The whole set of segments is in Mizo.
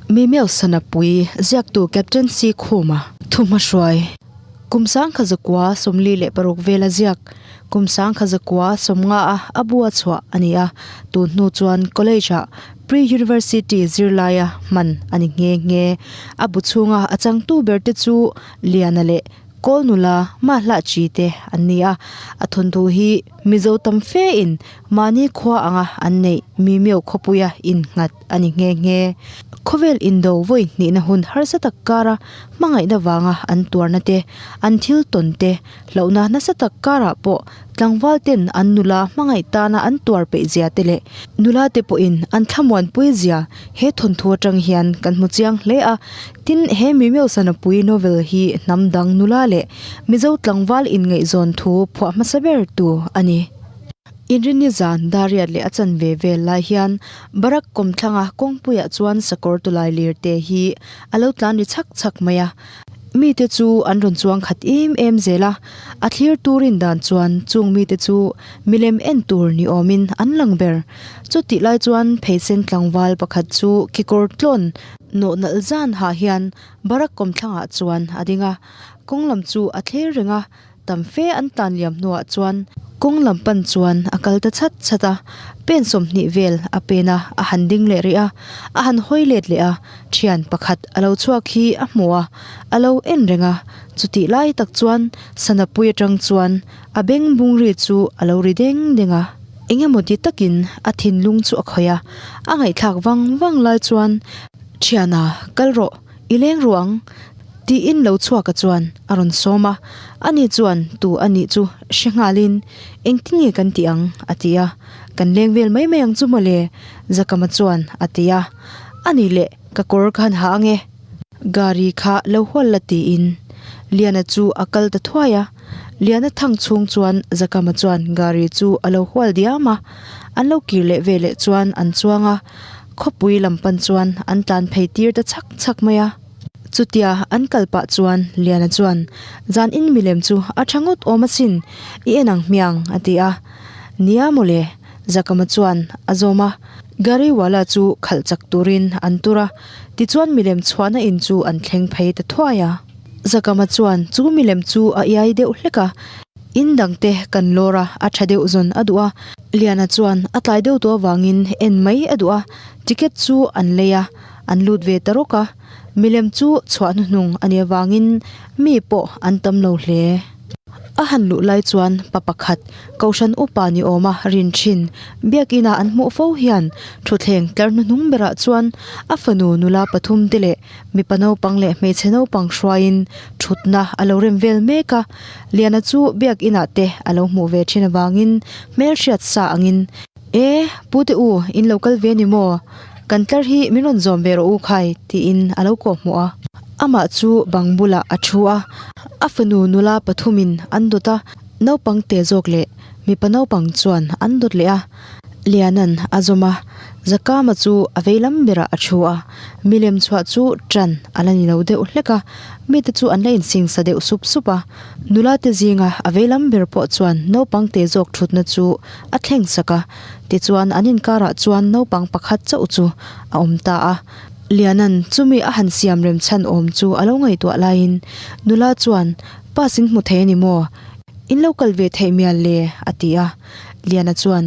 Mimeu Sanapui ziaktu Captain C Khuma thuhmahruai kum 1946 vela ziak kum 1950 a a bua chhuah a ni a, tun hnu chuan college ah pre-university zirlaia hman a ni nghe nghe. A bu chhunga a changtu ber te chu Liana leh Kawl nula Mahlah Chi te an ni a, a thawnthu hi Mizo tam fe in mahni khua anga an neih Mimeu khawpuia innghat a ni nghe nghe. Khawvel indo vawi hnihna hun harsa tak kara hmangaihna vanga an tuarna te, an thil tawn te, hlauhna nasa tak karah pawh tlangval ten an nula hmangaih tana an tuar peih zia te leh nula te pawhin an thlamuanpui zia he thawnthu atang hian kan hmu chiang hle a. Tin, he Mimeu Sanapui novel hi hnam dang nula leh Mizo tlangval inngaihzawn thu phuah hmasa ber tu a ni. Inrinni zan Dariat leh a chanve vel lai hian Barak kawmthlanga kawngpuiah chuan sakawr tawlai lirte hi a lo tlan ri chhak chhak mai a. Mite chu an rawn chuang khat em em zel a, a thlir turin dan chuan chung mite chu milem en tur ni awmin an lang ber. Chutih lai chuan pheisen tlangval pakhat chu kekawr tlawn nawh nalh zan hah hian Barak kawmthlangah chuan a ding a, kawng lam chu a thler reng a, Tam fe an tlan liam hnuah chuan kawng lam pan chuan a kal ta chhat chhat a, pen 20 vel a pen a, a han ding leh rih a, a han hawi let leh a, thian pakhat a lo chhuak hi a hmu a, a lo en reng a, chutih lai tak chuan sana pui atang chuan a beng bung ri chu a lo ri deng deng a, eng emaw ti takin a thinlung chu a khawih a, a ngaihthlak vang vang lai chuan thiana kal rawh. I leng ruang? Tiin lo chhuaka chuan a rawn sawm a, ani chuan tu a nih chu hre nghalin, Engtin nge kan tih ang? a ti a, Kan leng vel mai mai ang chu mawle, Zakama chuan a ti a, Ani leh ka kawr ka han ha ange, gari kha lo hual la tiin Liana chu a kal ta thuai a, Liana thang chhung chuan Zakama chuan gari chu a lo hual diam a, an lo kir leh veleh chuan an chuang a, Khawpui lam pan chuan an tlan phei tir ta chhak chhak mai a. Chutia an kal pah chuan Liana chuan, Zan in milem chu a tha ngawt awm asin, i en ang hmiang, a ti a. Nia mawle, Zakama chuan a zawm a. Gariwala chu khalh chak turin an tur a, tichuan milem chhuahna in chu an thleng phei ta thuai a. Zakama chuan chu milem chu a iai deuh hlek a, In dangte kan lawr a, a tha deuh zawn a duh a. Liana chuan a tlai deuh tawh avangin en mai a duh a, ticket chu an lei a, an lut ve ta rawk a. Milem chu chhuah hnuhnung a nih avangin mi pawh an tam lo hle. A han luh lai chuan pa pakhat Kohhran upa ni awma rin thin biakina an hmuh fo hian thutthleng tlar hnuhnung berah chuan a fanu nula pathum te leh Mipa naupang leh hmeichhe naupang hruaiin thutna a lo rem vel mek a, Liana chu biak inah te a lo hmuh ve thin avangin hmelhriat sa angin, E, pute u, in lo kal ve ni maw? Kan tlar hi min rawn zawm ve rawh u khai, tiin a lo kawh hmuh a. Amah chu bang bulah a thu a, a fanu nula pathumin an dawt a, naupang te zawk leh mipa naupang chuan an dawt leh a. Liana'n a zawm a, Zakama chu a vei lam berah a thu a, milem chhuah chu ṭan a la ni lo deuh hlek a, mite chu an la insingsa deuh sup sup a, nula te zinga a vei lam ber pawh chuan naupang te zawk ṭhutna chu a thleng sak a, tichuan an inkarah chuan naupang pakhat chauh chu a awm ta a. Liana'n chumi a han siam rem chhan awm chu a lo ngaihtuah laiin nula chuan, Pass in hmu thei a ni maw? In lo kal ve theih mial le? a ti a. Liana chuan,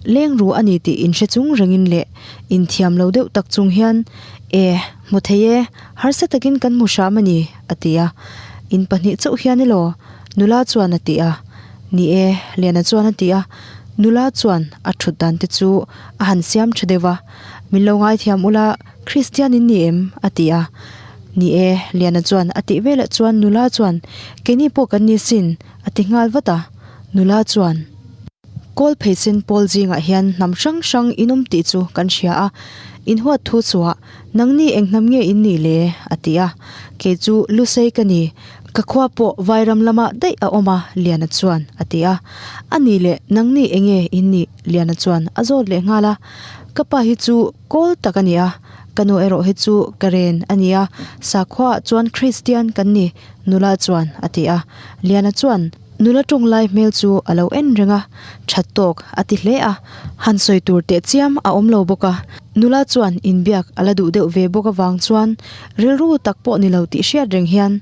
Leng ru a ni tih inhre chung rengin leh inthiam lo deuh tak chung hian, E, hmu thei e, harsa takin kan hmu hram a ni, a ti a. In pahnih chauh hian elaw? Nula chuan a ti a. Ni e, Liana chuan a ti a. Nula chuan a thut dan te chu a han siam tha deuh va, Min lo ngaithiam ula, Kristian in ni em? a ti a. Ni e, Liana chuan a tih velah chuan nula chuan, Keini pawh kan ni sin, a ti nghal vat a. Nula chuan, Kawl pheisen pawl zingah hian hnam hrang hrang in awm tih chu kan hria a, in huat thu chhuah nangni eng hnam nge in nih le? a ti a. Kei chu Lusei ka ni, ka khua pawh Vairam lamah daih a awm a, Liana chuan a ti a. A nih leh nangni eng nge in nih? Liana chuan a zawt leh nghal a. Ka pa hi chu kawl tak a ni a, ka nu erawh hi chu ka ren a ni a, sakhuaah chuan Kristian kan ni, nula chuan a ti a. Liana chuan. Nula tawng lai hmel chu a lo en reng a, that tawk a ti hle a, han sawi tur teh chiam a awm lo bawk a. Nula chuan inbiak a la duh deuh ve bawk avang chuan rilru tak pawh ni lo tih hriat reng hian,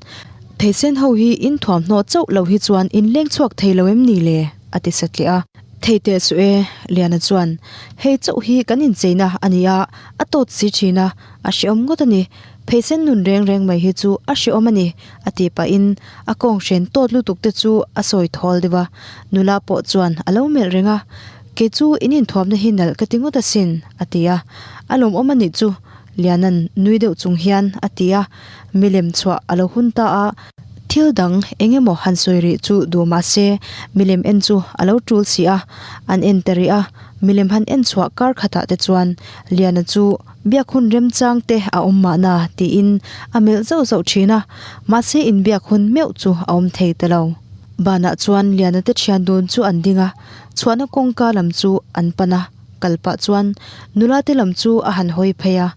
Theisen ho hi in thuamhnaw chauh lo hi chuan in leng chhuak thei lo em ni le? a ti satliah a. Thei teh suh e, Liana chuan, Hei chauh hi kan incheina a ni a, a tawt si thin a, a hrehawm ngawt a ni. Pheisen nun reng reng mai hi chu a hrehawm a ni, a tih pahin a kawng hren tawt lutuk te chu a sawi thawl deuh a. Nula pawh chuan a lo melh reng a, Kei chu in inthuamna hi nalh ka ti ngawt asin, a ti a. A lawmawm a nih chu, Liana'n nui deuh chung hian a ti a. Milem chhuah a lo hun ta a, thil dang eng emaw han sawi rih chu duh mah se milem en chu a lo tul si a, an en ta rih a. Milem han en chhuah kar khatah te chuan Liana chu biak hun remchang te a awm mahna tiin a melh zauh zauh thin a, mahse inbiak hun meuh chu a awm thei ta lo. Banah chuan Liana te thian dun chu an ding a, chhuahna kawngka lam chu an pan a, kal pah chuan nula te lam chu a han hawi phei a,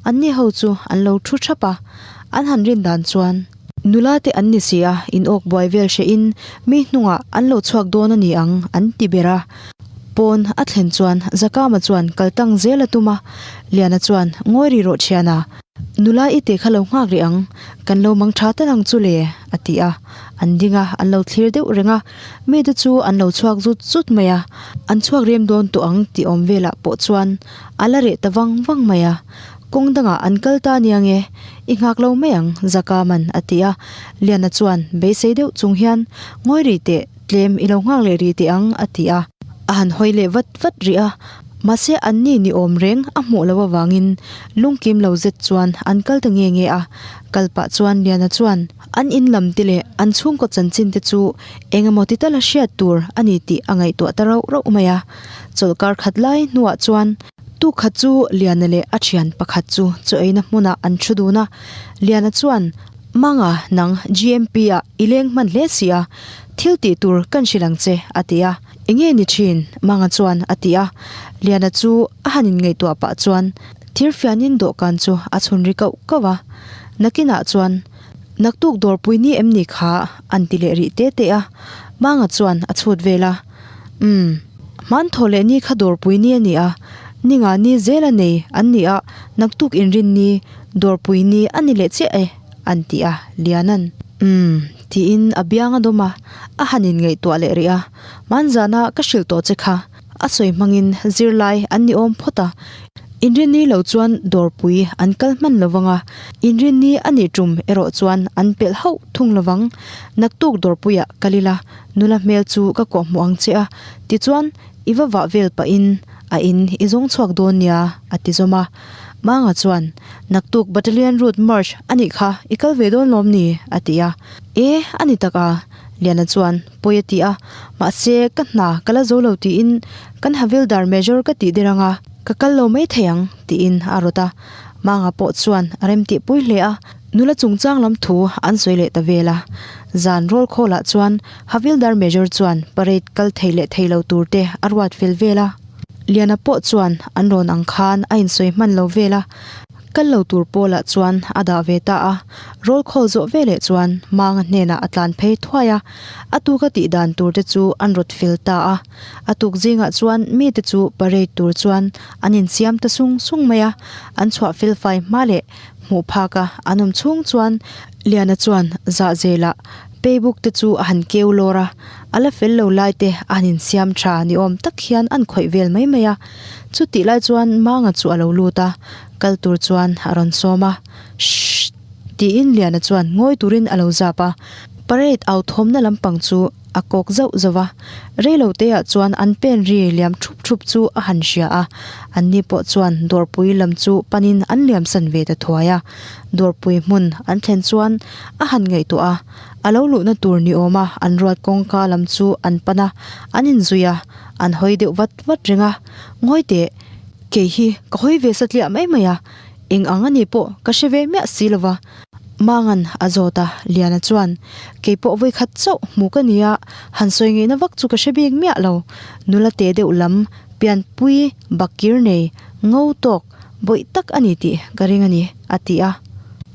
anni ho chu an lo thu thap a, an han rin dan chuan. Nula te an ni si a, in awk buai vel hreh in mi hnungah an lo chhuak dawn a ni ang an ti ber a. Pawn a thlen chuan Zakama chuan kal tang zel a tum a, Liana chuan ngawi ri rawh thian a, nula i te kha lo nghak rih ang, kan lo mang tha tal ang chu le a ti a. An ding a, an lo thlir deuh reng a, mite chu an lo chhuak zut zut mai a, an chhuak rem dawn tawh ang tih awm velah pawh chuan a la reh ta vang vang mai a. Kawng dangah an kal ta nia nge? I nghak lo mai ang, Zakaman a ti a. Liana chuan beisei deuh chung hian, Ngawi rih teh, tlem i lo nghak leh rih teh ang, a ti a. A han hawi leh vat vat rih a, mahse anni ni awm reng a hmuh loh avangin lungkim lo zet chuan an kal ta nge nge a. Kal pah chuan Liana chuan an in lam te leh an chhungkaw chanchin te chu eng emaw ti tala hriat tur a ni tih a ngaihtuah ta rauh rauh mai a. Chawlhkar khat lai hnuah chuan Tu khat chu Liana leh a thian pakhat chu chaw eina hmunah an thu dun a, Liana chuan, Manga, nang GMP ah i leng hman hle si a, thil tih tur kan hrilh ang che, a ti a. Enge ni thin? Manga chuan a ti a. Liana chu a han inngaihtuah pah chuan thirfianin dawhkan chu a chhun ri kauh kauh a. Nakinah chuan, Naktuk dawrpui ni em ni kha? an ti leh rih te te a. Manga chuan a chhut vel a. Umm. Hman thaw leh ni kha dawrpui ni a ni a, ni nga ni zel a nei an ni a, naktuk inrin ni, dawrpui ni a ni leh chiah e, an ti a, Liana'n. Umm, tiin a biang a dawm a, a han inngaihtuah leh rih a, Hmanzana ka hrilh tawh che kha, a sawi hmangin zirlai an ni awm phawt a, inrin ni lo chuan dawrpui an kal hman lo vang a, inrin ni a nih tum erawh chuan an pelh hauh thung lo vang, naktuk dawrpuiah kal ila, Nula hmel chu ka kawh hmuh ang che a, tichuan i va vah vel pahin a in i zawng chhuak dawn nia, a ti zawm a. Manga chuan, Naktuk Battalion Route March a nih kha, i kal ve dawn lawm ni? a ti a. E, a ni tak a, Liana chuan pawi a ti a, mahse ka hna ka la zo lo tiin kan Havildar Major ka tih der ang a, ka kal lo mai thei ang, tiin a rawt a. Manga pawh chuan a remtihpui hle a. Nula chungchang lam thu an sawi leh ta vel a. Zan roll call ah chuan Havildar Major chuan parade kal thei leh thei lo tur te a ruat fel vel a. Liana pawh chuan an rawn ang khan a insawi hman lo vel a. Kal lo tur pawl ah chuan a dah ve ta a. Roll call zawh veleh chuan Manga hnenah a tlan phei thuai a. A tuk a tih dan tur te chu an rawt fel ta a. A tuk zingah chuan mite chu parade tur chuan an insiam ta sung sung mai a. An chhuah fel fai hma leh Hmuh phak a, an awm chhung chuan Liana chuan zah zelah paybook te chu a han keu lawr a, a la fel lo lai te a han insiam tha ni awm tak hian an khawih vel mai mai a. Chutih lai chuan Manga chu a lo lut a, kal tur chuan a rawn sawm a, Shhh! tiin Liana chuan ngawi turin a lo zap a, parade au thawmna lampang chu A kawk zauh zauh a, reilo te ah chuan an pen ri liam thup thup chu a han hria a, anni pawh chuan dawrpui lam chu panin an liam san ve ta thuai a. Dawrpui hmun an thlen chuan a han ngaihtuah a, a lo luhna tur ni awm a an ruat kawngka lam chu an pan a, an inzui a, an hawi deuh vat vat reng a, Ngawi teh, kei hi ka hawi ve satliah mai mai a, eng ang a ni pawh ka hre ve miah si lo va. Mangan a zawt a, Liana chuan, Kei pawh vawikhat chauh hmu ka ni a, han sawi ngeihna vak chu ka hre bik miah lo. Nula te deuh lam, pianpui, bakir nei, ngo tawk, bawih tak a ni tih ka ring a ni, a ti a.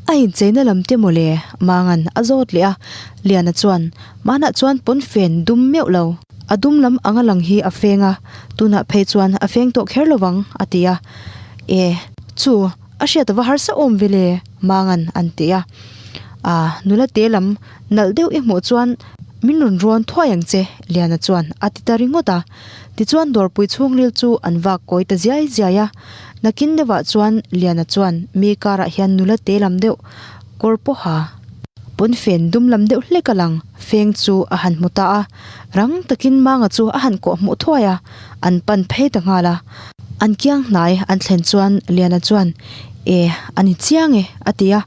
A incheina lam te mawle Mangan a zawt leh a, Liana chuan Hmanah chuan pawnfen dum meuh lo, a dum lam anga lang hi a feng a, tunah phei chuan a feng tawh kher lo vang a ti a. E, chu a hriat ava harsa awm ve le Mangan an ti a. Aa, nula te lam nalh deuh i hmuh chuan min rawn rawn thuai ang che Liana chuan a ti ta ringawt a. Tichuan dawrpui chhungril chu an vak kawi ta ziai ziai a. Nakin deuhah chuan Liana chuan mi karah hian nula te lam deuh kawr pawha pawnfen dum lam deuh hlek a lang feng chu a han hmu ta a. Rang takin Manga chu a han kawh hmuh thuai a, an pan phei ta nghal a. An kiang hnai an thlen chuan Liana chuan, E, a ni chiang e, a ti a.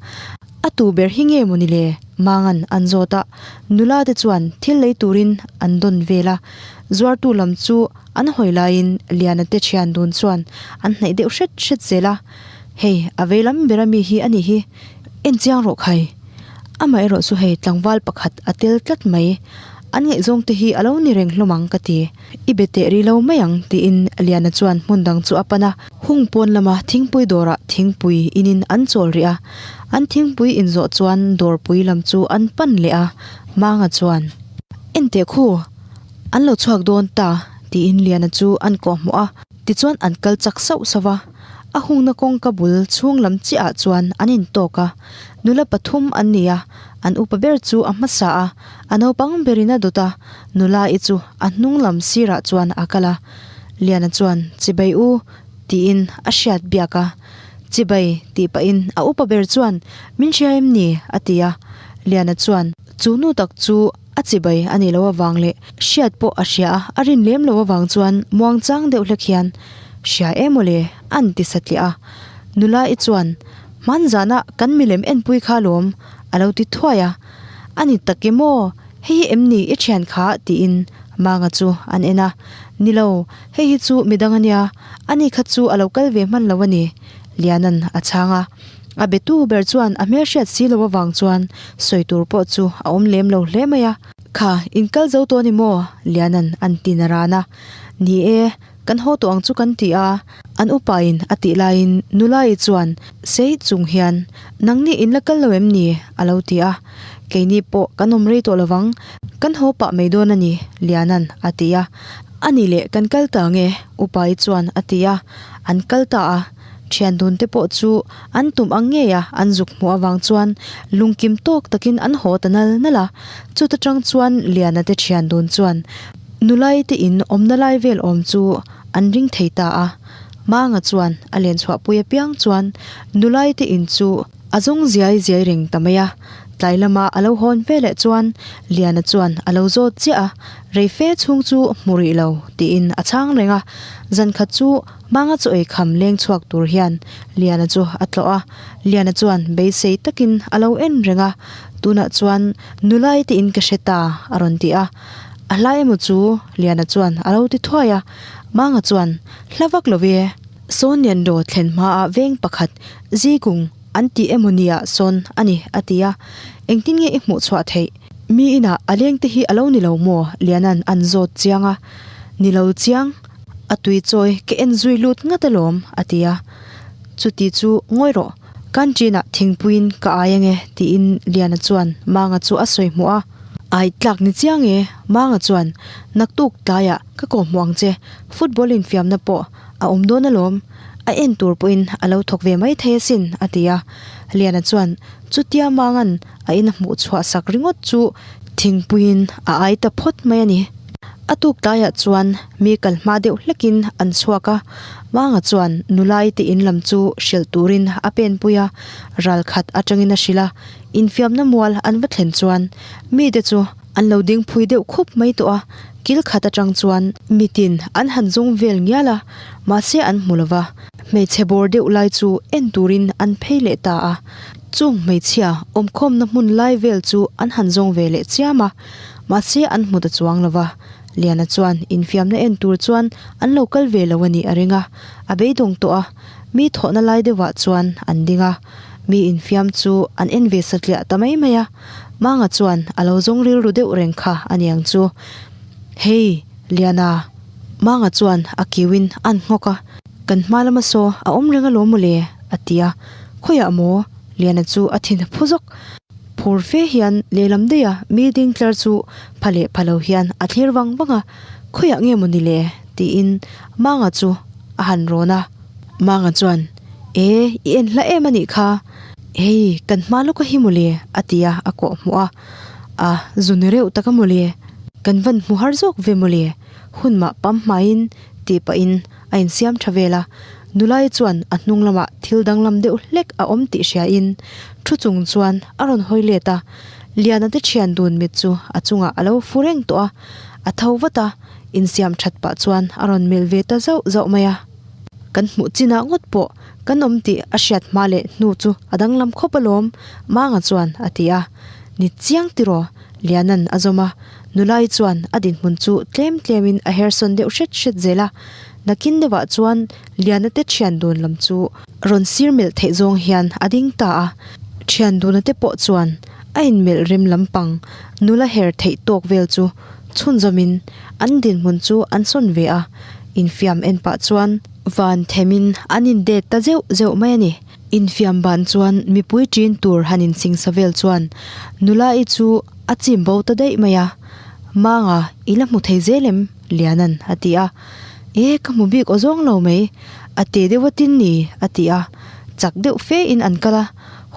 A tu ber hi nge mawni le? Mangan an zawt a. Nula te chuan thil lei turin an dawn vel a. Zuartu lam chu an hawi laiin Liana te thian dun chuan an hnaih deuh hret hret zel a. Hei, a vei lam ber ami hi a nih hi. En chiang rawh khai. Amaherawh chu hei tlangval pakhat a tel tlat mai. An ngaihzawng te hi a lo ni reng hlawm ang ka ti. I be teh rih lo mai ang tiin Liana chuan hmun dang chu a pan a. Hung pawn lama thingpui dawrah thingpui inin an chawl rih a. An thingpui inzawh chuan dawrpui lam chu an pan leh a. Manga chuan, Enteh khu, an lo chhuak dawn ta tiin Liana chu an kawhhmuh a. Tichuan an kal chak sauh sauh va. A hungna kawngka bul chhung lam chiahah chuan an intawk a, nula pathum an ni a, an upa ber chu a hmasa a, a naupang berin a dawt a, nula i chu a hnung lam sirah chuan a kal a. Liana chuan, Chibai u, tiin a hriat biak a. Chibai, tih pahin a upa ber chuan, Min hria em ni? a ti a. Liana chuan, Chu nu tak chu a chibai a nih loh avang leh hriat pawh a hria a, a rin lem loh avang chuan muangchang deuh hlek hian, Hria em aw le, an ti satliah a. Nula i chuan, Hmanzana kan milem enpui kha alawm, a lo ti thuai a. A ni tak em aw, hei hi em ni i thian kha? tiin Manga chu an en a. Ni lo, hei hi chu midang a nia, ani kha chu a lo kal ve hman lo a ni, Liana'n a chhang a. A betu ber chuan a hmelhriat si lo avang chuan sawi tur pawh chu a awm lem lo hle mai a. Kha, in kal zo tawh a ni maw? Liana'n an ti na ran a. Ni e, kan haw tawh ang chu kan ti a, an upain a tih laiin Nulai chuan sei chung hian, Nangni in la kal lo em ni? a lo ti a. Keini pawh kan awm rei tawh lo vang, kan haw pah mai dawn a ni, Liana'n a ti a. A nih leh kan kal ta nge? Upai chuan a ti a. An kal ta a. Thian dun te pawh chu an tum ang ngei a, an zuk hmuh avang chuan lungkim tawk takin an haw ta nal nal a. Chuta tang chuan Liana te thian dun chuan Nulai te in awmna lai vel awm chu an ring thei ta a. Manga chuan a len chhuahpui apiang chuan Nulai te in chu a zawng ziai ziai reng ta mai a. Tlai lama a lo hawn ve leh chuan Liana chuan a lo zawt chiah a, rei fe chhung chu hmu rih lo tiin a chhang reng a. Zan khat chu Manga chu ei kham leng chhuak tur hian Liana chu a tlawh a, Liana chuan beisei takin a lo en reng a, tunah chuan nulai te in ka hre ta a rawn ti a, a hla emaw chu Liana chuan a lo ti thuai a, Manga chuan hla vak lo ve, sawn Lianro thlen hmaah veng pakhat Zikung an tih emaw nia sawn a ni a ti a, engtin nge i hmuh chhuah theih? Mi inah a leng te hi a lo ni lo maw? Liana'n an zawt chiang a, ni lo chiang. A tui chawi ka en zui lut ngat alawm, a ti a. Chuti chu ngawi rawh, canteen-ah thingpuiin ka ai ange, tiin Liana chuan Manga chu a sawi hmuh a. Ai tlak ni chiang e, Manga chuan, Naktuk tlaiah ka kawhhmuh ang che, football infiamna pawh a awm dawn alawm, a en tur pawhin a lo thawk ve mai thei asin, a ti a. Liana chuan, Chutia Manga'n a in a hmuh chhuah sak ringawt chu thingpuiin a ai ta phawt mai a ni. A tuk tlaiah chuan mi kal hma deuh hlekin an chhuak a, Manga chuan nulai te in lam chu hrilh turin a pen pui a, ral khat atangin a hrilh a, infiamna mual an va thlen chuan mite chu an lo ding phui deuh khup mai tawh a, kil khat atang chuan mitin an han zawng vel ngial a, mahse an hmu lova, hmeichhe bawr deuh lai chu en turin an phei leh ta a, chung hmeichhia awmkhawmna hmun lai vel chu an han zawng ve leh chiam a. Mahse an hmu ta chuang lo va, Liana chuan infiamna en tur chuan an lo kal ve lo a nih a ring a, a beidawng tawh a, mi thawhna lai deuhah chuan an ding a, mi infiam chu an en ve satliah ta mai mai a, Manga chuan a lo zawng rilru deuh reng kha a niang chu. Hei, Liana! Manga chuan a kiuin a'n nghawk a, kan hma lama saw a awm reng alawm mawle, a ti a, Khawiah maw? Liana chu a thin a phu zawk. Phur fe hian lehlam daih a mi ding tlar chu pha leh pha lo hian a thlir vang vang a, Khawiah nge maw ni le? tiin Manga chu a han rawn a. Manga chuan, E, i en hla em a nih kha. Hei, kan hma lawk a hi maw le? a ti a, a kawh hmuh a. A, zu ni reuh tak a maw le? Kan van hmu har zawk ve maw le? Hun mah pam hmaiin tih pahin a insiam tha vel a. Nulai chuan a hnung lamah thil danglam deuh hlek a awm tih hriain thu chung chuan a rawn hawi let a. Liana te thian dun mit chu a chungah a lo fu reng tawh a. A tho vat a, insiam that pah chuan a rawn melh ve ta zauh zauh mai a. Kan hmuh chinah ngawt pawh kan awm tih a hriat hma leh hnu chu a danglam khawp alawm, Manga chuan a ti a. Ni chiang tiraw? Liana'n a zawm a. Nulai chuan a dinhmun chu tlem tlemin a hersawn deuh hret hret zel a. Nakin deuhah chuan Liana te thian dun lam chu rawn sir melh theih zawng hian a ding ta a. Thian duna te pawh chuan a inmelh rem lampang nula her theih tawk vel chu chhunzawmin an dinhmun chu an sawn ve a. Infiam en pah chuan van themin an indet ta zeuh zeuh mai a ni. Infiam ban chuan mipui ṭin tur han insingsa vel chuan nula-i chu a chim bo ta daih mai a. Manga, i la hmu thei zel em? Liana'n a ti a. E, ka hmu bik aw zawng lo mai. A te deuh a tin ni, a ti a. Chak deuh fe in an kal a,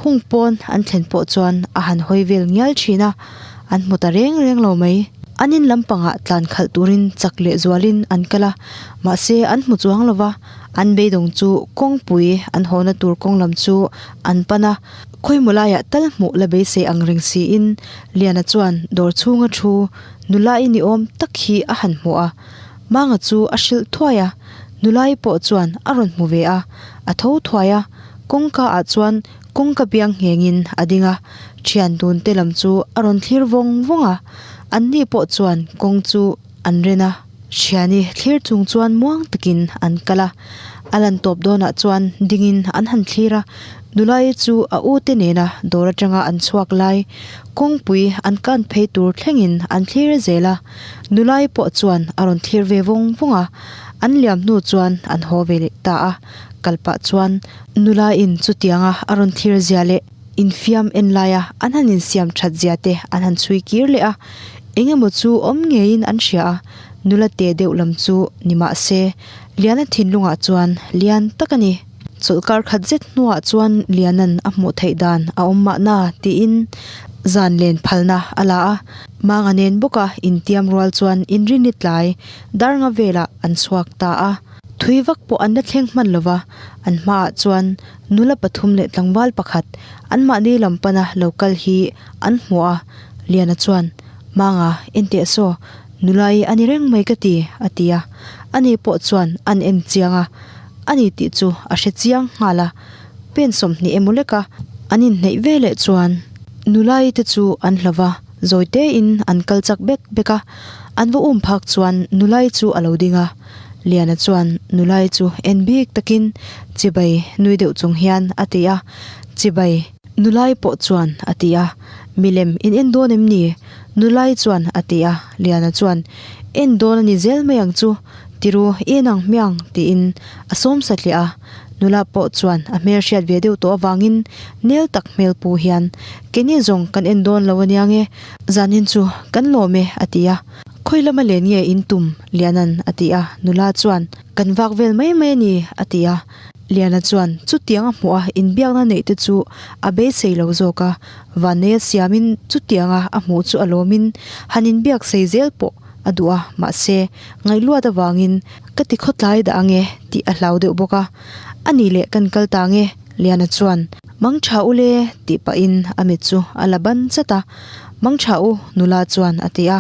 hung pawn an thlen pawh chuan a han hawi vel ngial thin a, an hmu ta reng reng lo mai. An in lampangah tlan khalh turin chak leh zualin an kal a, mahse an hmu chuang lo va, an beidawng chu kawngpui an hawna tur kawng lam chu an pan a, khawimaw laiah tal hmuh la beisei ang reng siin Liana chuan dawr chhunga thu Nula-i ni awm tak hi a han hmu a, Manga chu a hrilh thuai a, Nula-i pawh chuan a rawn hmu ve a, a tho thuai a, kawngka ah chuan kawngka biang nghengin a ding a, thian dun te lam chu a rawn thlir vawng vawng a, an ni pawh chuan kawng chu an ren a, thiani thlir chung chuan muang takin an kal a, a lan tawp dawnah chuan dingin an han thlir a, Nula-i chu a u te nena dawr atanga an chhuak lai kawngpui an kan phei tur thlengin an thlir zel a, Nula-i pawh chuan a rawn thlir ve vawng vawng a, an liam hnu chuan an haw ve leh ta a, kal pah chuan Nula-in chutianga a rawn thlir zia leh infiam en laia an han insiam that zia te an han chhui kir leh a, eng emaw chu awm ngeiin an hria a, nula te deuh lam chu ni mah se Liana thinlungah chuan lian tak a ni. Chawlhkar khat zet hnuah chuan Liana'n a hmuh theih dan a awm mahna tiin zan len phalna a la a. Manga nen bawka intiam rual chuan inrinni tlai Darnga velah an chhuak ta a. Thui vak pawh an la thleng hman lova, an hmaah chuan nula pathum leh tlangval pakhat anmahni lam pana lo kal hi an hmu a. Liana chuan, Manga, enteh saw, nula i a ni reng mai ka ti, a ti a. Ani pawh chuan an en chiang a. A ni tih chu a hre chiang nghal a, pen 20 emaw leka an inhneih ve leh chuan nulai te chu an hlo va, zawi tein an kal chak bek bek a, an va um phak chuan nulai chu a lo ding a, Liana chuan nulai chu en bik takin chibai nui deuh chung hian a ti a, Chibai. Nulai pawh chuan a ti a, Milem in en dawn em ni? Nulai chuan a ti a, Liana chuan En dawn a ni zel mai ang chu. Tiru, i en ang hmiang, tiin a sawm satliah a. Nula pawh chuan a hmel hriat ve deuh tawh avangin nel tak hmel pu hian, Keini zawng kan en dawn lo aniang e, zanin chu kan lawm e, a ti a. Khawi lama len nge in tum? Liana'n a ti a. Nula chuan, Kan vak vel mai mai a ni, a ti a. Liana chuan chutiang a hmuh a inbiakna neih te chu a beisei lo zawk a, Vanneia siamin chutianga a hmuh chu a lawmin han inbiak sei zel pawh a duh a, mahse, ngaihluat avangin ka ti khawtlai dah ange tih a hlau deuh bawk a. A nih leh kan kal ta ange, Liana chuan Mang tha u le tih pahin a mit chu a la ban chat a. Mang tha u, nula chuan a ti a.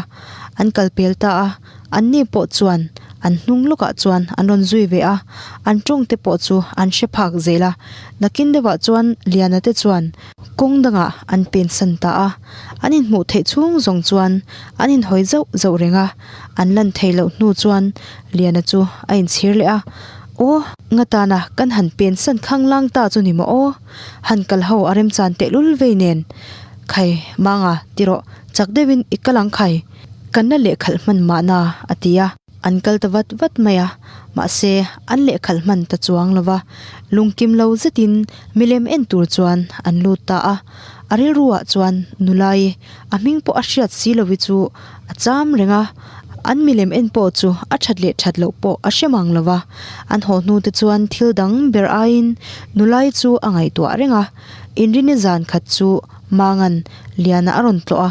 An kal pel ta a, anni pawh chuan an hnung lawkah chuan an rawn zui ve a, an tawng te pawh chu an hre phak zel a. Nakin deuhah chuan Liana te chuan kawng dangah an pensan ta a. An inhmuh theih chhung zawng chuan an inhawi zauh zauh reng a, an lan theih loh hnu chuan Liana chu a inchhir leh a, Aw, nga tana kan han pen san khang lang ta chu ni maw aw? Han kal ho a remchan tehlul vei nen. Khai, Manga, ti rawh, chak deuhin i kal ang khai. Kan la lehkhalh hman mahna, a ti a. An kal ta vat vat mai a, mahse an lehkhalh hman ta chuang lo va, lungkim lo zetin milem en tur chuan an lut ta a. A rilruah chuan nulai a hming pawh a hriat si lohi chu a cham reng a, an milem en pawh chu a that leh that loh pawh a hre mang lo va. An haw hnu te chuan thil dang ber aiin nulai chu a ngaihtuah reng a, Inrini zan khat chu Mangan Liana a rawn tlawh a,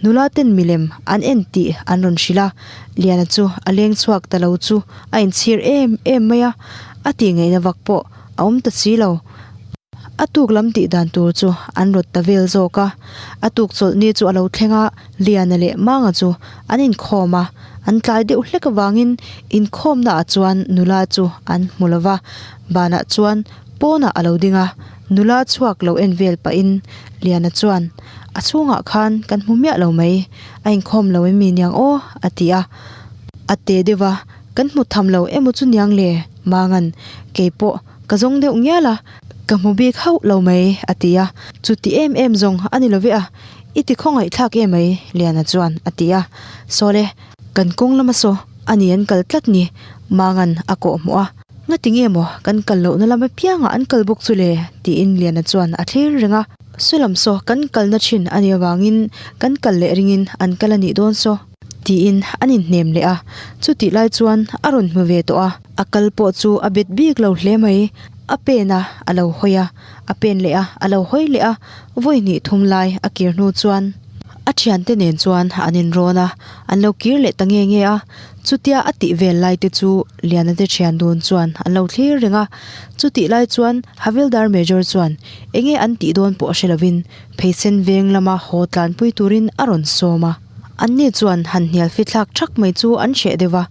nula ten milem an en tih an rawn hrilh a, Liana chu a leng chhuak ta lo chu a inchhir em em mai a, a tih ngaihna vak pawh a awm ta si lo. A tuk lam tih dan tur chu an rawt ta vel zawk a, a tuk chawlh ni chu a lo thleng a, Liana leh Manga chu an inkhawm a, an tlai deuh hlek avangin inkhawmna ah chuan nula chu an hmu lo va, banah chuan pawnah a lo ding a, nula chhuak lo en vel pahin Liana chuan, A chhungah khan kan hmu miah lo mai, a inkhawm lo em mi niang aw? a ti a, a te deuh a, Kan hmu tham lo emaw chu niang le? Mangan, Keipawh ka zawng deuh ngial a, ka hmu bik hauh lo mai, a ti a. Chuti em em zawng a ni lo ve a, i ti khawngaihthlak em mai, Liana chuan a ti a. Sawle, kan kawng lama saw a ni an kal tlat ni, Mangan a kawh hmuh a. Ngati nge maw kan kal lohna lam apiangah an kal bawk chu le? tiin Liana chuan a thlir reng a. Saw lam saw kan kalna thin a nih avangin kan kal leh ringin an kal a nih dawn saw. Tiin an inhnem leh a, chutih lai chuan a rawn hmu ve tawh a, a kal pawh chu a bet bik lo hle mai, a pen a, a lo hawi a, a pen leh a, a lo hawi leh a, vawi hnih thum lai a kir hnu chuan a thiante nen chuan an inrawn a, an lo kir leh ta nge nge a, chutia a tih vel lai te chu Liana te thian dun chuan an lo thlir reng a, chutih lai chuan Havildar Major chuan enge an tih dawn pawh hre lovin Pheisen veng lama haw tlanpui turin a rawn sawm a. Anni chuan han hnial fithlak thak mai chu an hreh deuh a,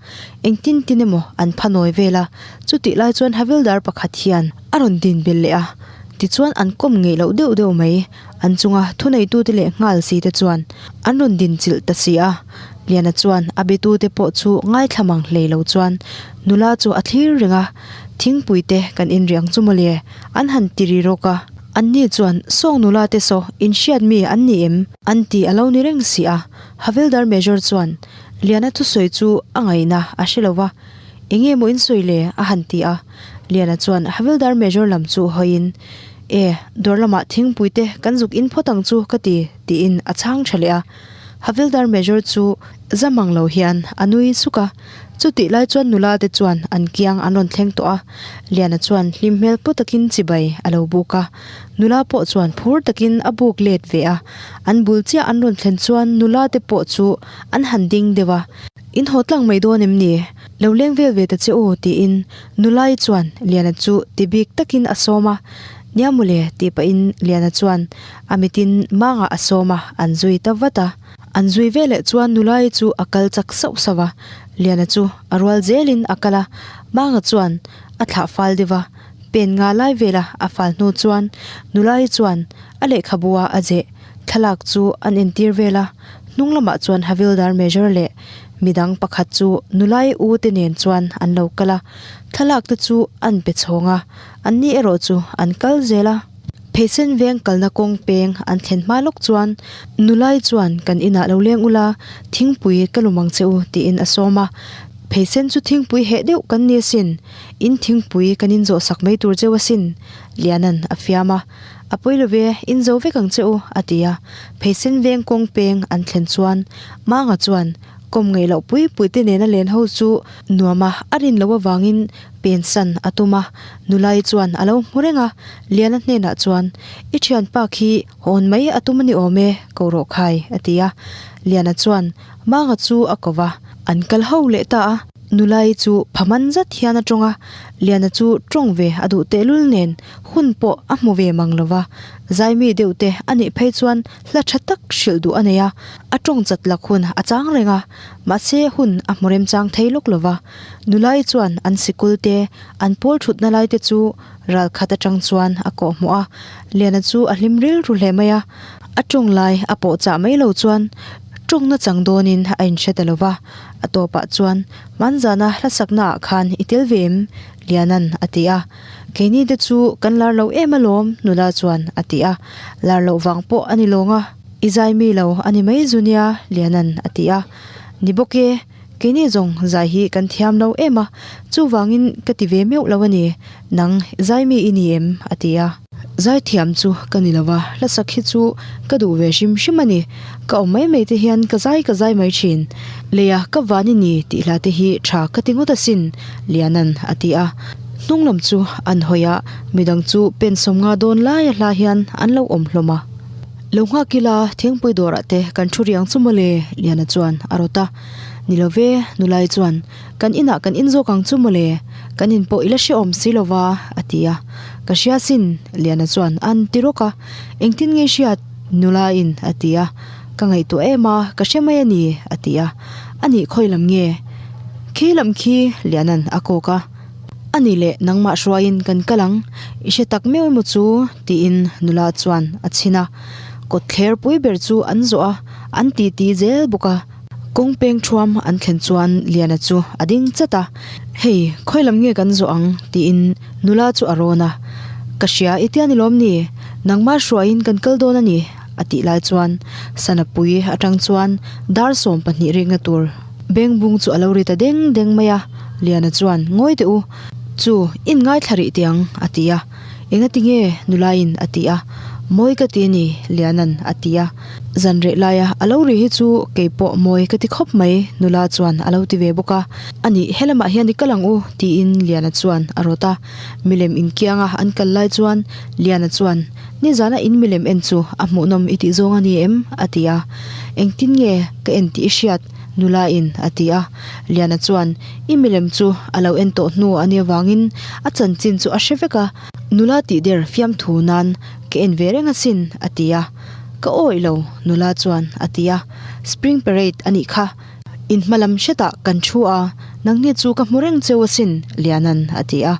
engtin tin emaw an phanawi vel a, chutih lai chuan Havildar pakhat hian a rawn din belh leh a, tichuan an kawm ngeih loh deuh deuh mai, an chunga thuneitute leh nghal si te chuan an rawn din chilh ta si a, Liana chuan a betute pawh chu ngaithla mang hlei lo chuan nula chu a thlir reng a, thingpui te kan inri ang chu mawle, an han ti ri rawk a. Anni chuan, Sawng nula te saw, inhriat mi an ni em? An ti a lo ni reng si a. Havildar Major chuan, Liana thusawi chu a ngaihna a hre lo va, Enge maw in sawi le? a han ti a. Liana chuan Havildar Major lam chu hawiin, E, dawr lamah thingpui te kan zuk in phawt ang chu ka ti, tiin a chhang tha leh a. Havildar Major chu zam ang lo hian a nui suk a. Chutih lai chuan nula te chuan an kiang an rawn thleng tawh a, Liana chuan hlim hmel pu takin chibai a lo buk a. Nula pawh chuan phur takin a buk let ve a. An bul chiah an rawn thlen chuan nula te pawh chu an han ding deuh a. In haw tlang mai dawn em ni? Lo leng vel ve ta che u tiin Nulai chuan Liana chu ti bik takin a sawm a. Nia mawle tih pahin Liana chuan a mitin mangah a sawm a, an zui ta vat a. An zui veleh chuan Nulai chu a kal chak sauh sauh a, Liana chu a rual zelin a kal a, Manga chuan a thlah fal deuh a, pen nga lai vela a fal hnu chuan Nulai chuan a lehkhabu a a zeh thlalak chu an entir vel a, hnung lamah chuan Havildar Major leh midang pakhat chu Nulai u te nen chuan an lo kal a, thlalak te chu an pe chhawng a, anni erawh chu an kal zel a. Pheisen veng kalna kawng peng an thlen hma lawk chuan Nulai chuan kan inah lo leng ula, thingpui ka lum ang che u tiin a sawm a. Pheisen chu thingpui heh deuh kan ni asin, in thingpui kan in zawh sak mai tur cheu asin, Liana'n a fiam a. A pawi lo ve, in zo vek ang che u, a ti a. Pheisen veng kawng peng an thlen chuan Manga chuan kawm ngaih loh pui pui te nena len ho chu nuama a rin loh avangin Pensan a tum a, Nulai chuan a lo hmu reng a, Liana hnenah chuan, I thianpa khi hawn mai a tum a ni awm e, ko rawh khai, a ti a. Liana chuan Manga chu a ko va, an kal ho leh ta a. Nulai chu phaman zat hian a tawng a, Liana chu tawng ve a duh tehlul nen hun pawh a hmu ve mang lo va. Zaimi deuh te a nih phei chuan hla tha tak hrilh duh a nei a, a tawng chat lak hun a chang reng a, mahse hun a hmu remchang thei lawk lo va. Nulai chuan an sikul te, an pawl thutna lai te chu ral khat atang chuan a kawh hmuh a, Liana chu a hlim rilru hle mai a, a tawng lai a pawh chah mai lo chuan tawng nachang dawnin a inhre ta lo va, a tawpah chuan hmanzana hlasakna ah khan i tel ve em? Liana'n a ti a, Keini te chu kan lar lo em alawm nula chuan a ti a, lar loh vang pawh a ni lawng a, i zai mi lo a ni mai zu nia Liana'n a ti a, Ni bawk e. Keini zawng zai hi kan thiam lo em a, chuvangin ka ti ve meuh lo a ni. Nang, zai mi i ni em? a ti a. Zai thiam chu ka ni lo va, hlasak hi chu ka duh ve hrim hrim a ni. Ka awm mai mai te hian ka zai ka zai mai thin. Leia ka van i ni tih hla te hi tha ka ti ngawt asin, Liana'n a ti a. Hnung lam chu an hawi a, midang chu pen 50 dawn laia hla hian an lo awm hlawm a. Lo nghak ila, thingpui dawrah te kan thu riang chu mawle, Liana chuan a rawt a. Ni lo ve, nulai chuan, Kan inah kan in zawk ang chu mawle, kan in pawh i la hrehawm si lo va, a ti a. Ka hria sin, Liana chuan a an ti rawk a. Engtin nge hriat? Nulaiin a ti a. Ka ngaihtuah em a, ka hre mai a ni, a ti a. A nih khawi lam nge? Khi lam khi, Liana'n a kawk a. A nih leh nangmah hruaiin kan kal ang, i hre tak meuh emaw chu? tiin nula chuan a chhin a. Kawtthler pui ber chu an zawh a, an titi zel bawk a. Kawng peng thuam an thlen chuan Liana chu a ding chat a, Hei, khawi lam nge kan zawh ang? tiin nula chu a rawn a. Ka hria i tia ni lawm ni? Nangmah hruaiin kan kal dawn a ni, a tih lai chuan sana pui atang chuan dar 12 rikna tur beng bung chu a lo ri ta deng deng mai a. Liana chuan, Ngawi teh u, chu in ngaithla rih teh ang, a ti a. Engati nge? Nulaiin a ti a. Mawi ka ti a ni, Liana'n a ti a. Zan reh laia a lo ri hi chu kei pawh mawi ka ti khawp mai, nula chuan a lo ti ve bawk a. A nih, helamah hian i kal ang u, tiin Liana chuan a rawt a. Milem inkianga an kal lai chuan Liana chuan, Nizana in milem en chu a hmuhnawm i tih zawng a ni em? a ti a. Engtin nge ka en tih i hriat? Nula in a ti a. Liana chuan, I milem chu a lo en tawh hnu a nih avangin a chanchin chu a hre vek a, nula tih der fiamthu nan ka en ve reng asin, a ti a. Ka awih lo, nula chuan a ti a. Spring parade a nih kha, in hma lam hretah kan thu a, nangni chu ka hmu reng cheu asin, Liana'n a ti a.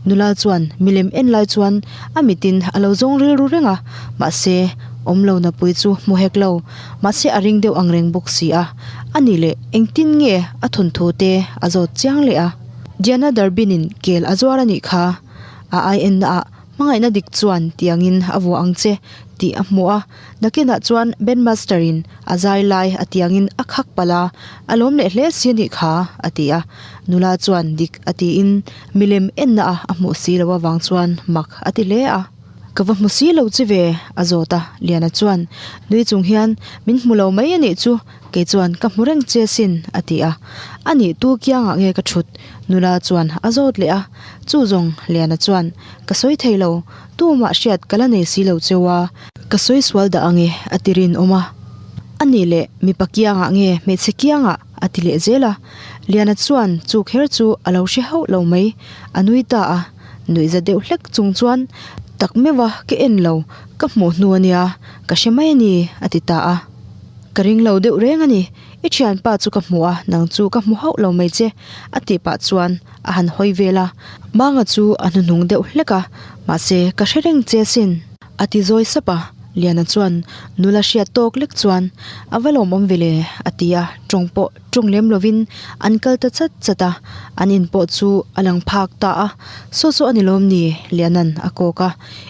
Nula chuan milem en lai chuan a mitin a lo zawng rilru reng a, mahse, awm lo napui chu hmu hek lo. Mahse a ring deuh ang reng bawk si a, a nih leh engtin nge a thawnthu te a zawt chiang leh a. Diana Durbin-in kel a zuar a nih kha, a ai enna ah hmangaihna dik chuan tiangin a vuah ang che tih a hmu a, nakinah chuan Ben Master-in a zai lai a tiangin a khak palh a, a lawm leh hle si a nih kha a ti a. Nula chuan dik a tiin milem enna ah a hmuh si loh avang chuan mak a ti hle a. Ka va hmu si lo che ve, a zawt a. Liana chuan, Nui chung hian min hmu lo mai a nih chu, kei chuan ka hmu reng che asin, a ti a. A nih tu kiangah nge ka thut? Nula chuan a zawt leh a. Chu zawng, Liana chuan, Ka sawi thei lo, tumah hriat ka la nei si lo cheu a, ka sawi sual dah ang e, a ti rinawm a. A nih leh mipa kiangah nge hmeichhe kiangah? a ti leh zel a. Liana chuan chu kher chu a lo hre hauh lo mai, a nui ta a. Nuihza deuh hlek chung chuan, Tak meuh a, ka en lo, ka hmuh hnu a nia, ka hre mai a ni, a ti ta a. Ka ring lo deuh reng a ni, i thianpa chu ka hmu a, nang chu ka hmu hauh lo mai che, a tih pah chuan a han hawi vel a. Manga chu a hnuhnung deuh hlek a, mahse ka hre reng che asin. A ti zawi sap a, Liana chuan nula hriat tawk lek chuan a va lawmawm ve le a ti a, tawng pawh tawng lem lovin an kal ta chat chat a, an in pawh chu a lang phak ta a, Saw saw a ni lawm ni? Liana'n a kawk a,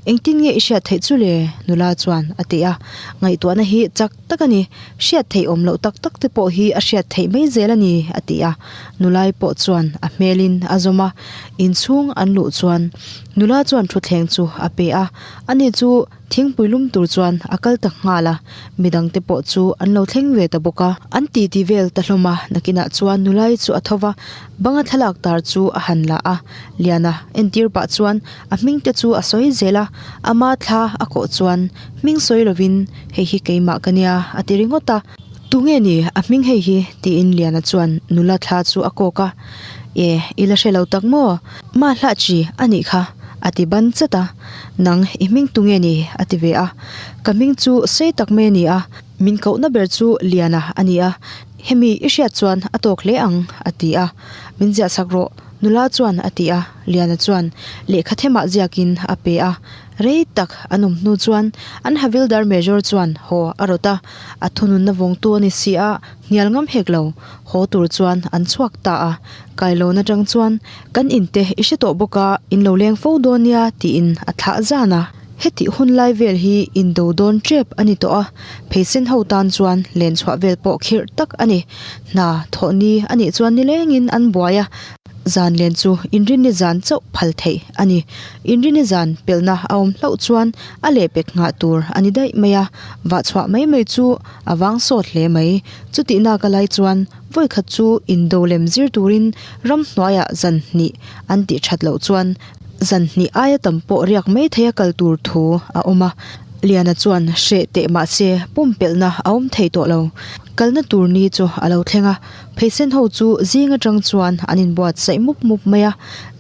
Engtin nge i hriat theih chu le? Nula chuan a ti a, Ngaihtuahna hi chak tak a ni, hriat theih awm loh tak tak te pawh hi a hriat theih mai zel a ni a ti a, Nulai pawh chuan a hmelin a zawm a, inchhung an luh chuan Nula chuan thutthleng chu a pe a, ani chu thingpui lum tur chuan a kal ta nghal a, midang te pawh chu an lo thleng ve ta bawk a. An titi vel ta hlawm a, nakinah chuan Nulai chu a tho va, banga thlalak tar chu a han la a, Liana entir pah chuan a hming te chu a sawi zel a, ama thla a kawh chuan hming sawi lovin hei hi keimah ka nia a ti ringawt a. Tunge ni a hming hei hi? tiin Liana chuan nula thla chu a kawk a. E, i la hre lo tak maw? Ma hlah chi a nih kha, a ti ban chat a. Nang, i hming tunge ni? a ti ve a. Ka hming chu sei tak mai a ni a, min kohna ber chu Liana a ni a, hemi i hriat chuan a tawk hle ang, a ti a. Min ziah sak rawh, nula chuan a ti a. Liana chuan lehkha themah ziakin a pe a. Rei tak an awm hnu chuan an Havildar Major chuan haw a rawt a, a thununna vawngtu a ni si a, hnial ngam hek lo, haw tur chuan an chhuak ta a. Kailawn atang chuan, Kan inte i hre tawh bawk a, in lo leng fo dawn nia, tiin a thlah zan a. Hetih hun lai vel hi indo dawn tep a ni tawh a, pheisen ho tan chuan len chhuah vel pawh khirh tak a ni. Hna thawh ni a nih chuan nilengin an buai a, zan len chu inrinni zan chauh phal theih a ni. Inrinni zan pelhna a awm hlauh chuan a lehpek nghah tur a ni daih mai a, vah chhuah mai mai chu a vang sawt hle mai. Chutihnak a lai chuan vawikhat chu indo lem zir turin ramhnuaiah zan hnih an tih that loh chuan Zan hnih aia tam pawh riak mai theia kal tur thu a awm a, Liana chuan hreh teh mah se pumpelhna a awm thei tawh lo. Kalna tur ni chu a lo thleng a, pheisen ho chu zing atang chuan an inbuatsaih mup mup mai a,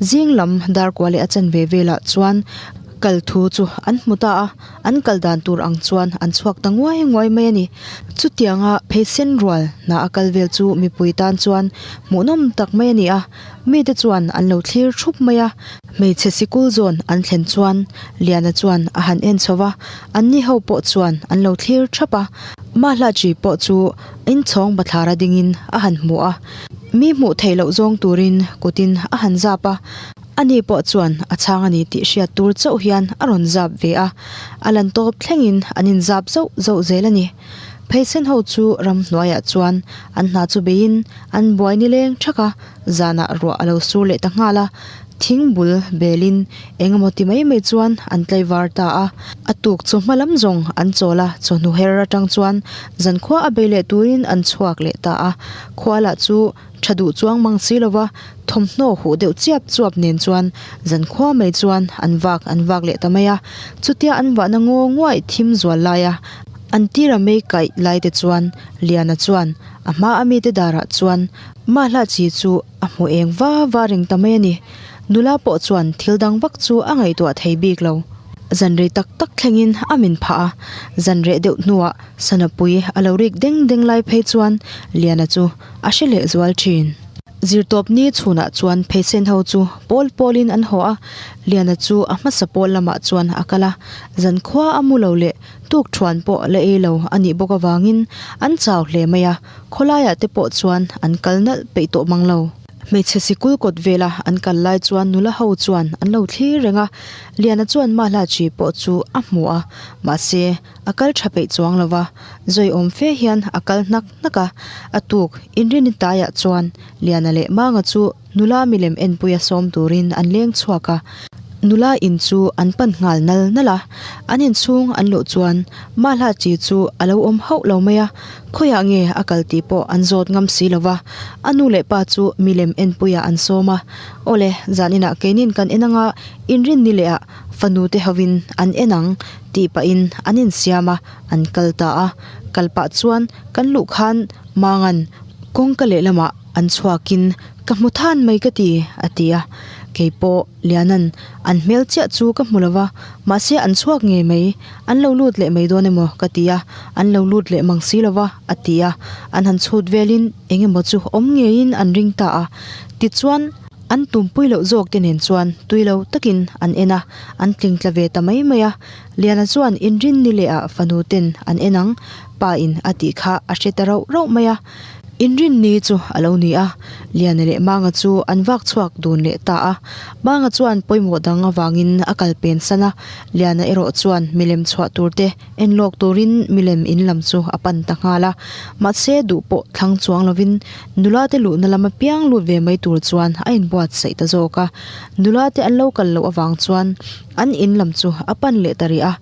zing lam darkua leh a chanve velah chuan kal thu chu an hmu ta a, an kal dan tur ang chuan an chhuak ta nguai nguai mai a ni. Chutianga pheisen rual hna a kal vel chu mipui tan chuan hmuhnawm tak mai a ni a. Mite chuan an lo thlir thup mai a, hmeichhe sikul zawn an thlen chuan Liana chuan a han en chho va, anni ho pawh chuan an lo thlir thap a, Mahlachi pawh chu inchhawng bathlara dingin a han hmu a, mi hmuh theih loh zawng turin kutin a han zap a, ani pawh chuan a chhang a ni tih hriat tur chauh hian a rawn zap ve a, a lan tawp thlengin an inzap zauh zauh zel a ni. Pheisen ho chu ramhnuaiah chuan an hna chu beiin An buai nileng thak a, zanah ruah a lo sur leh ta nghal a, thing bul belin eng emaw ti mai mai chuan an tlaivar ta a. A tuk chu hma lam zawng an chawl a, chawhnu her atang chuan zankhua a bei leh turin an chhuak leh ta a. Khua lah chu tha duh chuang mang si lova, thawmhnaw huh deuh chiap chuap nen chuan zankhua mai chuan an vak an vak leh ta mai a. Chutia an vahna ngaw nguai thim zual laia an tira mei kaih lai te chuan Liana chuan A hma a mite darah chuan Mahla chi chu a hmu eng va va reng ta mai a ni. Nula pawh chuan thil dang vak chu a ngaihtuah thei bik lo. Zan rei tak tak thlengin a min phah a, zan reh deuh hnuah Sanapui a lo rik deng deng lai phei chuan Liana chu a hre leh zual thin. Zirtawpni chhunah chuan pheisen ho chu pawl pawlin an haw a, Liana chu a hmasa pawl lamah chuan a kal a, zankhua a mu lo leh Tuk thuan pawh la ei lo a nih bawk avangin an chau hle mai a, khawlaiah te pawh chuan an kal nalh peih tawh mang lo. Hmeichhe sikul kawt vela an kal lai chuan nula ho chuan an lo thlir reng a, Liana chuan Mahla chi pawh chu a hmu a, mahse a kal tha peih chuang lo va, zawiawm fe hian a kal hnak hnak a, a tuk inrini taiah chuan Liana leh Manga chu Nula milem enpuia sawm turin an leng chhuak a, nula in chu an pan nghal nal nal a, an inchhung an luh chuan Mahla chi chu a lo awm hauh lo mai a, khawiah nge a kal tih pawh an zawt ngam si lo va, a nu leh pa chu milem enpuiah an sawm a, Awle, zaninah keinin kan en anga inrinni leh ah fanu te hovin an en ang tih pahin an insiam a, an kal ta a, kal pah chuan kan luh khan Mangan kawngka lehlamah An chhuakin ka hmu than mai ka ti, a ti a. Kei pawh Liana'n an hmel chiah chu ka hmu lo va, mahse an chhuak ngei mai, an lo lut leh mai dawn emaw ka ti a, an lo lut leh mang si lo va, a ti a. An han chhut velin eng emaw chu awm ngeiin an ring ta a. Tichuan, an tumpui loh zawk te nen chuan tui lo takin an en a, an tling tla ve ta mai mai a. Liana chuan inrinni leh ah fanu ten an en ang, pa in a tih kha a hre ta rauh rauh mai a. Inrinni chu a lo ni a, Liana leh Manga chu an vak chhuak dun leh ta a. Manga chuan pawimawh dang avangin a kal pen san a, Liana erawh chuan milem chhuah tur te en lawk turin milem in lam chu a pan ta nghal a. Mahse duh pawh thlang chuang lovin nula te luhna lam apiang lut ve mai tur chuan a inbuatsaih ta zawk a. Nula te an lo kal loh avang chuan an in lam chu a pan leh ta rih a.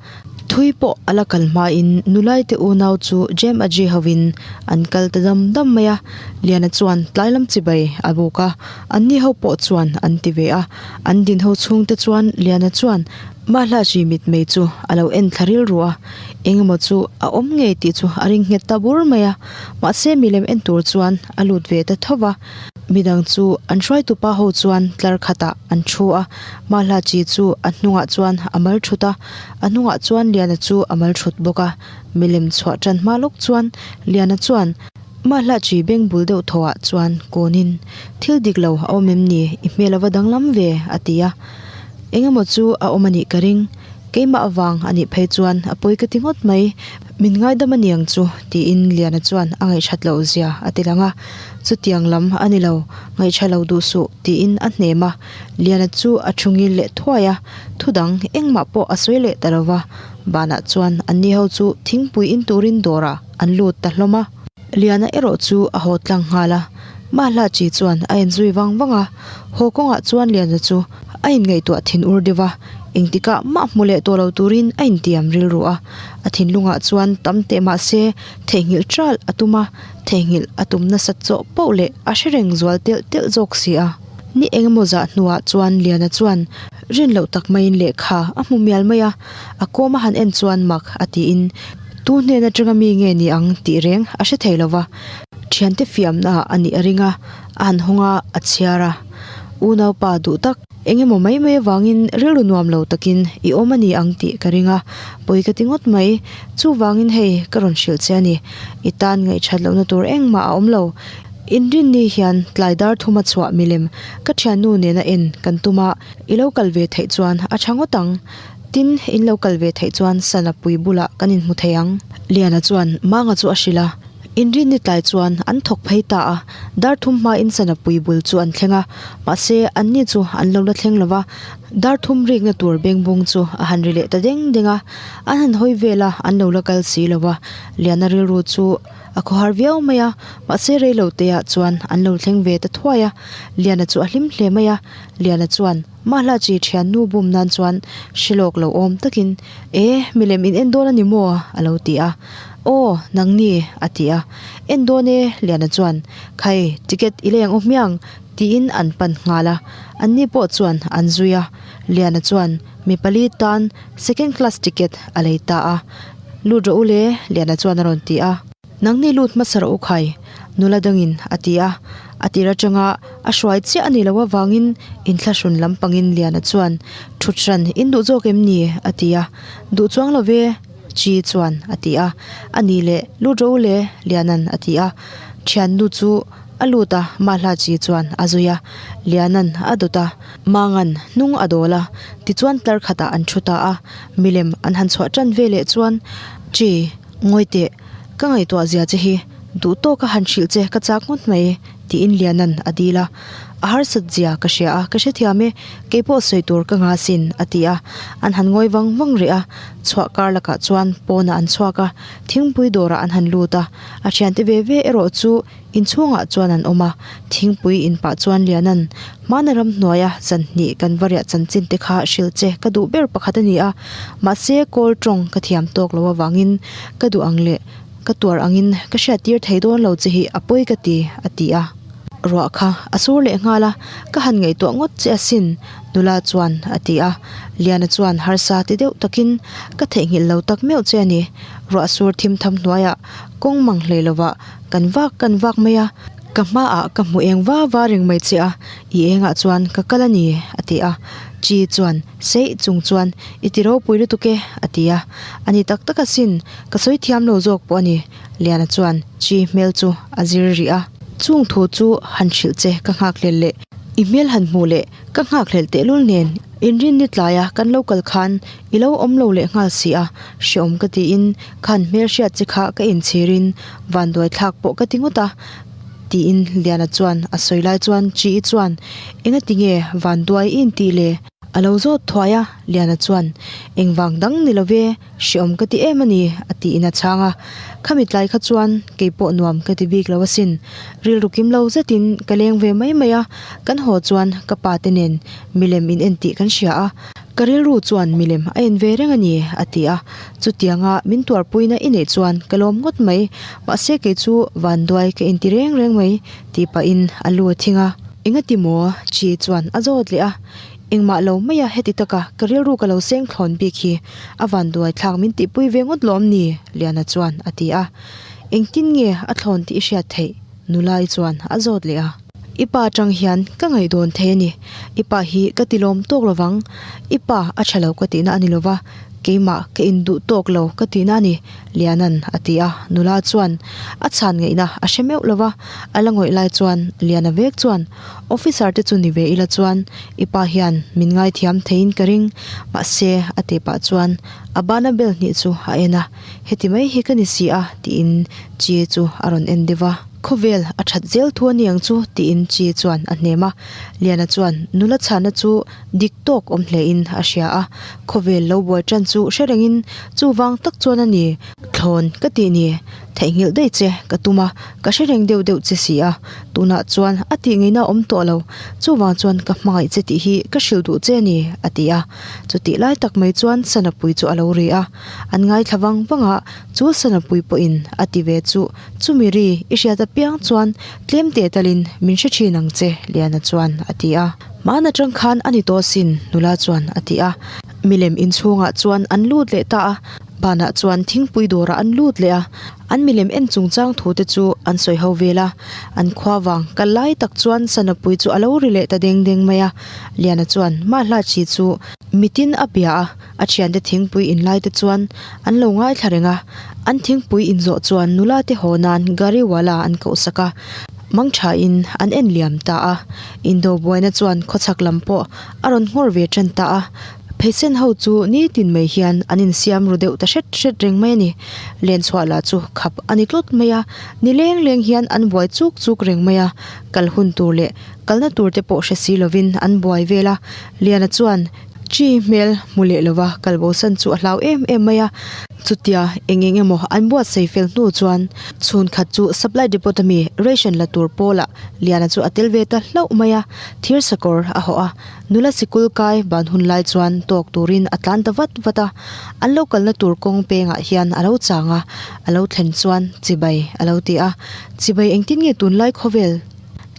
Thui pawh a la kal hmain nulaite unau chu Jem Aji hovin an kal ta dam dam mai a, Liana chuan tlai lam chibai a buk a, anni ho pawh chuan an ti ve a, an din ho chhungte chuan Liana chuan Mahlachi mitmei chu a lo en thla rilru a, engemaw chu a awm ngei tih chu a ring nghet ta bur mai a, mahse milem en tur chuan a lut ve ta tho va. Midang chu an hruaitupa ho chuan tlar khatah an thu a, Mahlachi chu a hnungah chuan a mal thut a, a hnungah chuan Liana chu a mal thut bawk a. Milem chhuah tan hma lawk chuan Liana chuan Mahlachi beng bul deuh thawhah chuan kawnin, Thil dik lo a awm em ni? I hmel a va danglam ve, a ti a. Engemaw chu a awm a nih ka ring. Keimah avang a nih phei chuan a pawi ka ti ngawt mai. Min ngaidam a niang chu, tiin Liana chuan a ngaihṭhat loh zia a ti lang a. Chutiang lam a ni lo, ngaihṭha lo duh suh, tiin a hnem a. Liana chu a thu ngil leh thuai a, thu dang engmah pawh a sawi leh ta lo va. Banah chuan anni ho chu thingpui in turin dawrah an lut ta hlawm a. Liana erawh chu a haw tlang nghal a, Mahla chi chuan a en zui vang vang a. Haw kawngah chuan Liana chu a inngaihtuah thin ur deuh a, engtikah mah hmu leh tawh lo turin a intiam rilru a. A thinlungah chuan tam teh mah se theihnghilh ṭal a tum a, theihnghilh a tum nasat chawh poh leh a hre reng zual telh telh zawk si a. Ni engemaw zah hnuah chuan Liana chuan rin loh tak maiin lehkha a hmu mial mai a, a kawm a han en chuan mak a tiin tu hnen atanga mi nge ni ang tih reng a hre thei lo va, thiante fiamna ah a nih a ring a, a han hawng a, a chhiar a. Unaupa duh tak engemaw mai mai avangin rilru nuam lo takin i awm a ni ang tih ka ring a, pawi ka ti ngawt mai. Chuvangin hei ka rawn hrilh che a ni, i tan ngaihthat lohna tur engmah a awm lo. Inrinni hian tlai dar thuma chhuah milem ka thiannu nena en kan tum a, i lo kal ve theih chuan a tha ngawt ang. Tin, in lo kal ve theih chuan sana pui bulah kan inhmu thei ang. Liana chuan Manga chu a hrilh a, Inrinni tlai chuan an thawk phei ta a, dar thum hmain sana pui bul chu an thleng a, mahse anni chu an lo la thleng lo va, dar thum rikna tur bengbung chu a han ri leh ta deng deng a, an han hawi vel a, an lo la kal si lo va, Liana rilru chu A khawhar viau mai a, mahse reilo te ah chuan an lo thleng ve ta thuai a, Liana chu a hlim hle mai a, Liana chuan Mahla chi thiannu bum nan chuan hrilawk lo awm takin E, milem in en dawn a ni maw? a lo ti a, Aw, nangni a ti a, En dawn e Liana chuan Khai, ticket i leng aw hmiang tiin an pan nghal a, anni pawh chuan an zui a, Liana chuan mi pali tan second class ticket a lei ta a. Lut rawh u le, Liana chuan a rawn ti a. Nangni lut hmasa rawh u khai, nula dangin a ti a. A tir atanga a hruai chiah a nih loh avangin inthlahrun lampangin Liana chuan, Thut hran in duh zawk em ni? a ti a. Duh chuang lo ve, Chi chuan a ti a. A nih leh, lut rawh u le, Liana'n a ti a. Thiannu chu a lut a, Mahla Chi chuan a zui a. Liana'n a dawt a. Mangan hnung a dawl a, tichuan tlar khatah an thu ta a. Milem an han chhuah tan ve leh chuan, Chi, ngawi teh, ka ngaihtuah zia che hi duh tawka han hrilh che ka chak ngawt mai, tiin Liana'n a dil a. A harsat zia ka hria a, ka hrethiam e, kei pawh sawi tur ka nga sin, a ti a. An han ngawi vang vang rih a, chhuah kar lakah chuan pawnah an chhuak a, thingpui dawrah an han lut a. A thiante ve ve erawh chu Inchhungah chuan an awm a, thingpui in pah chuan Liana'n, Hmana ramhnuaia zanhnih kan va riah chanchin te kha hrilh che ka duh ber pakhat a ni a, mahse kawl tawng ka thiam tawk lo avangin ka duh ang leh ka tuar angin ka hriattir thei dawn lo che hi a pawi ka ti, a ti a. Ruah kha a sur leh nghal a, ka han ngaihtuah ngawt che asin, nula chuan a ti a. Liana chuan harsa ti deuh takin, Ka theihnghilh lo tak meuh che a ni, ruah sur thim tham hnuaiah kawng mang hlei lovah Kan vak kan vak mai a, ka hmaah ka hmu eng va va reng mai che a, i engah chuan ka kal a ni, a ti a. Chi chuan, Seih chung chuan i ti ropui lutuk e, a ti a. A ni tak tak asin, ka sawi thiam lo zawk pawh a ni, Liana chuan Chi hmel chu a zir rih a. Chung thu chu han hrilh che ka nghakhlel leh i hmel han hmuh leh ka nghakhlelh tehlul nen inrinni tlaia kan lo kal khan i lo awm lo leh nghal si a, hreawm ka tiin khan hmelhriat che kha ka inchhirin vanduai thlak pawh ka ti ngawt a, tiin Liana chuan a sawi lai chuan Chi-i chuan Engati nge vanduai i intih le? A lo zawt thuai a, Liana chuan Engvang dang ni lo ve, hreawm ka ti em a ni, a tiin a chhang a. Khami tlai kha chuan kei pawh nuam ka ti bik lo asin. Rilru kim lo zetin ka leng ve mai mai a, kan haw chuan ka pa te nen milem in en tih kan hria a, Ka rilru chuan milem a en ve reng a ni, a ti a. Chutianga min tuarpuina i neih chuan ka lawm ngawt mai, mahse kei chu vanduai ka inti reng reng mai, tih pahin a lu a thing a. Engati maw? Chi chuan a zawt leh a. Engmah lo maia heti taka ka rilru ka lo seng thlawn bik hi a vanduai thlak min tihpui ve ngawt lawm ni? Liana chuan a ti a. Engtin nge a thlawn tih i hriat theih? Nulai chuan a zawt leh a. I pa atang hian ka ngaihdawn thei a ni. I pa hi ka ti lawm tawk lovang. I pa a tha lo ka tihna a ni lova. Keimah ka induh tawk lo ka tihna a ni, Liana'n a ti a. Nula chuan a chhan ngaihna a hre meuh lo va, a la ngawih lai chuan Liana vek chuan, Officer te chu ni ve ila chuan i pa hian min ngaithiam theiin ka ring, mahse a tih pah chuan a bana bel hnih chu a en a, heti mai hi ka ni si a tiin Chi chu a rawn en deuh va. Khawvel a that zel thu a ni ang chu tiin Chi chuan a hnem a. Liana chuan nula chhana chu dik tawk awm hlein a hria a, khawvel lo buai tan chu hre rengin chuvang tak chuan a ni, thlawn ka tih ni, theihnghilh daih che ka tum a, ka hre reng deuh deuh che si a, tunah chuan a tih ngeina awm tawh lo, chuvang chuan ka hmangaih che tih hi ka hrilh duh che a ni, a ti a. Chutih lai tak mai chuan Sanapui chu a lo ri a, an ngaithla vang vang a, chu Sanapui pawhin a ti ve chu Chumi ri i hriat apiang chuan tlem teh talin min hre thin ang che, Liana chuan a ti a. Hmaan atang khan a ni tawh asin, nula chuan a ti a. Milem inchhungah chuan an lut leh ta a, banah chuan thingpui dawrah an lut leh a. An milem en chungchang thu te chu an sawi ho vel a. An khua vang kal lai tak chuan Sanapui chu a lo ri leh ta deng deng mai a. Liana chuan Mahlachi chu mitin a bia a. A thiante thingpui in lai te chuan an lo ngaithla reng a, an thingpui in zawh chuan nula te haw nan gari wala an koh sak a, mang tha in an en liam ta a. Indo buaina chuan khawchhak lam pawh a rawn nghawr ve tan ta a, pheisen ho chu nitin mai hian an insiam ru deuh ta hret hret reng mai a ni. Len chhuah lah chu khap a ni tlut mai a, ni leng leng hian an buai chuk chuk reng mai a, kal hun tur leh kalna tur te pawh hre si lovin an buai vel a, Liana chuan Chi hmel hmu leh lova kalbosan chu a hlau em em mai a, chutia eng eng emaw an buatsaih fel hnu chuan chhun khat chu supply depot ami ration la tur pawlah Liana chu a tel ve ta hlauh mai a, thir sakawr a hawh a, nula sikul kai ban hun lai chuan tawk turin a tlan ta vat vat a, an lo kalna tur kawng pengah hian a lo chang a, a lo thlen chuan chibai a lo ti a, chibai engtin nge tunlai khawvel?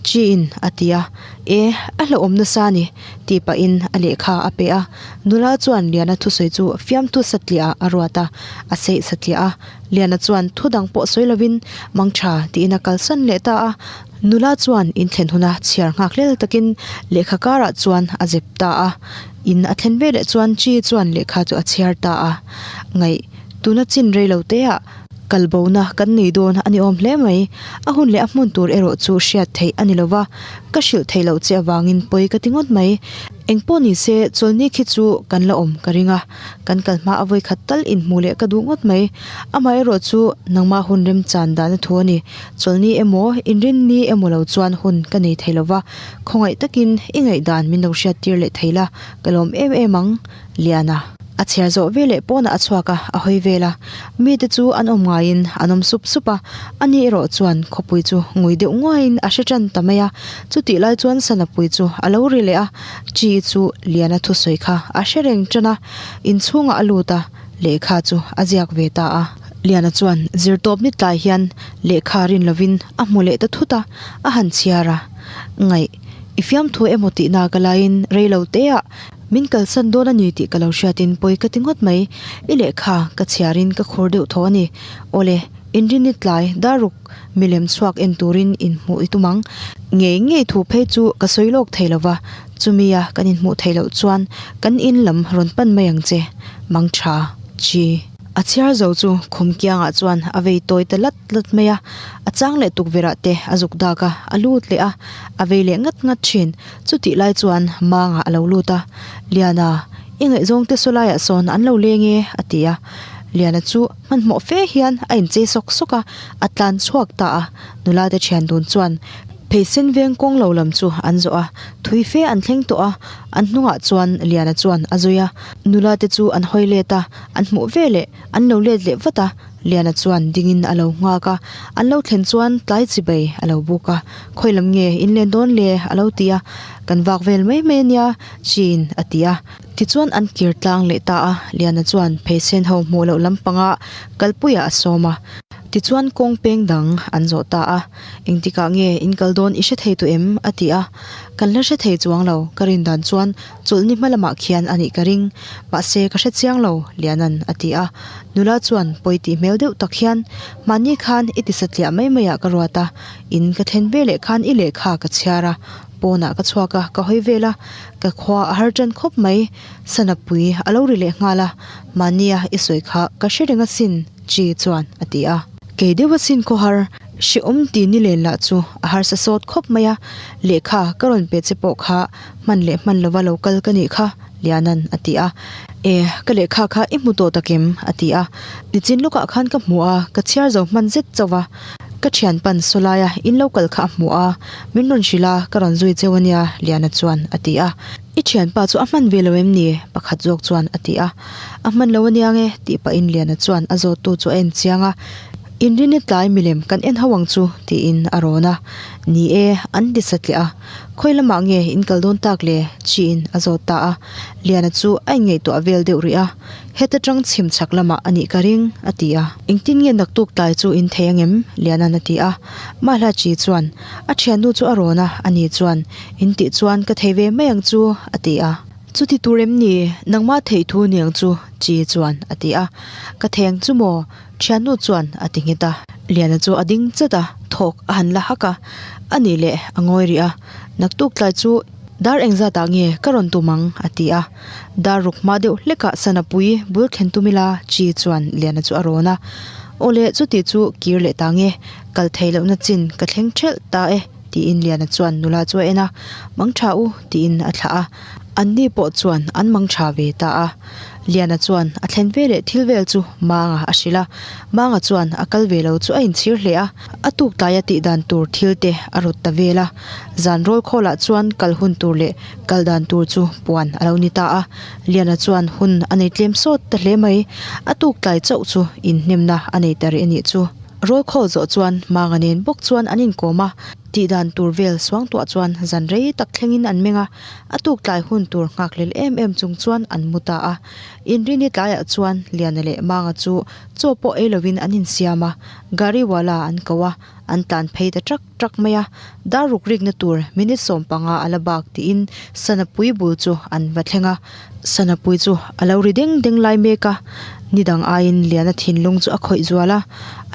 Chiin a ti a, E, a hlauhawm nasa a ni, tih pahin a lehkha a pe a. Nula chuan Liana thusawi chu fiamthu satliah ah a ruat a, a seih satliah a. Liana chuan thu dang pawh sawi lovin mang tha tiin a kalsan leh ta a. Nula chuan inthlen huna chhiar nghak hlel takin lehkha karah chuan a zep ta a. In a thlen veleh chuan Chi chuan lehkha chu a chhiar ta a. Ngaih, tuna chin rei lo te ah Kalbona kan nei dawn a ni awm hle mai. A hun leh a hmun tur erawh chu hriat theih a ni lo va, ka hrilh theih loh che avangin pawi ka ti ngawt mai. Engpawh ni se, chawlhni khi chu kan la awm ka ring a, kan kal hma a vawikhat tal inhmuh leh ka duh ngawt mai. Amah erawh chu nangmah hun remchan dahna thu a ni. Chawlhni emaw, inrinni emaw lo chuan hun ka nei thei lo va, khawngaih takin i ngaihdan min lo hriattir leh thei la, ka lawm em em ang. Liana. A chhiar zawh veleh pawnah a chhuak a, a hawi vel a. Mite chu an awm ngaiin an awm sup sup a, ani erawh chuan khawpui chu ngui deuh nguaiin a hre tan ta mai a. Chutih lai chuan Sanapui chu a lo ri leh a, Chi chu Liana thusawi kha a hre reng tan a, inchhungah a lut a, lehkha chu a ziak ve ta a. Liana chuan zirtawp ni tlai hian lehkha rin lovin a hmu leh ta thut a, a han chhiar a, Ngaih, i fiamthu emaw tihna ka laiin rei lo teah Min kalsan dawn a ni tih ka lo hriatin pawi ka ti ngawt mai. I lehkha ka chhiarin ka khur deuh thaw a ni. Awle, inrinni tlai daruk milem chhuak en turin inhmuh i tum ang. Ngei ngei thu phei chu ka sawi lawk thei lo va, chumia kan inhmuh theih loh chuan kan in lam rawn pan mai ang che. Mang tha, Chi. A chhiar zo chu khum kiangah chuan a vei tawi ta lat lat mai a, a chang leh tukverh ah te a zuk dak a, a lut leh a, a vei leh ngat ngat thin. Chutih lai chuan Manga a lo lut a, Liana, i ngaihzawng te saw laiah sawn an lo leng e, a ti a. Liana chu hmanhmawh fe hian a inchei sawk sawk a, a tlan chhuak ta a. Nula te thian dun chuan pheisen veng kawng lo lam chu an zawh a, thui fe an thleng tawh a, an hnungah chuan Liana chuan a zui a. Nula te chu an hawi let a, an hmuh veleh an lo let leh vat a. Liana chuan dingin a lo nghak a, an lo thlen chuan tlai chibei a lo buk a, Khawi lam nge in len dawn le? a lo ti a, Kan vak vel mai mai ania, Chiin a ti a. Tichuan an kir tlang leh ta a, Liana chuan pheisen ho hmuh loh lampanga kalpuiah a sawm a. Tichuan kawng peng dang an zawh ta a, Engtikah nge in kal dawn i hre thei tawh em? a ti a, Kan la hre thei chuang lo, ka rin dan chuan Chawlhni hma lamah khian a nih ka ring, mahse ka hre chiang lo, Liana'n a ti a. Nula chuan pawi tih hmel deuh tak hian, Mahni khan i ti satliah mai maiah ka ruat a, in ka thlen veleh khan i lehkha ka chhiar a. Pawnah ka chhuak a, ka hawi vel a, ka khua a har tan khawp mai. Sana pui a lo ri leh nghal a, Mahnia i sawi kha ka hre reng asin, Chi chuan a ti a. Kei deuh asin khawhar, hrehawm ti ni len lah chu a harsa sawt khawp mai a, lehkha ka rawn pe che pawh kha hman leh hman lova lo kal ka nih kha, Lianan a ti a. E, ka lehkha kha i hmu tawh takim? a ti a. Nichin lawkah khan ka hmu a, ka chhiar zo hman zet chauh va. Ka thianpan sawlaia in lo kal kha a hmu a, min rawn hrilh a, ka rawn zui cheu a nia, Liana chuan a ti a. I thianpa chu a hman ve lo em ni? Pakhat zawk chuan a ti a. A hman lo ania nge? tih pahin Liana chuan a zawttu chu a en chiang a. Inrini tlai milem kan en ho ang chu, tiin a rawn a. Ni e, an ti satliah a. Khawi lamah nge in kal dawn tak le? Chiin a zawt ta a. Liana chu a inngaihtuah vel deuh rih a. Heta tang chhim chhak lamah a nih ka ring, a ti a. Engtin nge naktuk tlai chu in thei angem? Liana'n a ti a. Mahla Chi chuan, A thiannu chu a rawn a, ani chuan, In tih chuan ka thei ve mai ang chu, a ti a. Chuti tur em ni? Nangmah theih thu ni ang chu, Chi chuan a ti a. Ka thei ang chu maw? Thiannu chuan a ti nghet a. Liana chu a ding chat a, thawk a han la hak a. A nih leh a ngawi rih a, Naktuk tlai chu dar engzatah nge ka rawn tum ang? a ti a. Dar ruk hma deuh hlekah Sanapui bul thlen tum ila Chi chuan Liana chu a rawn a. Awle chuti chu kir leh ta nge, kal thei lohna chin ka thleng thelh ta e tiin Liana chuan nula chu a en a. Mang tha u tiin a thlah a. Anni pawh chuan an mang tha ve ta a. Liana chuan a thlen ve leh thil vel chu Manga a hrilh a, Manga chuan a kal ve lo chu a inchhir hle a, a tuk tlaia tih dan tur thil te a rawt ta vel a. Zan rawl khawlah chuan kal hun tur leh kal dan tur chu puan a lo ni ta a, Liana chuan hun a nei tlem sawt ta hle mai, a tuk tlai chauh chu inhnemna a nei ta rih a nih chu. Rawl khawl zawh chuan Manga nen bawk chuan an inkawm a, tih dan tur vel suangtuah chuan zan rei tak thlengin an meng a, A tuk tlai hun tur nghakhlel em em chung chuan an mu ta a. Inrini tlaiah chuan Liana leh Manga chu chaw pawh ei lovin an insiam a, Gariwala an ko a, an tlan phei ta trak trak mai a. Dar ruk rikna tur minute 15 a la bak tiin Sanapui bul chu an va thleng a. Sanapui chu a lo ri deng deng lai mek a, nidang aiin Liana thinlung chu a khawih zual a.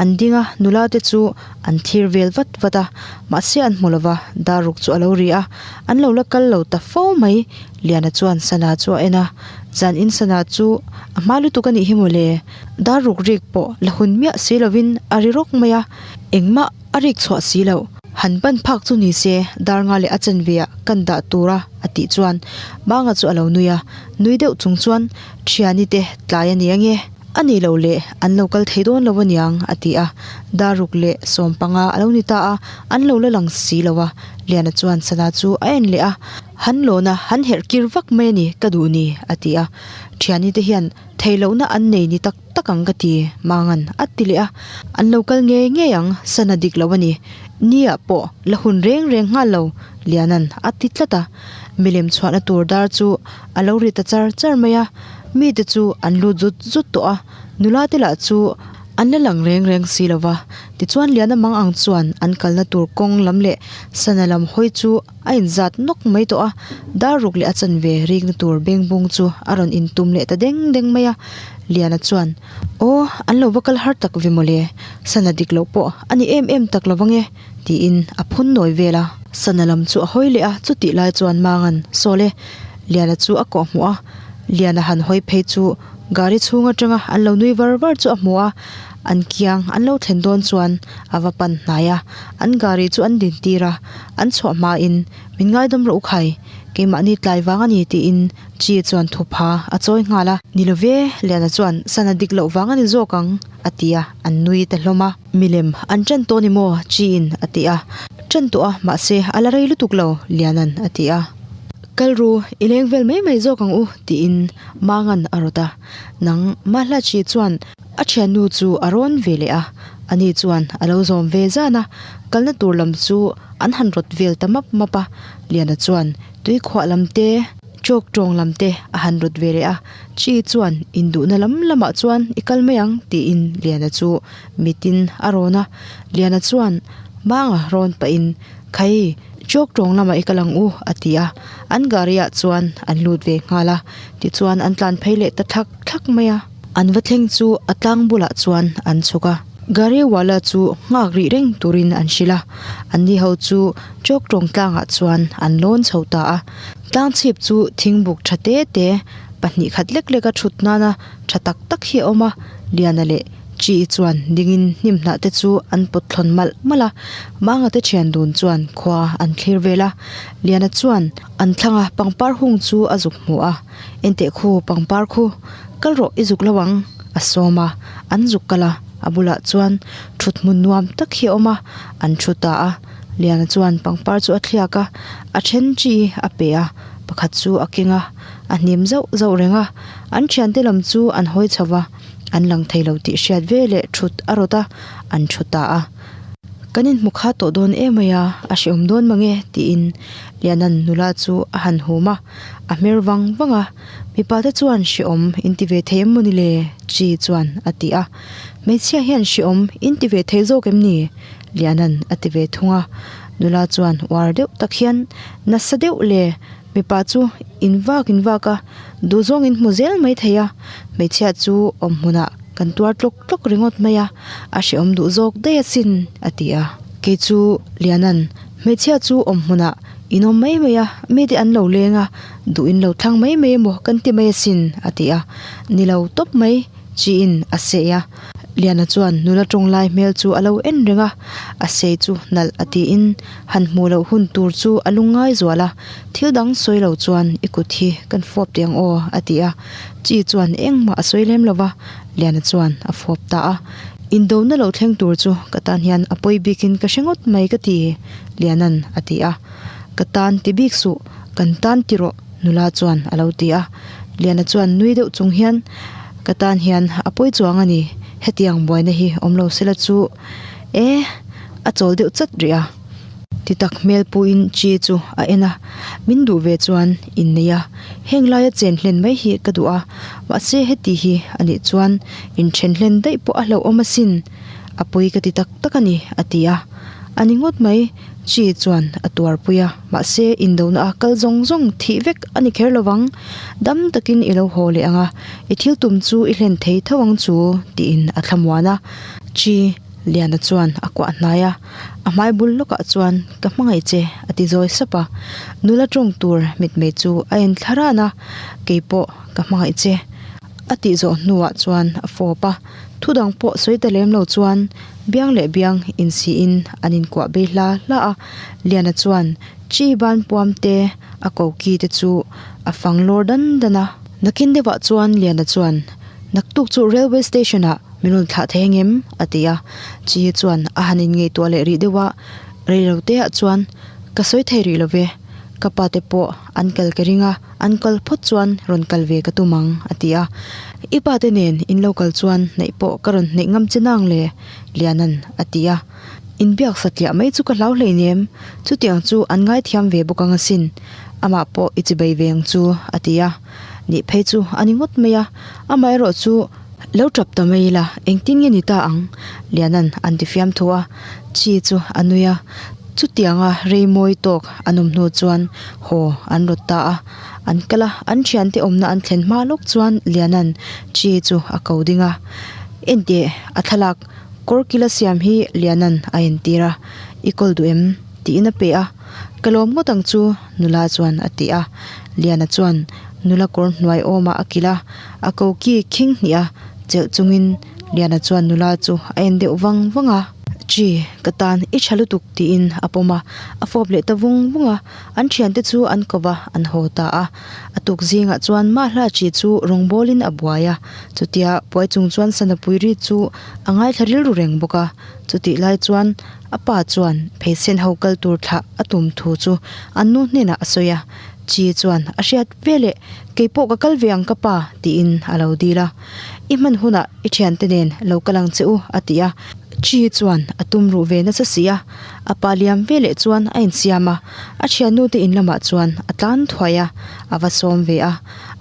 An ding a, nula te chu an thlir vel vat vat a, mahse an hmu lova, dar ruk chu a lo ri a. An lo la kal lo ta fo mai, Liana chuan Sana chu a en a, zan in Sana chu a hma lutuk a nih hi mawle, dar ruk rik pawh la hun miah si lovin a ri rawk mai a, engmah a rik chhuah si loh. Han ban phak chu ni se, dar nga leh a chanve ah kan dah tur a a tih chuan Manga chu a lo nui a, nui deuh chung chuan Thiani te tlai a ni ange. A nih loh leh an lo kal thei dawn lo aniang a ti a, dar ruk leh 15 a lo ni ta a, an lo la lang si lo a, Liana chuan sana chu a en leh a, Han lawn a, han herh kir vak mai a ni ka duh ni a ti a, thiani te hian thei lohna an nei ni tak tak ang ka ti Mangan a ti leh a, an lo kal ngei ngei ang sana dik lo a ni, ni ah pawh la hun reng reng nghal lo Liana'n a ti tlat a, milem chhuahna tur dar chu a lo ri ta char char mai a. Mite chu an lut zut zut tawh a, nula te lah chu an la lang reng reng si lo va. Tichuan Liana mang ang chuan an kalna tur kawng lam leh sana lam hawi chu a inzat nawk mai tawh a, dar ruk leh a chanve rikna tur bengbung chu a rawn intum leh ta deng deng mai a. Liana chuan, Aw, an lo va kal har tak ve mawle, sana dik loh pawh a ni em em tak lo vang e, tiin a phun nawi vel a. Sana lam chu a hawi leh a, chutih lai chuan Mangan, Sawle, Liana chu a kawhhmuh a, Liana han hawi phei chu gari chhung atanga an lo nui var var chu a hmu a, an kiang an lo thlen dawn chuan a va pan hnai a, an gari chu an din tir a, an chhuah hmain min ngaidawm rawh u khai, keimahni tlai vang a ni tiin Chi chuan thupha a chawi nghal a. Ni lo ve, Liana chuan sana dik loh vang a ni zawk ang a ti a, an nui ta hlawm a. Milem an ṭan tawh ni maw? Chiin a ti a. Ṭan tawh a, mahse a la rei lutuk lo, Liana'n a ti a. Kal ru, i leng vel mai mai zawk ang u, tiin Mangan a rawt a. Nang Mahlachi chuan a thiannu chu a rawn ve leh a, ani chuan a lo zawm ve zan a, kalna tur lam chu an han rawt vel ta map map a. Liana chuan tuikhuah lam te, chawk tawng lam te a han rawt ve leh a, Chi chuan induhna lam lamah chuan i kal mai ang, tiin Liana chu mitin a rawn a. Liana chuan Manga rawn pahin, Khai, chawk tawng lamah i kal ang u, a ti a. An gari ah chuan an lut ve nghal a, tichuan an tlan phei leh ta thlak thlak mai a. An va thleng chu a tlang bulah chuan an chhuk a. Gariwala chu nghak rih reng turin an hrilh a, anni ho chu chawk tawng tlangah chuan an lawn chho ta a. Tlang chhip chu thingbuk tha te te pahnih khat lek lek a thut nana tha tak tak hi a awm a, Liana leh Chi chuan dingin hnim hnah te chu an pawt thlawn malh malh a, Manga te thian dun chuan khua an thlir vel a, Liana chuan an thlang a pangpar hung chu a zuk hmu a, Enteh khu pangpar khu kal rawh i zuk lo ang a sawm a, an zuk kal a, a bulah chuan thut hmun nuam tak hi a awm a, an thu ta a, Liana chuan pangpar chu a thliak a, a then chi a pe a, pakhat chu a keng a, a hnim zauh zauh reng a, an thiante lam chu an hawi chho va. An lang thei lo tih hriat ve leh thut a rawt a, an thu ta a. Kan inhmu kha tawh dawn em mai a, a hrehawm dawn mange tiin Liana'n nula chu a han hum a, a hmer vang vang a. Mipa te chuan hrehawm in ti ve thei em mawni le? Chi chuan a ti a. Hmeichhia hian hrehawm in ti ve thei zawk em ni? Liana'n a ti ve thung a. Nula chuan uar deuh tak hian, Nasa deuh le, mipa chu in vak in vak a, Duhzawng in hmu zel mai thei a, hmeichhia chu awm hmunah kan tuar tlawk tlawk ringawt mai a, a hrehawm duh zawk daih asin a ti a. Kei chu Liana'n hmeichhia chu awm hmunah in awm mai mai a, mite an lo leng a, duh in lo thlang mai mai emaw kan ti mai asin a ti a, ni lo tawp mai chiin a sei a. Liana chuan nula tawng lai hmel chu a lo en reng a, a sei chu nalh a tiin han hmuh loh hun tur chu a lungngai zual a, thil dang sawi lo chuan i kut hi kan fawp teh ang aw a ti a, chi chuan engmah a sawi lem lo va, Liana chuan a fawp ta a, Indona lo thleng tur chu ka tan hian a pawi bikin ka hre ngawt mai ka ti Liana'n a ti a, Ka tan ti bik suh, kan tan ti rawh nula chuan a lo ti a. Liana chuan nui deuh chung hian, Ka tan hian a pawi chuang a ni, hetiang buaina hi awm lo sela chu e, a chawl deuh chat rih a. Ti tak hmel puiin Chi chu a en a, Min duh ve chuan innei a, heng laia chen hlen mai hi ka duh a, mahse heti hi a nih chuan inthen hlen daih pawh a hlauhawm asin, a pawi ka ti tak tak a ni, a ti a. A ni ngawt mai. Chi chuan a tuarpui a, mahse indona a kal zawng zawng thih vek a ni kher lovang. Dam takin i lo haw leh ang a, i thil tum chu i hlen thei tho ang chu, tiin a thlamuan a. Chi Liana chuan a kuah hnai a, a hmai bul lawkah chuan ka hmangaih che a ti zawi sap a. Nula tawng tur mitmei chu a en thla ran a, keipawh ka hmangaih che a tih zawh hnuah chuan a fawp a. Thu dang pawh sawi ta lem lo chuan biang leh biang insiin an inkuah bei hla hla a, Liana chuan chi ban puam te a koki te chu a fang lawr dan dan a. Nakin deuhah chuan Liana chuan, Naktuk chu railway station ah min rawn thlah thei angem? a ti a, Chi chuan a han inngaihtuah leh rih deuh a, Reilo te ah chuan ka sawi thei rih lo ve, ka pa te pawh an kal ka ring a, An kal phawt chuan rawn kal ve ka tum ang, a ti a. I pa te nen in lo kal chuan hnaih pawh ka rawn hnaih ngam che nang le, Liana'n a ti a. Inbiak satliah mai chu ka hlau hleinem, chutiang chu an ngaithiam ve bawk ang asin, amah pawh i chibei ve ang chu, a ti a. Nih phei chu a ni ngawt mai a, amaherawh chu lo tap ta mai ila engtin nge ni ta ang? Liana'n an ti fiam thu a, Chi chu a nui a. Chutianga rei mawi tawk an awm hnu chuan haw an rawt ta a, an kal a, an thiante awmna an thlen hma lawk chuan Liana'n Chi chu a ko ding a. Enteh, a thlalak kawr kila siam hi Liana'n a entir a, I kawl duh em? tiin a pe a, Ka lawm ngawt ang chu, nula chuan a ti a. Liana chuan nula kawr hnuai awmah a kilh a, a koki khing hnih a chelh chungin Liana chuan nula chu a en deuh vang vang a. Chi, ka tan i tha lutuk tiin a pawm a, a fawp leh ta vung vung a, an thiante chu an ko va, an haw ta a. A tuk zingah chuan Mahla chi chu rawngbawlin a buai a, chutia buai chung chuan Sanapui ri chu a ngaithla rilru reng bawk a, chutih lai chuan a pa chuan pheisen ho kal tur thlah a tum thu chu an nu hnenah a sawi a, Chi chuan a hriat veleh keipawh ka kal ve ang ka pa tiin a lo dil a. I hman hunah i thiante nen lo kal ang che u a ti a. Chi chuan a tum ruh ve nasa si a, a pa liam ve leh chuan a insiam a, a thiannu te in lamah chuan a tlan thuai a, a va sawm ve a.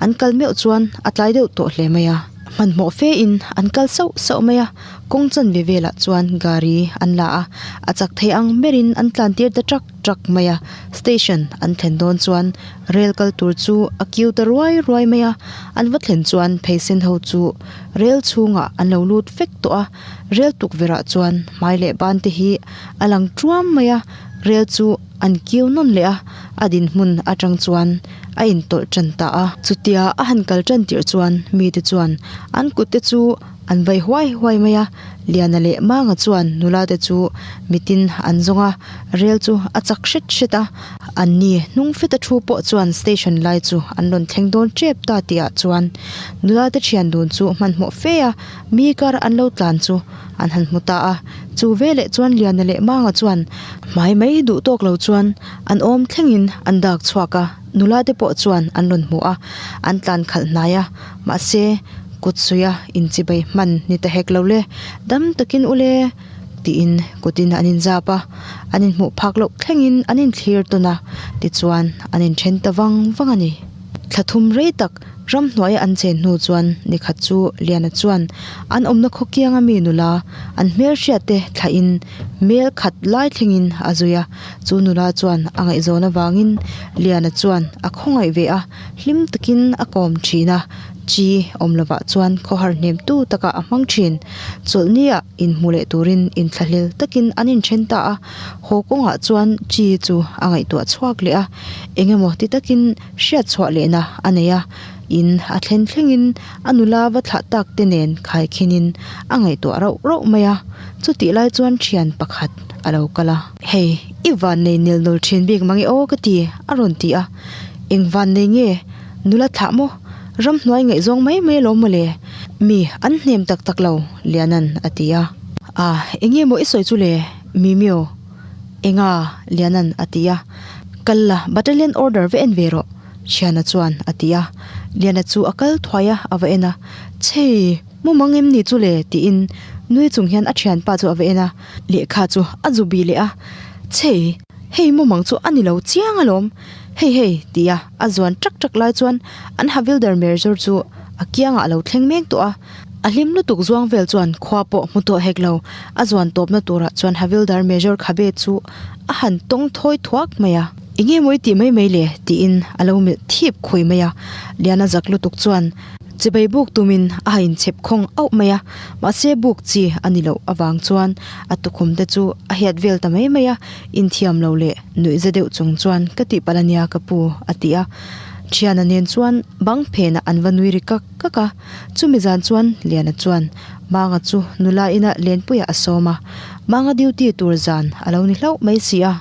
An kal meuh chuan a tlai deuh tawh hle mai a. Hmanhmawh fe in an kal sauh sauh mai a, kawng chanve velah chuan gari an la a, a chak thei ang berin an tlan tir ta trak trak mai a, station an thlen dawn chuan rel kal tur chu a kiu ta ruai ruai mai a, an va thlen chuan pheisen ho chu rel chhungah an lo lut vek tawh a, rel tukverh ah chuan hmai leh ban te hi a lang tuam mai a, rel chu an kiu nawn leh a, a dinhmun atang chuan a intawlh tan ta a. Chutia a han kal tan tirh chuan mite chuan an kut te chu an vai huai huai mai a, Liana leh Manga chuan nula te chu mitin an zawng a, rel chu a chak hret hret a, anni hnung feta thu pawh chuan station lai chu an rawn thleng dawn tep ta tih ah chuan nula te thian dun chu hmanhmawh fe a, mi kar an lo tlan chu an han hmu ta a, chu veleh chuan Liana leh Manga chuan hmai mai duh tawk lo chuan an awm thlengin an dak chhuak a, nula te pawh chuan an rawn hmu a, an tlan khalh hnai a, mahse kut suia inchibei hman ni ta hek lo le, dam takin u le tiin kutin an inzap a, an inhmuh phak loh thlengin an inthlir tawn a, tichuan an inthen ta vang vang a ni. Thla thum rei tak ramhnuaia an chen hnu chuan nikhat chu Liana chuan an awmna khaw kianga mi nula an hmelhriat te thlahin mel khat lai thlengin a zui a, chu nula chuan a ngaihzawn avangin Liana chuan a khawngaih ve a, hlim takin a kawm thin a, chi awm lovah chuan khawhar hnemtu takah a hmang thin. Chawlhnia inhmu leh turin inthlahlel takin an inthen ta a, haw kawngah chuan chi chu a ngaihtuah chhuak leh a. Eng emaw ti takin hriat chhuah lehna a nei a, in a thlen thlengin a nula va thlah tak te nen khaikhinin a ngaihtuah rauh rauh mai a, chutih lai chuan thian pakhat a lo kal a. Hei, i vannei nel nawl thin bik mang e aw ka ti, a rawn ti a. Eng vannei nge? Nula thlah maw? Ramhnuai ngaihzawng mai mai alawm mawle. Mi an hnem tak tak lo, Liana'n a ti a. A, eng nge maw i sawi chu le, Mimio? Enga? Liana'n a ti a. Kal la, battalion order va en ve rawh, Thiana chuan a ti a. Liana chu a kal thuai a, a va en a. Chhei, mu mang em ni chu le? tiin nui chung hian a thianpa chu a va en a. Lehkha chu a zu bi leh a. Chhei, hei mu mang chu a ni lo chiang alawm. Hei hei, ti a, a zuan ṭak ṭak lai chuan an Havildar Merzor chu a kiangah a lo thleng mek tawh a. A hlim lutuk zuang vel chuan khua pawh hmu tawh hek lo. A zuan tawpna turah chuan Havildar Major khabe chu a han tawng thawi thuak mai a. Enge mawi tih mai mai le? tiin a lo melh thip khui mai a. Liana zak lutuk chuan chibai buk tumin a ha inchhep khawng auh mai a. Mahse buk chi a ni loh avang chuan a tukhum te chu a hiat vel ta mai mai a. Inthiam lo leh nuihza deuh chung chuan ka tihpalh a nia ka pu a ti a. Thiana nen chuan bang phenah an va nui ri kak kak a. Chumi zan chuan Liana chuan Manga chu nula ina lenpuiah a sawm a, Manga duty tur zan a lo ni hlauh mai si a.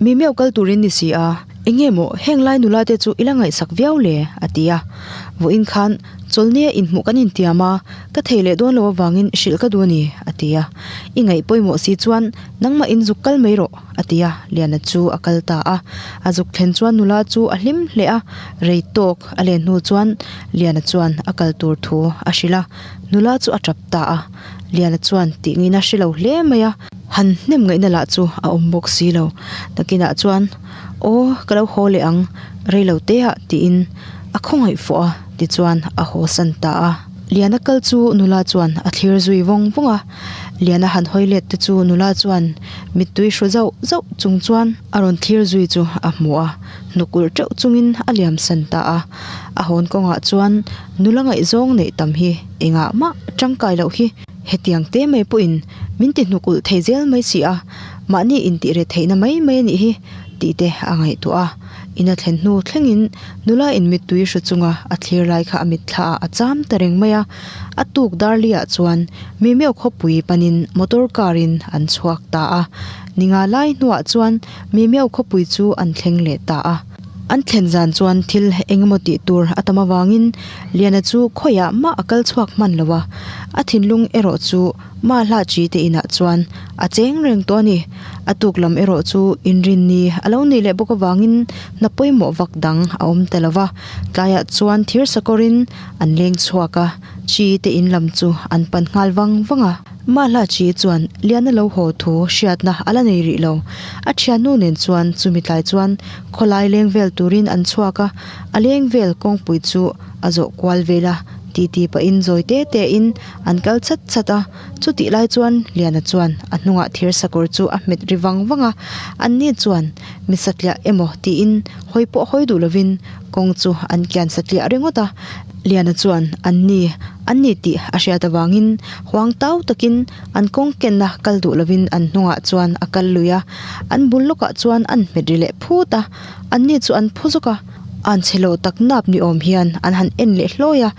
Mi meuh kal turin ni si a, eng nge maw heng lai nula te chu i la ngaihsak viau le? a ti a. Vawiin khan chawlhnia inhmuh kan intiam a, ka thei leh dawn lo avangin hrilh ka duh a ni, a ti a. I ngaih pawimawh si chuan nangmah in zuk kal mai rawh, a ti a. Liana chu a kal ta a. A zuk thlen chuan nula chu a hlim hle a, rei tawk a len hnu chuan Liana chuan a kal tur thu a hrilh a, nula chu a tap ta a. Liana chuan tih ngina hre lo hle mai a, han hnem ngaihna lah chu a awm bawk si lo. Nakinah chuan, Aw, ka lo haw leh ang, rei lo te ah tiin a khawngaih fawh a, tichuan a haw san ta a. Liana kal chu nula chuan a thlir zui vawng vawng a, Liana han hawi let te chu nula chuan mittui hru zauh zauh chung chuan a rawn thlir zui chu a hmu a. Hnukulh teuh chungin a liam san ta a, a hawn kawngah chuan nula ngaihzawng neih tam hi engah mah tangkai loh hi hetiang te mai pawhin min ti hnukulh thei zel mai si a, mahni intih re theihna mai mai a nih hi tih te a ngaihtuah a. In a thlen hnu thlengin nula in mittui hru chunga a thlir lai kha a mitthla ah a cham ta reng mai a, a tuk darliah chuan mi meuh khawpui panin motor car in an chhuak ta a, ninga lai hnuah chuan Mimeo khawpui chu an thleng leh ta a. An thlen zan chuan thil eng emaw tih tur a tam avangin Liana chu khawiah mah a kal chhuak hman lo a. A thinlung erawh chu Ma Hla Chi te inah chuan a cheng reng tawh a ni. A tuk lam erawh chu inrinni a lo nih leh bawk avangin hna pawimawh vak dang a awm ta lo va. Tlaiah chuan thir sakawrin an leng chhuak a, Chi te in lam chu an pan nghal vang vang a. Mahla chi chuan Liana lo haw thu hriatna a la nei rih lo. A thiannu nen chuan chumi tlai chuan khawlai leng vel turin an chhuak a, a leng vel kawngpui chu a zawh kual vel a. Titi pahin zawi te te in an kal chat chat a, chutih lai chuan Liana chuan a hnungah thir sakawr chu a hmet ri vang vang a, anni chuan mi satliah emaw tiin hawi pawh hawi duh lovin kawng chu an kian satliah ringawt a, Liana chuan anni anni tih a hriat avangin huang tau takin an kawng kenna kal duh lovin an hnungah chuan a kal lui a, an bul lawkah chuan an hmet ri leh phut a, anni chu an phu zawk a. An chhe lo tak nap ni awm hian an han en leh hlawi a,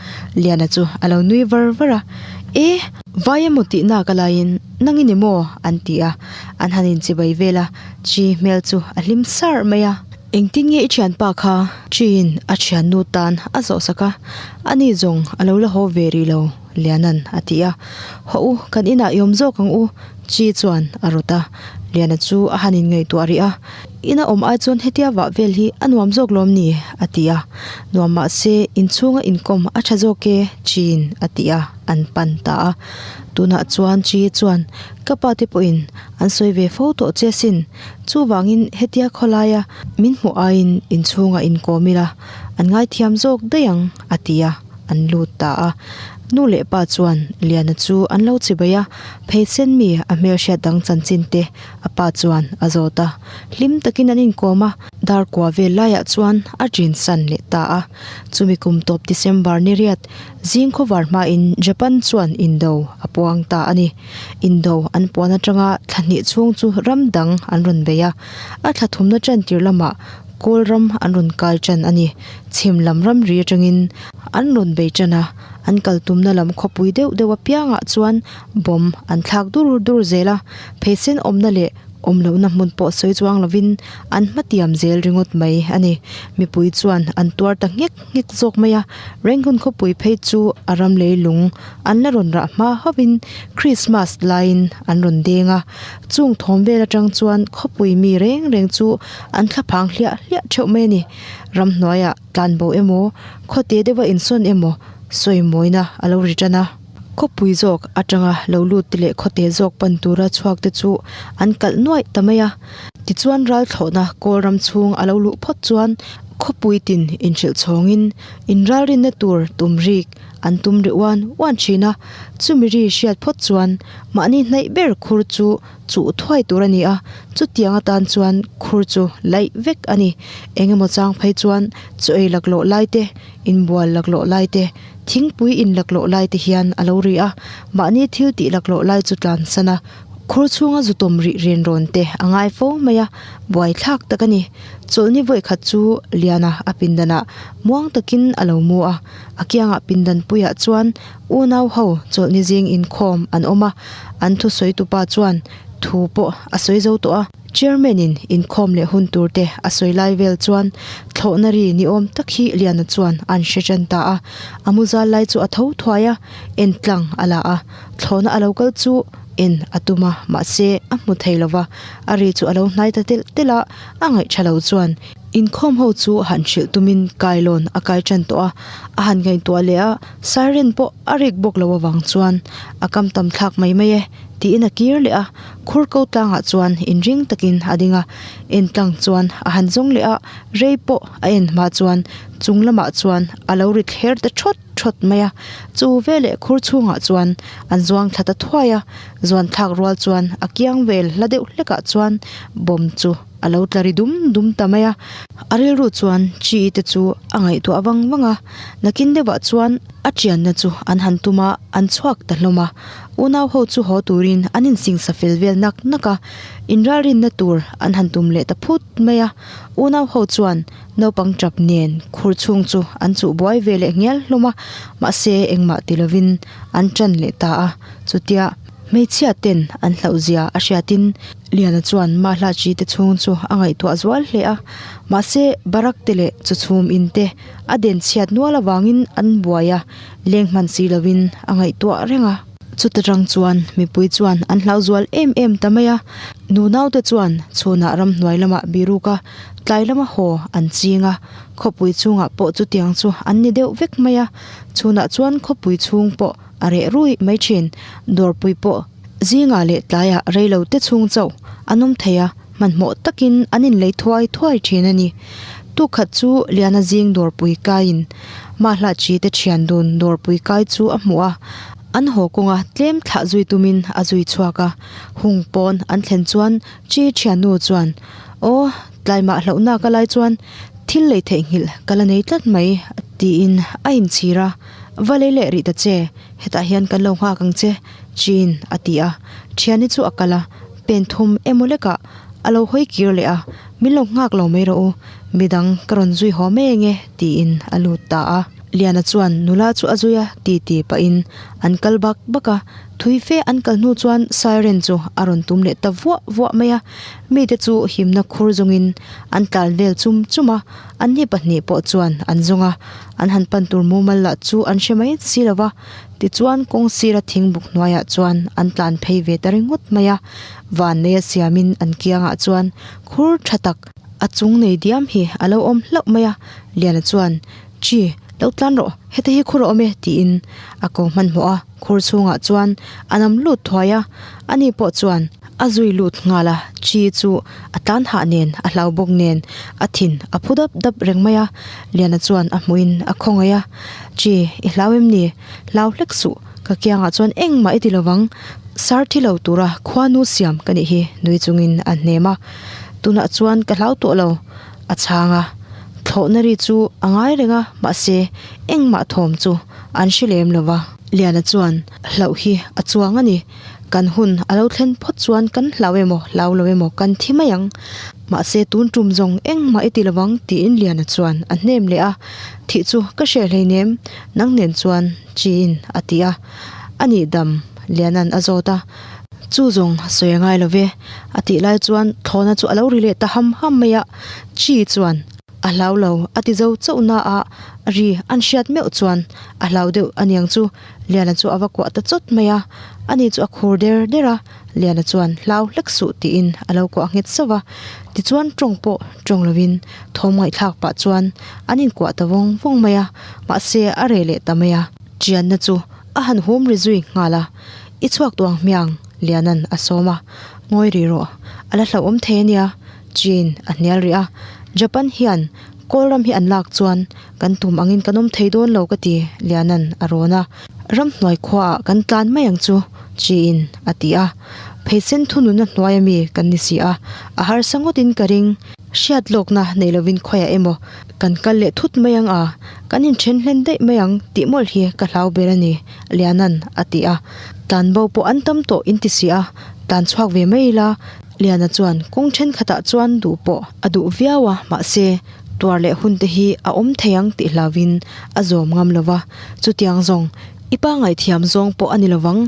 Liana chu a lo nui var var a, E! Vai emaw tih nak a laiin nang i ni maw? an ti a, an han inchibai vel a, Chi hmel chu a hlim sar mai a. Engtin nge i thianpa kha? Chiin a thiannu tan a zawh sak a, Ani zawng a lo la haw ve rih lo, Liana'n a ti a. Haw u, kan inah i awm zawk ang u, Chi chuan a rawt a, Liana chu a han inngaihtuah rih a. Ina awm ai chuan hetia vah vel hi a nuam zawk lawm ni? a ti a. Nuam mah se inchhunga inkawm a tha zawk e, Chiin a ti a, an pan ta a. Tunah chuan Chi chuan, Ka pa te pawhin an sawi ve fo tawh che asin. Chuvangin hetia khawlaia min hmuh aiin inchhunga inkawm ila an ngaithiam zawk daih ang, a ti a, an lut ta a. Nu leh pa chuan Liana chu an lo chibai a, pheichen mi a hmelhriat dang chanchin te A pa chuan a zawt a, hlim takin an inkawm a, dar kua vel laiah chuan a ṭin san leh ta a. Chumi kum tawp December ni riat, zing khawvar hmain Japan chuan indo a puang ta a ni. Indo an puan atanga thla hnih chhung chu ram dang an rawn bei a, a thla thumna ṭan tir lamah Kawl ram an rawn kai ṭan a ni. Chhim lam ramri atangin an rawn bei ṭan a, an kal tumna lam khawpui deuh deuh apiangah chuan bomb an thlak dur dur zel a, Pheisen awmna leh awm lohna hmun pawh sawi chuang lovin an hmatiam zel ringawt mai a ni. Mipui chuan an tuar ta nghek nghek zawk mai a, Rangoon khawpui phei chu a ram leilung an la rawn rah hma hauhin Krismas laiin an rawn deng a. Chung thawm vel atang chuan khawpui mi reng reng chu an thlaphang hliah hliah theuh mai a ni. Ramhnuaiah tlanbo emaw, khawte deuha insawn emaw sawimawina a lo ri tan a. Khawpui zawk atanga lo lut te leh khawte zawk pan tura chhuak te chu an kalh nuaih ta mai a. Tichuan ralthlawhna kawl ram chhung a lo luh phawt chuan khawpui tin inhrilh chhawngin inralrinna tur tum rik an tum ri uan uan thin a. Chumi ri hriat phawt chuan mahni hnaih ber khur chu chuh thuai tur a ni a, chutiang atan chuan khur chu laih vek a ni. Engemaw chang phei chuan chaw ei laklawh lai te, inbual laklawh lai te, Thingpui in laklawh lai te hian a lo ri a, mahni thil tih laklawh lai chu tlan san a, khur chhunga zu tawm rih ren rawn te a ngai fo mai a, buaithlak tak a ni. Chawlhni vawikhat chu Liana a pindanah muang takin a lo mu a, a kiangah pindan puiah chuan unau ho chawlhni zing inkhawm an awm a, an thusawi tupa chuan thu pawh a sawi zo tawh a. Chairman in inkhawm leh hun tur te a sawi lai vel chuan thlawhna ri ni awm tak hi Liana chuan an hre tan ta a, a mu zal lai chu a tho thuai a, en tlang a la a, thlawhna a lo kal chu en a tum a, mahse a hmu thei lo va, a ri chu a lo hnai ta telh telh a, a ngaih tha lo chuan inkhawm ho chu han hrilh tumin kailawn a kai tan tawh a, a han ngaihtuah leh a, siren pawh a rik bawk lo avang chuan a kam tam thlak mai mai e tiin a kir leh a. Khur ko tlangah chuan inring takin a ding a, en tlang chuan a han zawng leh a, rei pawh a en hma chuan chung lamah chuan a lo ri thler ta thawt thawt mai a, chu veleh khur chhungah chuan an zuang thla ta thuai a, zuan thlak rual chuan a kiang vel hla deuh hlekah chuan bomb chu a lo tla ri dum dum ta mai a, a rilru chuan chi te chu a ngaihtuah vang vang a, nakin deuhah chuan a chianna chu an han tum a, an chhuak ta hlawm a. Unau ho chu haw turin an insingsa fel vel nak nak a, inralrinna tur an han tum leh ta phut mai a. Unau ho chuan naupang tap nen khur chhung chu an chuh buai ve leh ngial hlawm a, mahse engmah ti lovin an tan leh ta a. Chutia hmeichhia ten an hlauh zia a hriatin Liana chuan Mahlachi te chhung chu a ngaihtuah zual hle a, mahse Barak te leh chawchhum in te a den chhiat nual avangin an buai a. Leng hman si lovin a ngaihtuah reng a. Chuta tang chuan mipui chuan an hlau zual em em ta mai a. Nu naute chuan chhunah ramhnuai lamah biruk a, tlai lama haw an ching a. Khawpui chhungah pawh chutiang chu an ni deuh vek mai a. Chhunah chuan khawpui chhung pawh a reh rui mai thin. Dawrpui pawh zingah leh tlaiah reilo te chhung chauh an awm thei a, hmanhmawh takin an inlei thuai thuai thin a ni. Tukhat chu Liana zing dawrpui kaiin. Mahlachi te thian dun dawrpui kai chu a hmu a, an haw kawnga tlem thlah zui tumin a zui chhuak a. Hung pawn an thlen chuan Chi thiannu chuan, Aw, tlaimah hlauhna ka lai chuan thil lei theihnghilh ka la nei tlat mai, tiin a inchhir a. Va lei leh rih ta che, hetah hian kan lo nghak ang che, Chiin a ti a. Thiani chu a kal a, pen thum emaw lekah a lo hawi kir leh a, Min lo nghak lo mai rawh u, midang ka rawn zui haw mai enge, tiin a lut ta a. Liana chuan nula chu a zui a ti ti pahin an kal bak bak a, thui fe an kal hnu chuan siren chu a rawn tum leh ta vuah vuah mai a, mite chu himna khur zawngin an tlan vel chum chum a, anni pahnih pawh chuan an zawng a, an han pan tur mumal lah chu an hre mai si lo va, tichuan kawng sira thingbuk hnuaiah chuan an tlan phei ve ta ringawt mai a, vanneia siamin an kiangah chuan khur tha tak a chung nei diam hi a lo awm hlauh mai a, Liana chuan Chi, lo tlan rawh, heta hi khur a awm e, tiin a ko hmanhmawh a, khur chhungah chuan a nam lut thuai a, ani pawh chuan a zui lut nghal a, Chi chu a tlan hah nen, a hlau bawk nen, a thin a phu dap dap reng mai a, Liana chuan a hmuhin a khawngaih a, Chi, i hlau em ni? Hlau hlek suh, ka kiangah chuan engmah i ti lovang, sar thi lo tura khuanu siam ka nih hi, nui chungin a hnem a, tunah chuan ka hlau tawh lo. A chhang a, thlawhna ri chu a ngai reng a, mahse engmah thawm chu an hre lem lo va. Liana chuan, Hlauh hi a chuang a ni, kan hun a lo thlen phawt chuan kan hlau emaw hlau lo emaw kan thi mai ang, mahse tun tum zawng engmah i ti lo vang tiin Liana chuan a hnem leh a, Thih chu ka hreh hleinem, nang nen chuan Chiin a ti a, A nih dam, Liana'n a zawt a. Chu zawng sawi a ngai lo ve, a tih lai chuan thlawhna chu a lo ri leh ta ham ham mai a, Chi chuan a hlau lo a ti zo chauh na a, ri an hriat meuh chuan a hlau deuh aniang chu Liana chu a va kuah ta chawt mai a, ani chu a khur der der a, Liana chuan hlau hlek suh tiin a lo kuah nghet sauh va, tichuan tawng pawh tawng lovin thawm ngaihthlak pah chuan an inkuah ta vawng vawng mai a, mahse a reh leh ta mai a, Chianna chu a han hum ri zui nghal a. I chhuak tuang hmiang, Liana'n a sawm a. Ngawi rih rawh, a la hlauhawm thei a nia, Jean a hnial rih a. Japan hian Kawl ram hi an lak chuan kan tum angin kan awm thei dawn lo ka ti, Liana'n a rawn a. Ramhnuai khuaah kan tlan mai ang chu, Jean a ti a. Pheisen thununa hnuai ami kan ni si a, a harsa ngawtin ka ring. Hriat lawkna nei lovin khawiah emaw kan kal leh thut mai ang a, kan inthen hlen daih mai ang tih mawlh hi ka hlau ber a ni. Liana'n a ti a, tlanbo pawh an tam tawh in ti si a, tlan chhuak ve mai ila, Liana chuan kawng thenkhatah chuan duh pawh a duh viau a, mahse tuar leh hun te hi a awm thei ang tih hlauvin a zawm ngam lo va, chutiang zawng i pa ngaihthiam zawng pawh a ni lo vang,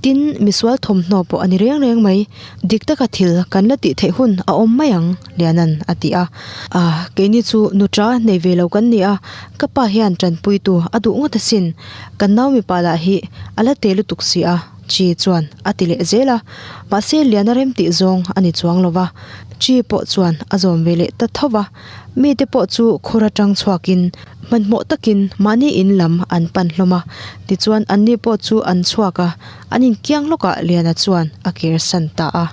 tin misual thawmhnaw pawh a ni reng reng mai, dik taka thil kan la tih theih hun a awm mai ang, Liana'n a ti a, ah keini chu nuṭa nei ve lo kan ni a, ka pa hian ṭanpuitu a duh ngawt asin. Kan nau mipa lah hi a la te lutuk si a, Chi chuan a ti leh zel a. Mahse Liana rem tih zawng a ni chuang lo va, Chi pawh chuan a zawm ve leh ta tho va. Mite pawh chu khur atang chhuakin hmanhmawh takin mahni in lam an pan hlawm a. Tichuan anni pawh chu an chhuak a, an inkiang lawkah Liana chuan a kir san ta a.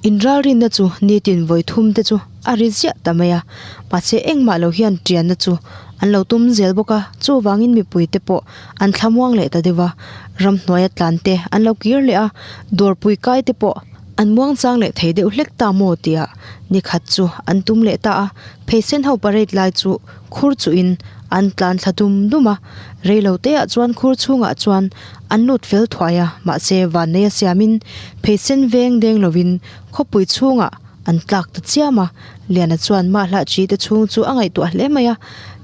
Inralrinna chu nitin vawi thum te chu a ri ziah ta mai a, mahse engmah lo hian ṭianna chu an lo tum zel bawk a, chuvangin mipui te pawh an thlamuang leh ta deuh a, ramhnuaia tlan te an lo kir leh a, dawrpui kai te pawh an muang chang leh thei deuh hlek ta maw tia ni khat chu an tum leh ta a, pheisen ho parade lai chu khur chuhin an tlan thla dum dum a, reilo te ah chuan khur chhungah chuan an lut fel thuai a, mahse vanneia siamin pheisen veng deng lovin khawpui chhungah An tlak ta chiam a, Liana chuan Mahlah chi te chhung chu a ngaihtuah hle mai a,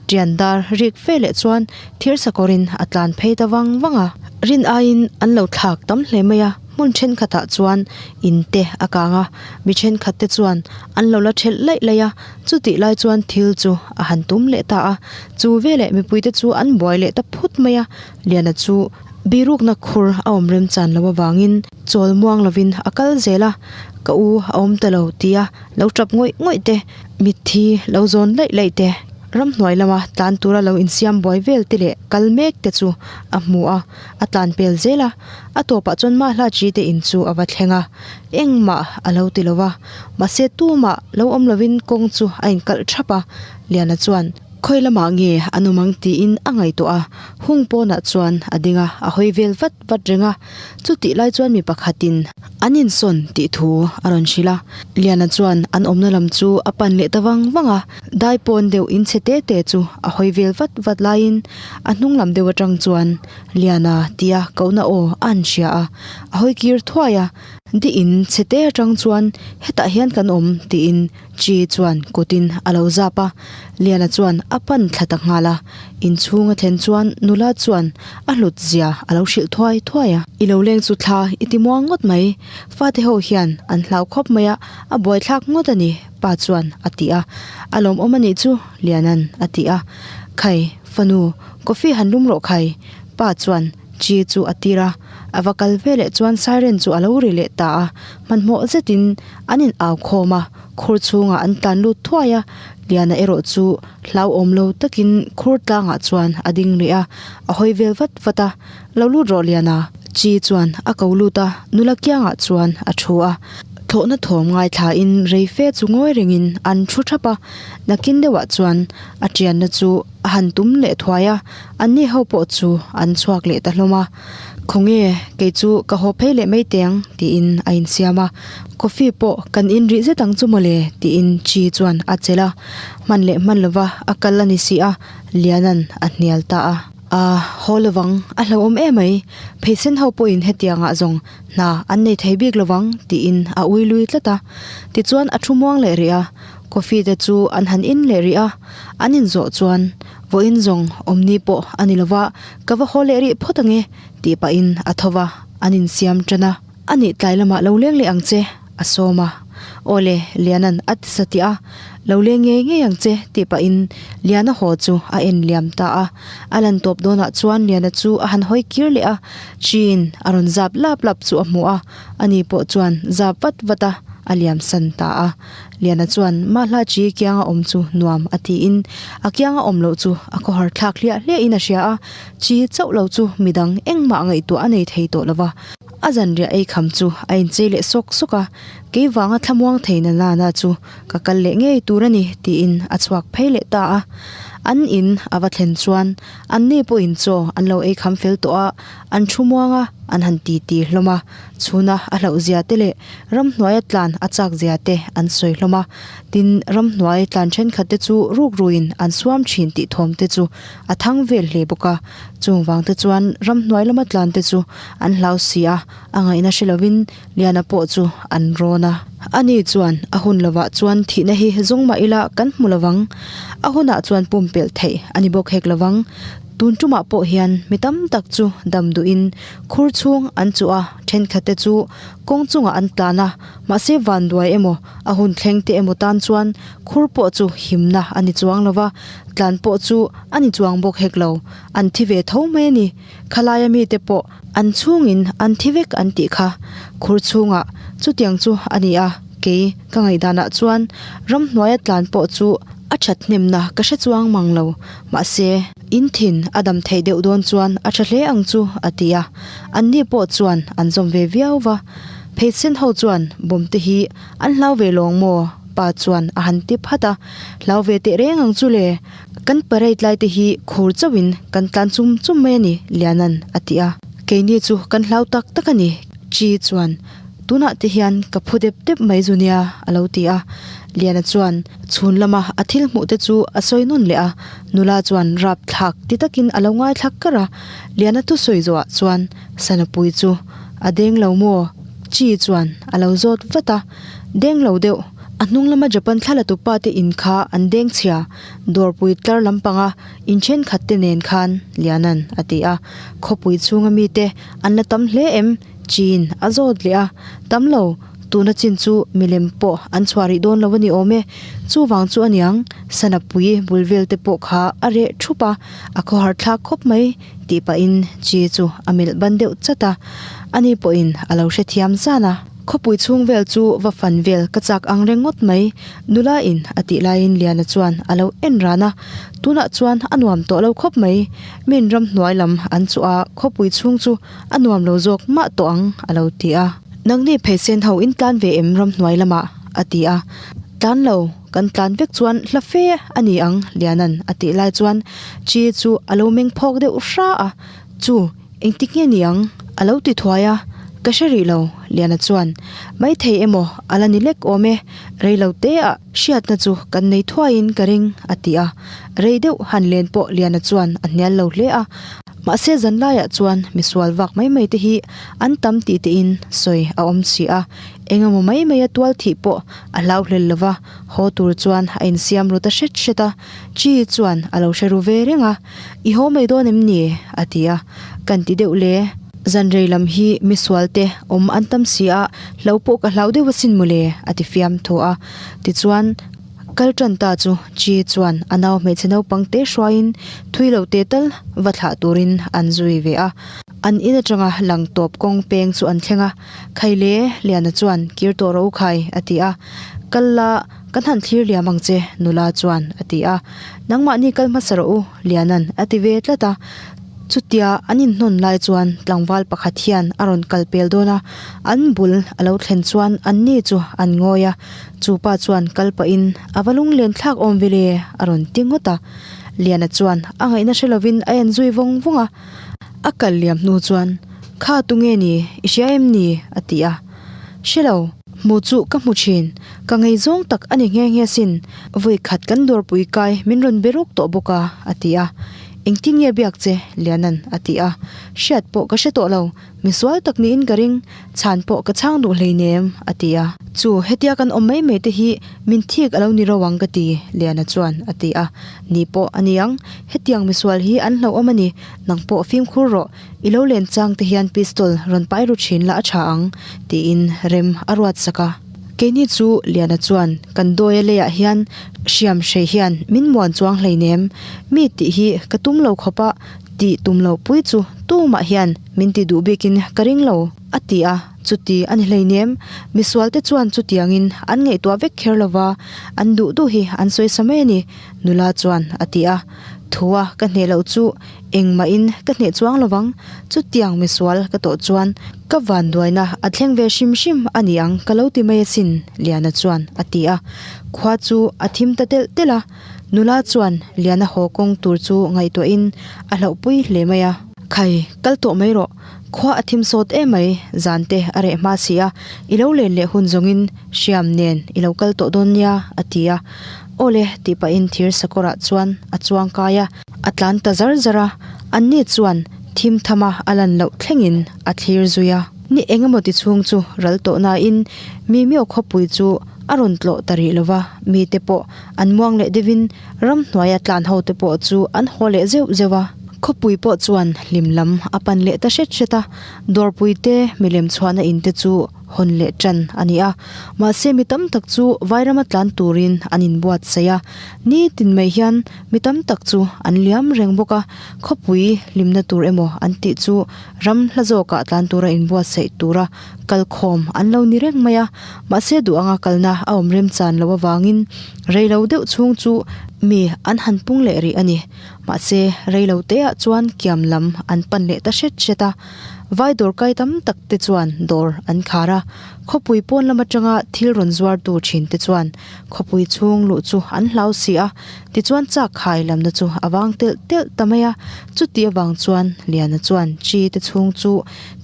Ṭian dar rik fe leh chuan thir sakawrin a tlan phei ta vang vang a. Rin aiin an lo thlak tam hle mai a, hmun thenkhatah chuan in te a kang a, mi thenkhat te chuan an lo la ṭhelh laih laih a, chutih lai chuan thil chu a han tum leh ta a, chu veleh mipuite chu an buai leh ta phut mai a, Liana chu Birukna khur a awm remchan lo avangin chawl muang lovin a kal zel a, ka u a awm ta lo tia lo tap ngawih ngawih te, mitthi lo zawn laih laih te, ramhnuai lama tlan tura lo insiam buai vel te leh kal mek te chu a hmu a, a tlan pel zel a, a tawpah chuan Mahla Chi te in chu a va thleng a, engmah a lo ti lo va, mahse tumah lo awm lovin kawng chu a inkalh thap a, Liana chuan. Khawi lamah nge an awm ang tiin a ngaihtuah a, hung pawnah chuan a ding a, a hawi vel vat vat reng a. Chutih lai chuan mi pakhatin an insawn tih thu a rawn hrilh a. Liana chuan an awmna lam chu a pan leh ta vang vang a, dai pawn deuh inchhe te te chu a hawi vel vat vat laiin a hnung lam deuh atang chuan Liana tia kohna aw a han hria a, a hawi kir thuai a. Di in chhe te atang chuan hetah hian kan awm tiin Chi chuan kutin a lo zap a, Liana chuan a pan thla ta nghal a. Inchhung a thlen chuan nula chuan a hlut zia a lo hrilh thuai thuai a. I lo leng chu thla i ti muang ngawt mai, fate ho hian an hlau khawp mai a, a buaithlak ngawt a ni, pa chuan a ti a. A lawmawm a nih chu, Liana'n a ti a. Khai, fanu, coffee han lum rawh khai, pa chuan Chi chu a tir a, a va kal veleh chuan siren chu a lo ri leh ta a, hmanhmawh zetin an in au khawm a, khur chhungah an tlan lut thuai a, Liana erawh chu hlauhawm lo takin khur tlangah chuan a ding rih a, a hawi vel vat vat a, Lo lut rawh Liana, Chi chuan a ko lut a, nula kiangah chuan a thu a, thlawhna thawm ngaithlain rei fe chu ngawi rengin an thu thap a, nakin deuhah chuan a tianna chu a han tum leh thuai a, Anni ho pawh chu an chhuak leh ta hlawm a, Khawnge, kei chu ka haw phei leh mai teng, tiin a insiam a. Coffee pawh kan in rih zet ang chu mawle, tiin Chi chuan a chelh a. Hman leh hman lova a kal a ni si a, Liana'n a hnial ta a. A haw lovang, a hlauhawm emai, pheisen ho pawhin hetiangah zawng hna an nei thei bik lovang, tiin a ui lui tlat a. Tichuan a thu muang leh rih a, coffee te chu an han in leh rih a, an inzawh chuan Vawiin zawng awmni pawh a ni lova, ka va haw leh rih phawt ange, tih pahin a tho va, an insiam tan a. A nih tlai lamah lo leng leh ang che, a sawm a. Aw le, Liana'n a ti satih a, Lo leng ngei ngei ang che, tih pahin Liana haw chu a en liam ta a. A lan tawp dawnah chuan Liana chu a han hawi kir leh a, Chin a rawn zap lap lap chu a hmu a, ani pawh chuan zap vat vat a, a liamsan ta a. Liana chuan Mahla chi kianga awm chu nuam a tiin a kianga awm loh chu a khawhar thlak hliah hliahin a hria a, chi chauh lo chu midang engmah ngaihtuah a nei thei tawh lo va. A zanriah ei kham chu a inchei leh sawk sawk a, kei vanga thlamuang thei na nana chu ka kal leh ngei tur a ni tiin a chhuak phei leh ta a. An in a va thlen chuan anni pawhin chaw an lo ei kham fel tawh a, an thu muang a, an han titi hlawm a. Chhuna a hlauh zia te leh ramhnuaia tlan a chak zia te an sawi hlawm a, tin ramhnuai tlan thenkhat te chu rukruin an suam thin tih thawm te chu a thang vel hle bawk a, chung vang te chuan ramhnuai lama tlan te chu an hlau si a, a ngaihna hre lovin Liana pawh chu an rawn a. Ani chuan a hun lovah chuan thihna hi zawng mah ila kan hmu lovang, a hunah chuan pumpelh theih a ni bawk hek lovang, tun tumah pawh hian mi tam tak chu dam duhin Khur chhung an chuh a, thenkhatte chu kawng chungah an tlan a, mahse vanduai emaw, a hun thleng te emaw tan chuan khur pawh chu himna a ni chuang lo va, tlan pawh chu a ni chuang bawk hek lo, an thi ve tho mai a ni. Khalaia mite pawh an chhungin an thi vek an tih kha khur chhungah chutiang chu a ni a, kei ka ngaihdanah chuan ramhnuaia tlan pawh chu a that hnemna ka hre chuang mang lo, mahse. In thin a dam theih deuh dawn chuan a tha hle ang chu, a ti a. Anni pawh chuan an zawm ve viau va. Pheisen ho chuan bawm te hi an hlau ve lawng maw? Pa chuan a han ti phat a. Hlau ve teh reng ang chu le. Kan parade lai te hi khur chauhin kan tlan chum chum mai a ni, Liana'n a ti a. Keini chu kan hlau tak tak a ni, Chi chuan Tunah te hian ka phu dep dep mai zu nia, a lo ti a. Liana chuan chhun lama a thil hmuh te chu a sawi nawn leh a, nula chuan rap thlak ti takin a lo ngaithlak kar a. Liana thusawi zawhah chuan Sanapui chu a deng lo maw? Chi chuan a lo zawt vat a. Deng lo deuh, a hnung lama Japan thla la tupa te in kha an deng chhia, dawrpui tlar lampanga in thenkhat te nen khan, Liana'n a ti a. Khawpui chhunga mite an la tam hle em? Chin a zawt leh a, tam lo, tuna chin chu milem pawh an chhuah rih dawn lo a ni awm e, chuvang chu aniang Sanapui bul vel te pawh kha a reh thup a, a khawhar thlak khawp mai tih pahin Chi chu a melh ban deuh chat a, ani pawhin a lo hrethiam zan a. Khawpui chhung vel chu va fan vel ka chak ang reng ngawt mai, nula in a tih laiin Liana chuan a lo en ran a, tunah chuan a nuam tawh lo khawp mai, min ramhnuai lam an chuh a, khawpui chhung chu A nuam lo zawk mah tawh ang, a lo ti a. Nangni pheisen ho in tlan ve em ramhnuai lamah? a ti a. Tlan lo, kan tlan vek chuan hla fe a ni ang Liana'n a tih lai chuan Chi chu a lo meng phawk deuh hra a, Chu, engtik nge ni ang? A lo ti thuai a, Ka hre rih lo, Liana chuan. Maithei emaw a la ni lek awm e, rei lo te ah hriatna chu kan nei thuaiin ka ring, a ti a. Rei deuh han len pawh Liana chuan a hnial lo hle a. Mahse zanlaiah chuan misual vak mai mai te hi an tam tih tein sawi a awm si a, engemaw mai mai a tual thih pawh a hlau hlel lo va, haw tur chuan a insiam ru ta hret hret a, Chi chuan a lo hre ru ve reng a, I haw mai dawn em ni? a ti a, Kan ti deuh le, zanrei lam hi misual te awm an tam si a, hlo pawh ka hlau deuh asin mawle a ti fiam thaw a, tichuan, Kal tan ta chu Chi chuan a nau hmeichhe naupang te hruaiin thui lo te tal va thlah turin an zui ve a. An in atanga lang tawp kawng peng chu an thleng a, Khaile Liana chuan kir tawh ro khai a ti a. Kal la, kan han thlir liam ang che nula chuan a ti a. Nangmahni kal hmasa rawh u Liana'n a ti ve tlat a. Chutia an inhnawn lai chuan tlangval pakhat hian a rawn kal pel dawn a, an bul a lo thlen chuan anni chu an ngawi a. Chu pa chuan kal pahin a va lunglen thlak awm ve le a rawn ti ngawt a. Liana chuan a ngaihna hre lovin a en zui vawng vawng a. A kal liam hnu chuan, Kha tunge ni, i hria em ni? a ti a. Hre lo, hmu chu ka hmu thin, ka ngei zawng tak a ni nghe nghe sin, vawi khat kan dawrpui kai min rawn be rawk tawh bawk a, a ti a. Engtin nge biak che? Liana'n a ti a. Hriat pawh ka hre tawh lo, Misual tak niin ka ring, chhan pawh ka chhang duh hleinem, a ti a. Chu, hetia kan awm mai mai te hi min thik a lo ni ro ang ka ti, Liana chuan a ti a. Ni pawh a ni ang, hetiang misual hi an hlauhawm a ni, nang pawh fimkhur rawh, i lo len chang te hian pistol rawn pai ru thin la a tha ang, tiin rem a ruat sak a. Keini chu Liana chuan kan dawia leiah hian hriam hrei hian min muan chuang hleinem, mi tih hi ka tum lo khawp a, Tih tum loh pui chu tumah hian min ti duh bikin ka ring lo, a ti a, chuti a ni hleinem. Misualte chuan chutiangin an ngaihtuah vek kher lo va, an duh duh hi an sawi sa mai a ni, nula chuan a ti a. Thua ka hneh loh chu engmahin ka hneh chuang lo vang, chutiang misual ka tawh chuan ka vanduaina a thleng ve hrim hrim a ni ang ka lo ti mai asin, Liana chuan a ti a. Khua chu a thim ta telh telh a. Nula chuan Liana haw kawng tur chu ngaihtuahin a hlauhpui hle mai a. Khai, kal tawh mai rawh. Khua a thim sawt em mai, zan te a reh hma si a, i lo len leh hun zawngin hriam nen i lo kal tawh dawn nia, a ti a. Awle, tih pahin thir sakawrah chuan a chuang kai a, a tlan ta zar zar a, anni chuan thim thama a lan loh thlengin a thlir zui a. Ni engemaw ti chhung chu ral tawh nain Mimio khawpui chu a rawn tlawh ta rih lo va, mite pawh An muang leh deuhin ramhnuaia tlan ho te pawh chu an haw leh zeuh zeuh a. Khawpui pawh chuan hlim lam a pan leh ta hret hret a, dawrpui te milem chhuahna in te chu hawn leh tan a ni a. Mahse mi tam tak chu vairama tlan turin an inbuatsaih a, nitin mai hian mi tam tak chu an liam reng bawk a, khawpui hlimna tur emaw an tih chu ram hla zawkah tlan tura inbuatsaih tura Kalkhawm an lo ni reng mai a, mahse duh anga kalna a awm remchan loh avangin rei lo deuh chhung chu mi an han pung leh rih a ni. Mahse rei lo teah chuan kiam lam an pan leh ta hret hret a, vai dawr kai tam tak te chuan dawr an khar a, khawpui pawn lam atanga thil rawn zuartu thin te chuan khawpui chhung luh chu an hlau si a, tichuan chak khai lamna chu a vang telh telh ta mai a, chuti avang chuan Liana chuan chi te chhung chu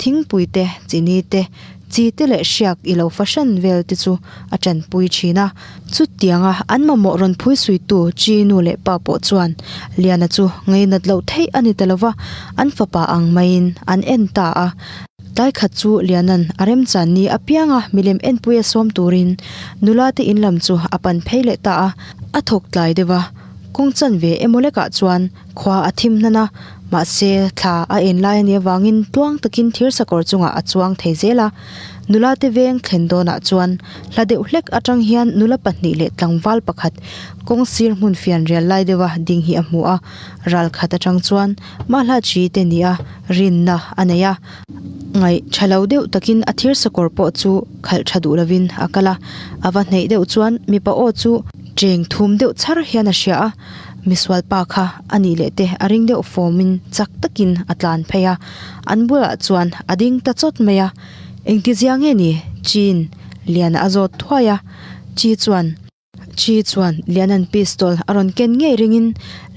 Thingpui te, chini te, chi te leh hriak i lo fahran vel te chu a tanpui thin a. Chutianga an mamawh rawn phui suitu chi nu leh pa pawh chuan Liana chu ngainat loh theih a ni ta lo va, an fapa ang maiin an en ta a. Tlai khat chu Liana'n a remchan ni apianga milem enpui a sawm turin nula te in lam chu a pan phei leh ta a. A thawk tlai deuh a, kawng chanve emaw lekah chuan Khua a thim hnan a, mahse thla a en lai a nih avangin tluang takin thir sakawr chungah a chuang thei zel a. Nula te veng thlen dawnah chuan hla deuh hlek atang hian nula pahnih leh tlangval pakhat kawng sir hmun fian rial lai deuha ding hi a hmu a. Ral khat atang chuan mahla chi te nia rinna a nei a. Ngaih tha lo deuh takin a thir sakawr pawh chu khalh tha duh lovin a kal a. A va hneih deuh chuan mipa aw chu cheng thum deuh chhar hian a hria a. Misual pa kha a nih leh te a ring deuh fawmin chak takin a tlan phei a, an bulah chuan a ding ta chawt mai a. Engti zia nge ni? Chin Liana a zawt thuai a. Chi chuan. Chi chuan Liana'n pistol a rawn ken ngei ringin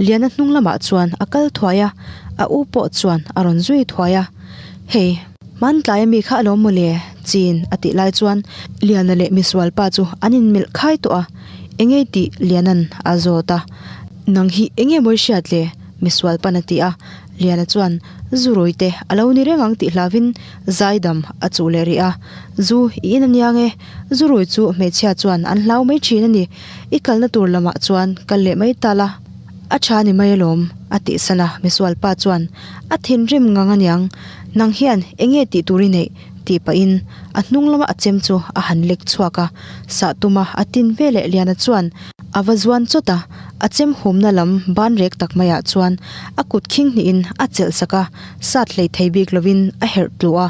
Liana hnung lamah chuan a kal thuai a, a u pawh chuan a rawn zui thuai a. Hei, hmantlai ami kha alawm mawle, Chi'n a tih lai chuan Liana leh misual pa chu an inmelh khai tawh a, Engei tih Liana'n a zawt a. Nang hi enge mawi hriat le? Misual pa'n a ti a. Liana chuan zu rui te a lo ni reng ang tih hlauvin zaidam a chuh leh rih a. Zu i in aniang e, zu rui chu hmeichhia chuan an hlau mai thin a ni. I kalna tur lamah chuan kal leh mai ta la, a tha ni mai alawm, a tih san a. Misual pa chuan a thinrim ngang aniang, Nang hian enge tih tur i neih? tih pahin a hnung lama a chem chu a han lek chhuak a. Sah tuma a tin veleh Liana chuan a va zuan chawt a, a chem humna lam ban rek tak maiah chuan a kut khing hnihin a chelh sak a, sat hlei thei bik lovin a herh tluh a,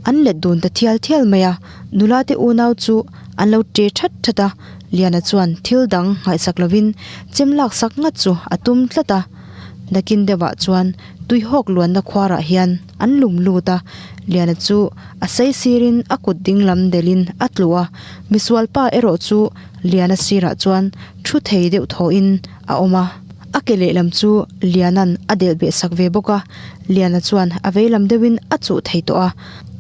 an let dun ta thial thial mai a, nula te unau chu an lo ṭe that that a, Liana chuan thil dang ngaihsak lovin chem lak sak ngat chu a tum tlat a, nakin deuhah chuan tuihawk luanna khuarah hian an lum lut a, Liana chu a sei sirin a kut ding lam delhin a tlu a, misualpa erawh chu Liana sirah chuan thu thei deuh thawhin a awm a. A ke lehlam chu Liana'n a delh beh sak ve bawk a, Liana chuan a veilam deuhin a chuh thei tawh a.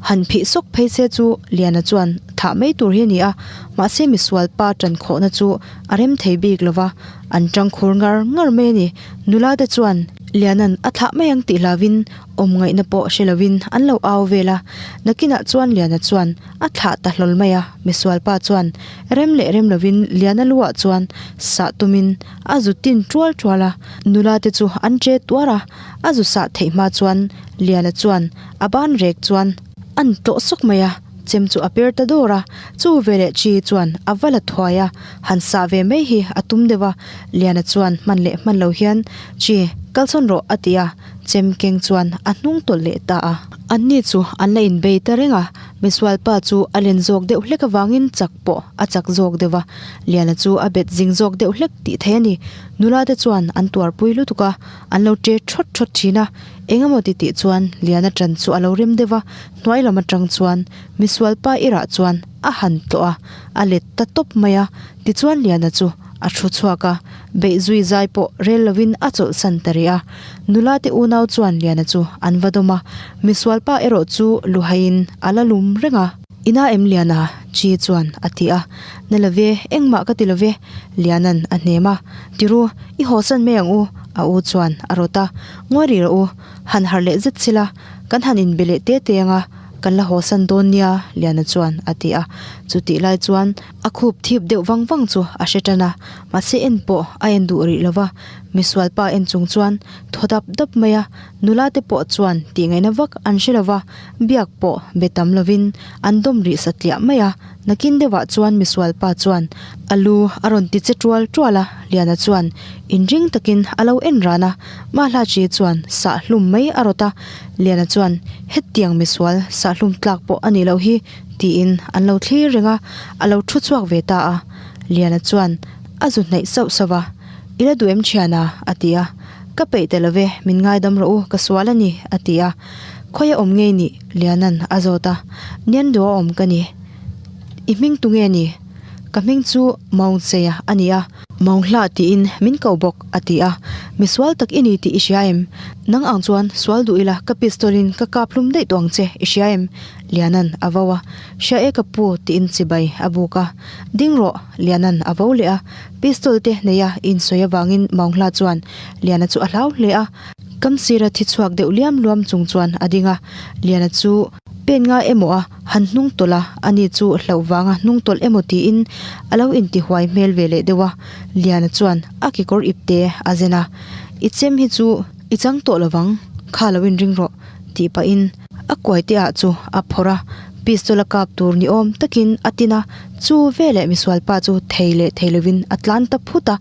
Han phih sawk phei se chu Liana chuan thah mai tur hi a ni a, mahse misual pa ṭan khawhna chu a rem thei bik lo va, an ṭang khur ngar ngar mai a ni. Nula te chuan Liana'n a thlah mai ang tih hlauvin awm ngaihna pawh hre lovin an lo au vel a, nakinah chuan Liana chuan a thlah ta hlawl mai a, misual pa chuan rem leh rem lovin Liana luah chuan sah tumin a zu tin tual tual a, nula te chu an che tuar a, a zu sah theih hma chuan Liana chuan a ban rek chuan an tlawh sawk mai a, chem chu a per ta dawr a, chu veleh chi chuan a va la thuai a, han sah ve mai hi a tum deuh a, Liana chuan hman leh hman lo hian Chi, kalsawn rawh a ti a, chem keng chuan a hnung tawlh leh ta a. Anni chu an la inbei ta reng a, misual pa chu a len zawk deuh hlek avangin chak pawh a chak zawk deuh a, Liana chu a bet zing zawk deuh hlek tih theih a ni. Nula te chuan an tuarpui lutuk a, an lo ṭe ṭhawt ṭhawt ṭhin a. Engemaw ti tih chuan Liana ṭan chu a lo rem deuh a, hnuai lam aṭang chuan misual pa irah chuan a han tlawh a, a let ta tawp mai a. Tichuan Liana chu a thu chhuak a, beih zui zai pawh rel lovin a chawlhsan ta rih a. Nula te unau chuan Liana chu an va dawm a, misual pa erawh chu luhaiin a la lum reng a. Ina em Liana? Chi chuan a ti a. Na lo ve, engmah ka ti lo ve, Liana'n a hnem a. Tiru, i hawsan mai ang u, a u chuan a rawt a. Ngawi rih rawh u, han harh leh zet sila, kan han inbe leh te te ang a, kan la hawsan dawn nia, Liana chuan a ti a. Chutih lai chuan a khup thip deuh vang vang chu a hre tan a, mahse en pawh a en duh rih lo va, misual pa en chung chuan thaw dap dap mai a, nula te pawh chuan tih ngaihna vak an hre lo va, biak pawh be tam lovin an dawm rih satliah mai a, nakin deuhah chuan misual pa chuan a lu a rawn ti che tual tual a, Liana chuan inring takin a lo en ran a, Mahlachi chuan sah hlum mai a rawt a, Liana chuan hetiang misual sah hlum tlak pawh a nih loh hi tiin an lo thlir reng a, a lo thu chhuak ve ta a. Liana chuan a zu hnaih sauh sauh a, I la duh em thiana? a ti a. Ka peih ta lo ve, min ngaidam rawh u, ka sual a ni, a ti a. Khawi a awm ngei nih? Liana'n a zawt a. Niandu a awm ka ni. I hming tu nge ni? Ka hming chu Maungcheia a ni a. Maunghla tiin min ko bawk, a ti a. Mi sual tak i ni tih i hria em? Nang ang chuan sual duh ila ka pistol in ka kap hlum daih tawh ang che, i hria em? Liana'n a vo a. Hria e ka pu tiin chibai a buk a. Ding rawh, Liana'n a vo leh a. Pistol te nei a insawi avangin Maunghla chuan Liana chu a hlau hle a. Kam sira thi chhuak deuh liam luam chung chuan a ding a. Liana chu pen nga emaw a han hnung tawlh a, ani chu hlauh vanga hnung tawlh emaw tiin a lo intihuai hmel ve leh deuh a. Liana chuan a kekawr ipte a zen a, I chem hi chu i chang tawh lovang, kha lo inring rawh tih pahin a kuaite ah chu a phawrh a, pistol a kap tur ni awm takin a tin a, chu veleh misual pa chu thei leh thei lovin a tlan ta phut a,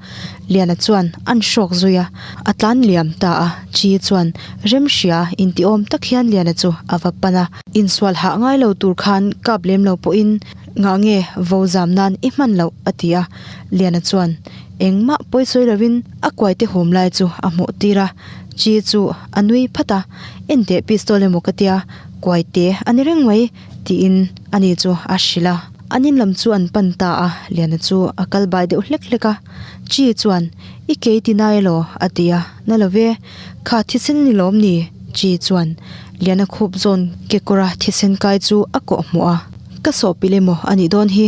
Liana chuan an hrawk zui a, a tlan liam ta a, Chi chuan remhria inti awm tak hian Liana chu a va pan a, insual hah ngai lo tur khan kap lem lo pawhin ngah nge vo zam nan i hman loh a ti a, Liana chuan engmah pawisawi lovin a kuaite hum lai chu a hmuh tir a. Chi chu a nui phat a, Enteh pistol emaw ka tia, kuai te a ni reng mai, tiin ani chu a hrilh a. An in lam chu an pan ta a, Liana chu a kal bai deuh hlek hlek a. Chi chuan, I kei ti nai elaw? a ti a. Na lo ve, kha thisen ni lawm ni? Chi chuan Liana khup zawn kekawra thisen kai chu a kawh hmuh a. Ka sawhpilh emaw a nih dawn hi,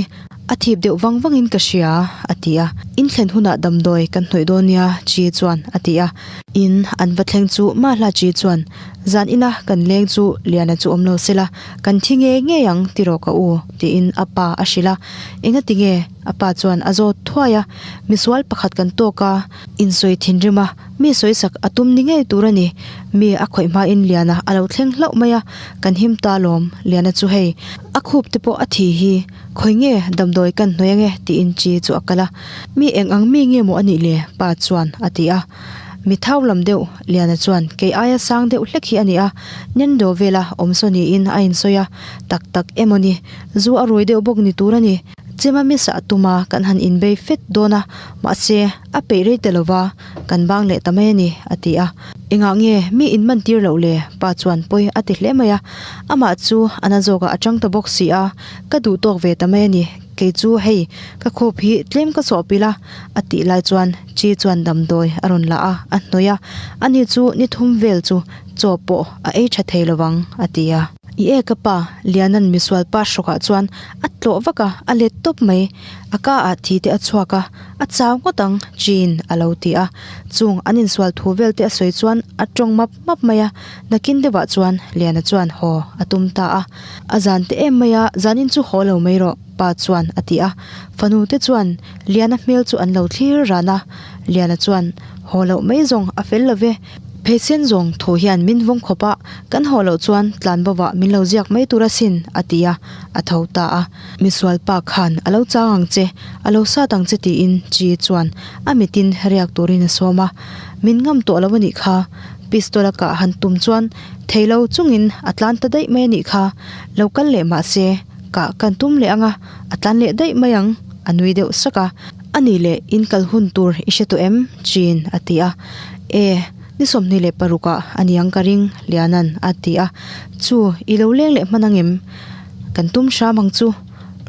a thip deuh vang vangin ka hria, a ti a. In thlen hunah damdawi kan hnawih dawn nia, Chi chuan a ti a. In an va thleng chu Mahla Chi chuan, Zan ina kan leng chu Liana chu awm lo sela, kan thi ngei ngei ang tiraw ka u, tiin a pa a hrilh a. Engati nge? A pa chuan a zawt thuai a. Misual pakhat kan tawk a, insawi thinrim a, mi sawisak a tum ni ngei tur a ni. Mi a khawih hmain Liana a lo thleng hlauh mai a, kan him ta lawm, Liana chu hei, a khup te pawh a thi hi, khawi nge damdawi kan hnawih ange tiin Chi chu a kal a. Mi eng ang mi nge maw a nih le? Pa chuan a ti a. Mi thau lam deuh, Liana chuan kei aia sang deuh hlek hi a ni a, Nendo vela awm saw niin a insawi a, tak tak emaw ni, zu a rui deuh bawk ni tur a ni. Chema misa a tum a, kan han inbei fet dawn a, mahse, a peih rei ta lova, kan bang leh ta mai a ni, a ti a. Engah nge mi inman tir loh le? Pa chuan pawi a ti hle mai a. Amah chu a na zawkah a chang ta bawk si a, ka duh tawk ve ta mai a ni. Kei chu hei, ka khup hi tlem ka sawh pilh a, a tih lai chuan Chi chuan damdawi a rawn la a, a hnawih a. Ani chu ni thum vel chu chaw pawh a ei tha thei lovang, a ti a. I e ka pa, Liana'n misual pa hrawkah chuan a tlawh vak a, a let tawp mai. A ka ah thi te a chhuak a, a chau ngawt ang, Chiin a lo ti a. Chung an insual thu vel te a sawi chuan a tawng map map mai a, nakin deuhah chuan Liana chuan haw a tum ta a. A zan te em mai a, zanin chu haw lo mai rawh, pa chuan a ti a. Fanu te chuan Liana hmel chu an lo thlir ran a, Liana chuan, Haw loh mai zawng a fel lo ve, Pheisen zawng thu hian min vawng khawp a, kan haw loh chuan tlan bovah min lo ziak mai tur asin, a ti a, a tho ta a. Misual pa khan a lo chang ang che, a lo sat ang che tiin Chi chuan a mitin riak turin a sawm a. Min ngam tawh lo a nih kha, pistol a kah han tum chuan thei lo chungin a tlan ta daih mai a nih kha, lo kal leh mah se kah kan tum leh ang a, a tlan leh daih mai ang, a nui deuh sak a. A nih leh in kal hun tur i hre tawh em? Chin a ti a. E, ni 26 ah a niang ka ring, Liana'n a ti a. Chu, i lo leng leh hman ang em? Kan tum hram ang chu.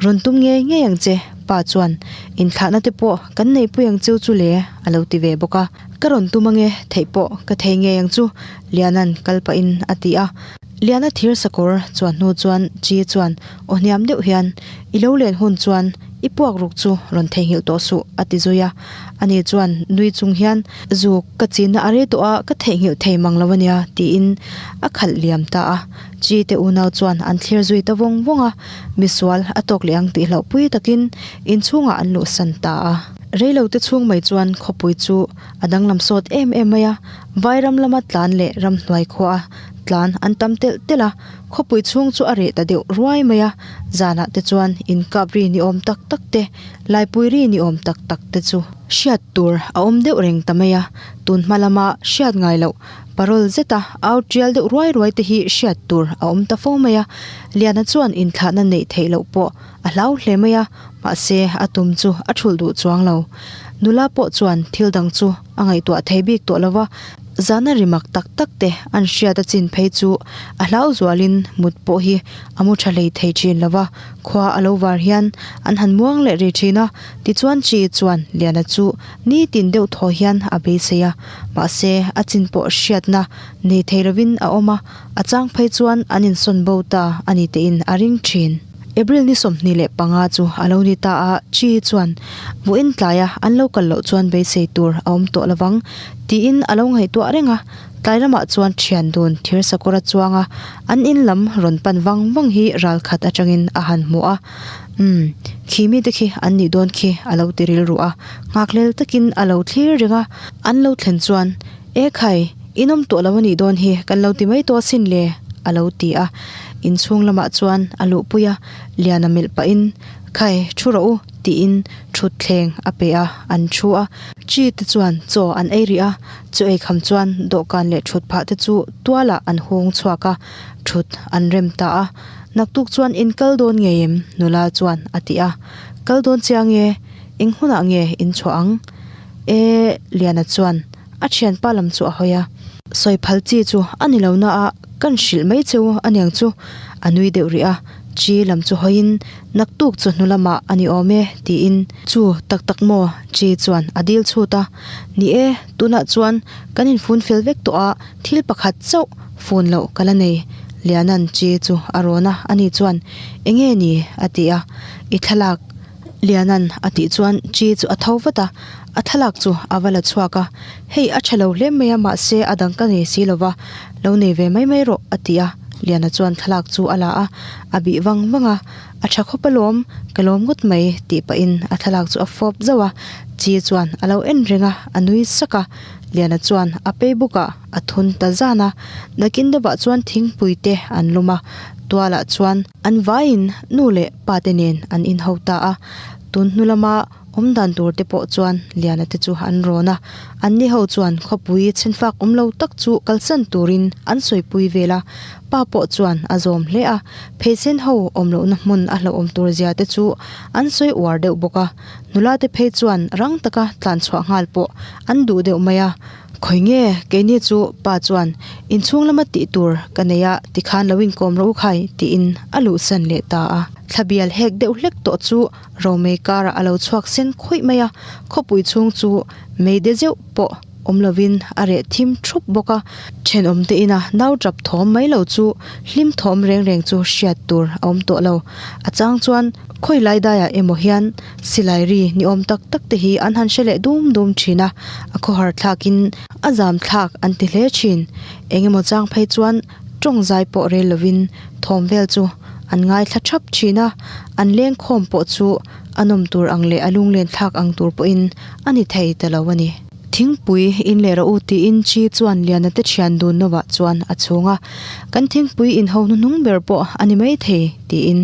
Rawn tum ngei ngei ang che, pa chuan inthlahna te pawh kan neihpui ang cheu chu le, a lo ti ve bawk a. Ka rawn tum ange, theih pawh ka thei ngei ang chu, Liana'n kal pahin a ti a. Liana thir sakawr chuan hnu chuan Chi chuan aw hniam deuh hian, I lo len hun chuan i puak ruk chu rawn theihnghilh tawh suh, a ti zui a. Ani chuan nui chung hian, Zuk, ka chinna a rei tawh a, ka theihnghilh thei mang lo a nia, tiin a khalh liam ta a. Chi te unau chuan an thlir zui ta vawng vawng a, misual a tawk leh ang tih hlauhpui takin inchhungah an luhsan ta a. Reilote chhung mai chuan khawpui chu a danglam sawt em em mai a, Vairam lama tlan leh ramhnuai khuaa tlan an tam telh telh a, khawpui chhung chu a reh ta deuh ruai mai a, zanah te chuan inkap ri ni awm tak tak te, laipui ri ni awm tak tak te chu hriat tur a awm deuh reng ta mai a, tun hma lama hriat ngai loh parol zeta au tial deuh ruai ruai te hi hriat tur a awm ta fo mai a, Liana chuan inthlahna neih theih loh pawh a hlau hle mai a, mahse a tum chu a thulh duh chuang lo. Nula pawh chuan thil dang chu a ngaihtuah thei bik tawh lo va, zana ri mak tak tak te an hriat a chin phei chu a hlau zualin mut pawh hi a mu tha hlei thei thin lo va, khua a lo var hian an han muang leh ri thin a, tichuan Chi chuan Liana chu nitin deuh thaw hian a beisei a, mahse a chin pawh hriatna nei thei lovin a awm a, a chang phei chuan an insawn bo ta a ni tein a ring thin. April ni 25 chu a lo ni ta a, Chi chuan vawiin tlaia an lo kal loh chuan beisei tur a awm tawh lovang tiin a lo ngaihtuah reng a, tlai lamah chuan thian dun thir sakawr a chuang a, an in lam rawn pan vang vang hi ral khat atangin a han hmu a, Umm, khi mite khi an nih dawn khi a lo ti rilru a, nghakhlel takin a lo thlir reng a, an lo thlen chuan E khai, in awm tawh lo a nih dawn hi, kan lo ti mai tawh asin le, a lo ti a. Inchhung lamah chuan a luhpui a, Liana melh pahin, Khai, thu rawh u, tiin thutthleng a pe a, an thu a. Chi te chuan chaw an ei rih a, chaw ei kham chuan dawhkan leh thut phah te chu tualah an hung chhuak a, thut an rem ta a. Naktuk chuan in kal dawn ngei em? Nula chuan a ti a. Kal dawn chiang e, eng hunah nge in chhuah ang? E, Liana chuan a thianpa lam chu a hawi a. Sawi phal chi chu a ni lo na a, kan hrilh mai cheu a niang chu, a nui deuh rih a. Chi lam chu hawiin, Naktuk chawhnu lamah a ni awm e, tiin. Chu, tak tak maw? Chi chuan a dil chhut a. Ni e, tunah chuan kan infun fel vek tawh a, thil pakhat chauh fun loh ka la nei, Liana'n Chi chu a rawn a, ani chuan, Enge ni? a ti a. I thlalak. Liana'n a tih chuan Chi chu a tho vat a, a thlalak chu a va la chhuak a, Hei a tha lo hle mai a, mahse a dang ka nei si lo va, lo nei ve mai mai rawh a ti a, Liana chuan thlalak chu a la a, a bih vang vang a, A tha khawp alawm, ka lawm ngawt mai tih pahin a thlalak chu a fawp zauh a, Chi chuan a lo en reng a, a nui sak a, Liana chuan a pei bukah a thun ta zan a, nakin deuhah chuan thingpui te an lum a, tualah chuan an vaiin nu leh pa te nen an inho ta a, tun hnu lama awm dan tur te pawh chuan Liana te chu an rawn a, anni ho chuan khawpui chhenfak awm lo tak chu kalsan turin an sawipui vel a, pa pawh chuan a zawm hle a, pheichen ho awm lohna hmun a hlauhawm tur zia te chu an sawi uar deuh bawk a, nula te phei chuan rang taka tlan chhuah nghal pawh an duh deuh mai a. Khawi nge keini chu pa chuan inchhung lama tih tur ka nei a tikhan lo inkawm rawh u khai tiin a luhsan leh ta a. Thla bial hek deuh hlek tawh chu Romei karah a lo chhuak sen khawih mai a, khawpui chhung chu mei de zeuh pawh awm lovin a reh thim thup bawk a. Thenawm te ina nau tap thawm mai lo chu hlim thawm reng reng chu hriat tur a awm tawh lo. A chang chuan khawi lai daiah emaw hian Silai ri ni awm tak tak te hi an han hre leh dum dum thin a, a khawhar thlakin a zam thlak an ti hle thin. Eng emaw chang phei chuan tawng zai pawh rel lovin thawm vel chu an ngaithla thap thin a, an leng khawm pawh chu a nawm tur ang leh a lunglen thlak ang tur pawhin a ni thei ta lo a ni. Thingpui in leh rawh u tiin Chi chuan Liana te thian dun novah chuan a chhung a, Kan thingpui in ho hnuhnung ber pawh a ni maithei tiin.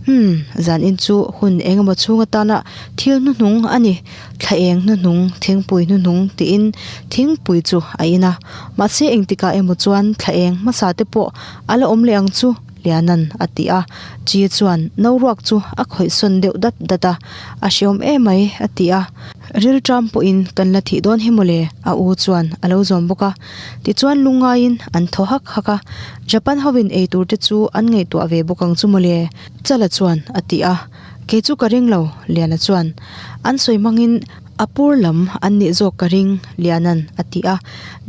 Umm, zan in chu hun eng emaw chhung atana thil hnuhnung a ni, thla eng hnuhnung, thingpui hnuhnung tiin thingpui chu a in a. Mahse engtikah emaw chuan thla eng hmasa te pawh a la awm leh ang chu Liana'n a ti a. Chi chuan no ruak chu a khawih sawn deuh dat dat a, A hreawm emai a ti a. Rilṭam pawhin kan la thih dawn hi mawle, a u chuan a lo zawm bawk a. Tichuan lungngaiin an thaw hak hak a, Japan hovin ei tur te chu an ngaihtuah ve bawk ang chu mawle, Chala chuan a ti a. Kei chu ka ring lo, Liana chuan. An sawi hmangin a pur lam an nih zawk ka ring, Liana'n a ti a.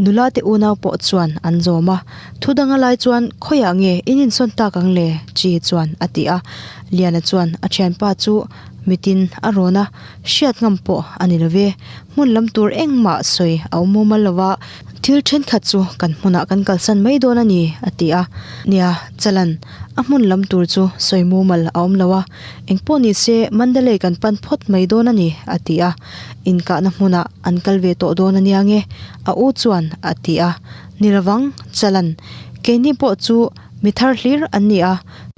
Nula te unau pawh chuan an zawm a. Thu danga lai chuan khawiah nge in insawn tak ang le? Chi chuan a ti a. Liana chuan a thianpa chu mitin a rawn a. Hriat ngam pawh a ni love. Hmun lam tur engmah sawi a awm mumal lo a, thil thenkhat chu kan hmunah kan kalsan mai dawn a ni, a ti a. Nia, Chalan, a hmun lam tur chu sawi mumal a awm lo a, engpawh ni se Mandalay kan pan phawt mai dawn a ni, a ti a. Inkahna hmunah an kal ve tawh dawn a nia nge, a u chuan a ti a. Ni lovang, Chalan, keini pawh chu mi thar hlir an ni a,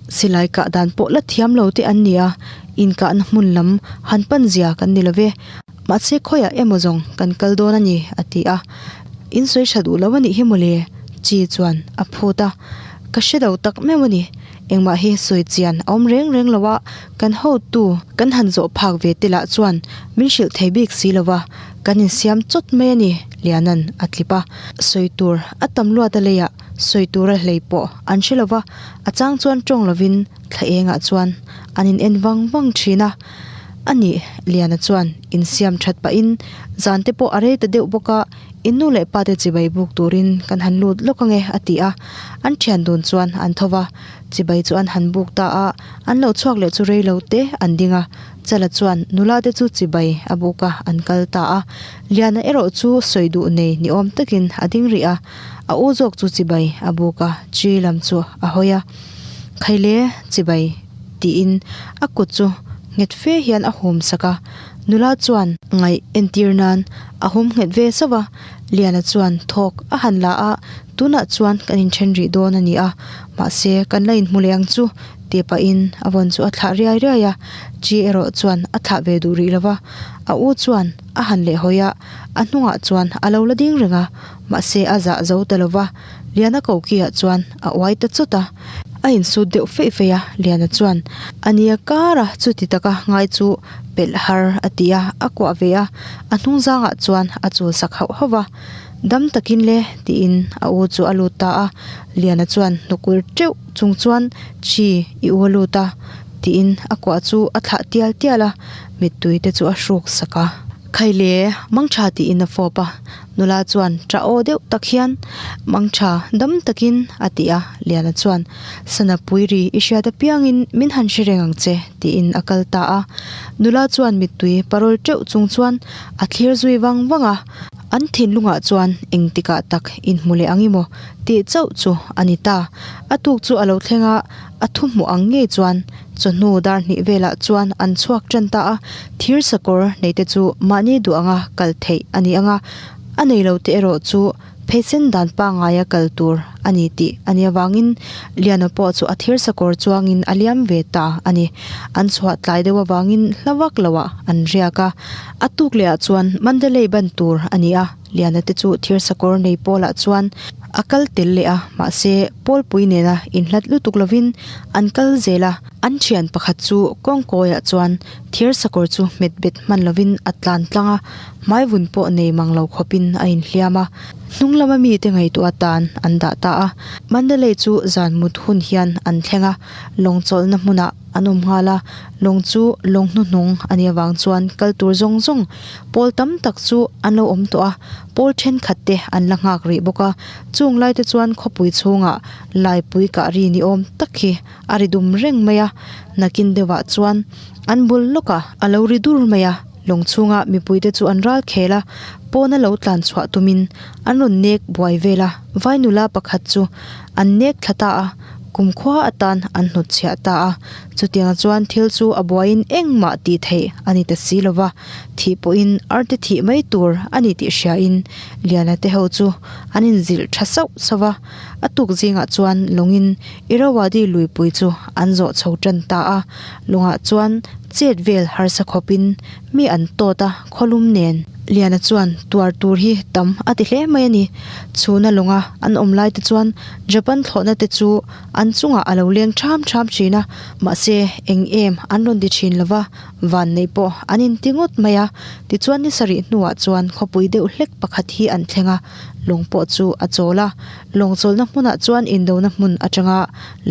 Silai kah dan pawh la thiam lo te an ni a, inkahna hmun lam han pan zia kan ni lo ve. Mahse khawiah emaw zawng kan kal dawn a ni, a ti a. In sawi tha duh lo a nih hi mawle, Chi chuan a phut a. Ka hre lo tak meuh a ni. Engmah hi sawi chian a awm reng reng lo a, kan hotu kan han zawh phak ve te lah chuan min hrilh thei bik si lo va, kan insiam chawt mai a ni, Liana'n a tlip a. Sawi tur a tam luat a leiah sawi tura hlei pawh an hre lo va, A chang chuan tawng lovin thla engah chuan an in en vang vang thin a. A nih, Liana chuan insiam that pahin zan te pawh a rei ta deuh bawk a, in nu leh pa te chibai buk turin kan han lut lawk ange a ti a. An thian dun chuan an tho va, chibai chu an han buk ta a, an lo chhuak leh chu rei lo te an ding a. Chala chuan nula te chu chibai a buk a, an kal ta a. Liana erawh chu sawi duh nei ni awm takin a ding rih a. A u zawk chu chibai a buk a, chi lam chu a hawi a. Khaile chibai tiin a kut chu nghet fe hian a hum sak a. Nula chuan ngaih entir nan a hum nghet ve zauh a. Liana chuan thawk a han la a, tunah chuan kan inthen rih dawn a ni a, mahse kan la inhmu leh ang chu tih pahin a vawn chu a thlah riai riai a. Chi erawh chuan a thlah ve duh rih lo va, a u chuan a han lehhawi a, a hnungah chuan a lo la ding reng a. Mahse a zah zo ta lo va, Liana kokiah chuan a uai ta chawt a. A insut deuh feih feih a, Liana chuan a nia kar a, chuti taka ngai chu pelh har a ti a, a kuah ve a, a hnung zangah chuan a chul sak hauh hauh va. Dam takin le, tiin a u chu a lut ta a. Liana chuan hnukul teuh chung chuan, Chi, i u a lut a, tiin a kuah chu a thlah tial tial a, mittui te chu a hruk sak a. Khaile, mangtha tiin a fawp a. Nula chuan tah aw deuh tak hian, Mangtha, dam takin, a ti a. Liana chuan, Sana pui ri i hriat apiangin min han hre reng ang che, tiin a kal ta a. Nula chuan mittui parawl teuh chung chuan a thlir zui vang vang a. An thinlungah chuan engtikah tak inhmu leh ang i maw tih chauh chu a ni ta. A tuk chu a lo thleng a, a thu hmuh ang ngei chuan chawhnu dar hnih velah chuan an chhuak tan ta a, thir sakawr neite chu mahni duh anga kal theih a ni ang a, a nei lo te erawh chu pheisen dan pangaia kal tur a ni tih a nih avangin Liana pawh chu a thir sakawr chuangin a liam ve ta a ni. An chhuah tlai deuh avangin hla vak loah an riak a, a tuk lehah chuan Mandalay ban tur a ni a. Liana te chu thir sakawr nei pawlah chuan a kal tel leh a, mahse pawlpui nena inhlat lutuk lovin an kal zel a. An thian pakhat chu kawngkawiah chuan thir sakawr chu hmet bet hman lovin a tlan tlang a, hmai vun pawh nei mang lo khawpin a inhliam a. Hnung lama mite ngaihtuah atan an dah ta a. Mandalay chu zan mut hun hian an thleng a, lawng chawlhna hmunah an awm nghal a, lawng chu lawng hnuhnung a nih avang chuan kal tur zawng zawng Pawl tam tak chu an lo awm tawh a, pawl thenkhat te an la nghak rih bawk a, chung lai te chuan khawpui chhungah laipui kah ri ni awm tak hi a ri dum reng mai a, nakin deuhah chuan an bul lawkah a lo ri dur mai a, lawng chhunga mipui te chu an ral khel a, pawna lo tlan chhuah tumin an rawn nek buai vel a, vai nula pakhat chu an nek thla ta a. Kumkhua atan an hnutchhiah ta a, chutiang chuan thil chu a buaiin engmah tih theih a ni ta si lova, thih pawhin arte thih mai tur a ni tih hriain Liana te ho chu an inzilh tha sauh sauh va, a tuk zingah chuan lawngin Irrawaddy luipui chu an zawh chho tan ta a, lawngah chuan chet vel harsa khawpin mi an tawt a, khawlum nen. Liana chuan tuar tur hi tam a ti hle mai a ni. Chhuna lawnga an awm lai te chuan Japan thlawhna te chu an chungah a lo leng ṭham ṭham ṭhin a, mahse eng em an rawn ti ṭhin lo va, van neih pawh an inti ngawt mai a. Tichuan ni sarih hnuah chuan khawpui deuh hlek pakhat hi an thleng a, lawng pawh chu a chawl a. Lawng chawlhna hmunah chuan indona hmun atanga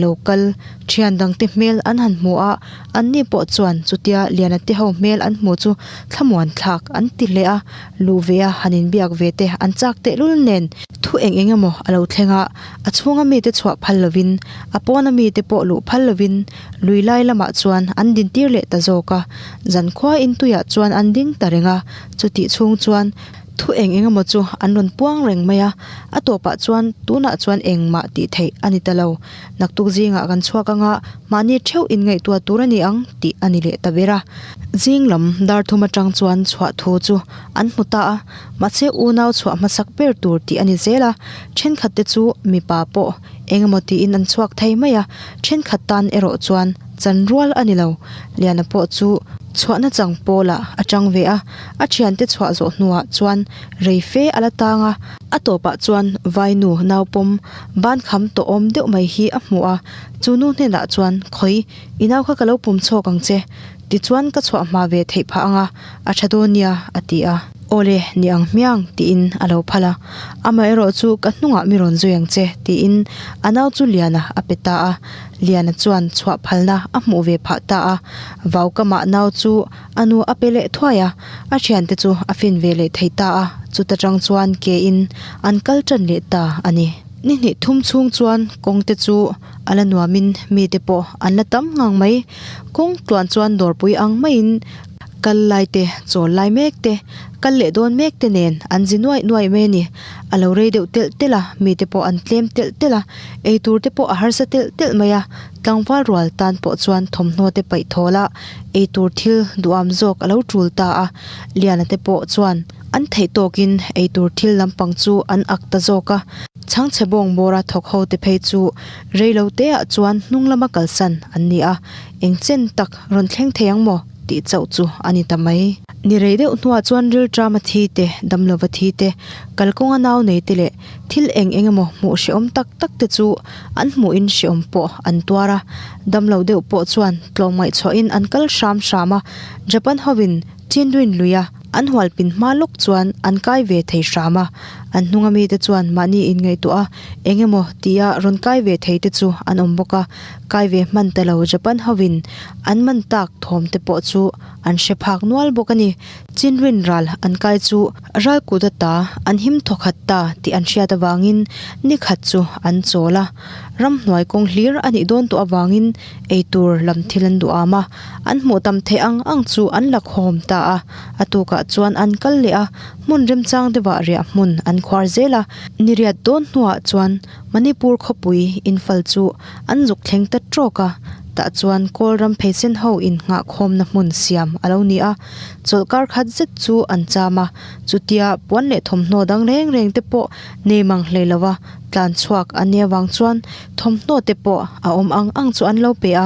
lo kal ṭhian dangte hmel an han hmu a, anni pawh chuan chutia Liana te ho hmel an hmu chu thlamuan thlak an ti hle a, luh ve a han inbiak ve te an chak tehlul nen. Thu eng eng emaw a lo thleng a, a chhunga mite chhuah phal lovin, a pawna mite pawh luh phal lovin lui lai lamah chuan an dintir leh ta zawk a. Zankhua intuiah chuan an ding ta reng a, chutih chhung chuan thu eng eng emaw chu an rawn puang reng mai a, a tawpah chuan tunah chuan engmah tih theih a ni ta lo. Naktuk zingah kan chhuak anga mahni theuh inngaihtuah tur a ni ang tih a ni leh ta ber a. Zing lam dar thum atang chuan chhuah thu chu an hmu ta a. Mahse unau chhuah hmasak ber tur tih a ni zel a, thenkhat te chu mipa pawh eng emaw tiin an chhuak thei mai a, thenkhat tan erawh chuan chan rual a ni lo. Liana pawh chu chhuahna chang pawlah a chang ve a, a thiante chhuah zawh hnuah chuan rei fe a la tang a, a tawpah chuan vainu naupawm ban kham tawh awm deuh mai hi a hmu a, chu nu hnenah chuan Khawi, i nau kha ka lo pum chhawk ang che, tichuan ka chhuah hma ve theih phah ang a, a tha dawn nia, a ti a. Awle, ni ang hmiang, tiin a lo phal a. Amaherawh chu ka hnungah mi rawn zui ang che, tiin a nau chu Liana a pe ta a. Liana chuan chhuah phalna a hmuh ve phah ta a. Vaukamah nau chu a nu a pe leh thuai a, a thiante chu a fin ve leh thei ta a. Chuta tang chuan kein an kal tan leh ta a ni. Ni hnih thum chhung chuan kawngte chu a la nuamin mite pawh an la tam ngang mai. Kawng tluan chuan dawrpui ang maiin Kal lai te, chawl lai mek te, kal leh dawn mek te nen an zi nuaih nuaih mai a ni. A lo rei deuh telh telh a, mite pawh an tlem telh telh a, eitur te pawh a harsa telh telh mai a, tlangval rual tan pawh chuan thawmhnaw te paih thawl a, eitur thil duham zawk a lo tul ta a, Liana te pawh chuan an theih tawkin eitur thil lampang chu an ak ta zawk a, chhangchhe bawng bawra thawk ho te phei chu rei lo te ah chuan hnung lama kalsan an ni a, eng chen tak rawn thleng thei ang maw? Tih chauh chu a ni ta mai. Ni rei deuh hnuah chuan rilṭama thi te, damlova thi te, kalkawnga nau nei te leh thil eng eng emaw hmuh hrehawm tak tak te chu an hmuhin hrehawm pawh an tuar a. Damlo deuh pawh chuan tlawmngaih chhuahin an kal hram hram a, Japan hovin Chindwin luia an hualpin hma lawk chuan an kai ve thei hram a. An hnunga mite chuan mahni inngaihtuah a, eng emaw tia rawn kai ve thei te chu an awm bawk a, kai ve hman ta lo Japan hovin an man tak thawm te pawh chu an hre phak nual bawk a ni. Chinrin ral an kai chu ral kut ata an him thawkhat ta tih an hriat avangin ni khat chu an chawl a, ramhnuai kawng hlir a nih dawn tawh avangin eitur lam thil an duh am a, an hmuh tam theih ang ang chu an la khawm ta a, a tukah chuan an kal leh a, hmun remchang deuhah riah hmun an khuar zel a, niriat dawn hnuah chuan Manipur khawpui infal chu an zuk thleng ta trawk a, tah chuan Kawl ram pheisen ho innghah khawmna hmun siam a lo ni a, chawlhkar khat zet chu an cham a, chutia puan leh thawmhnaw dang reng reng te pawh nei mang hlei lo a, tlan chhuak an nih avang chuan thawmhnaw te pawh a awm ang ang chu an lo pe a,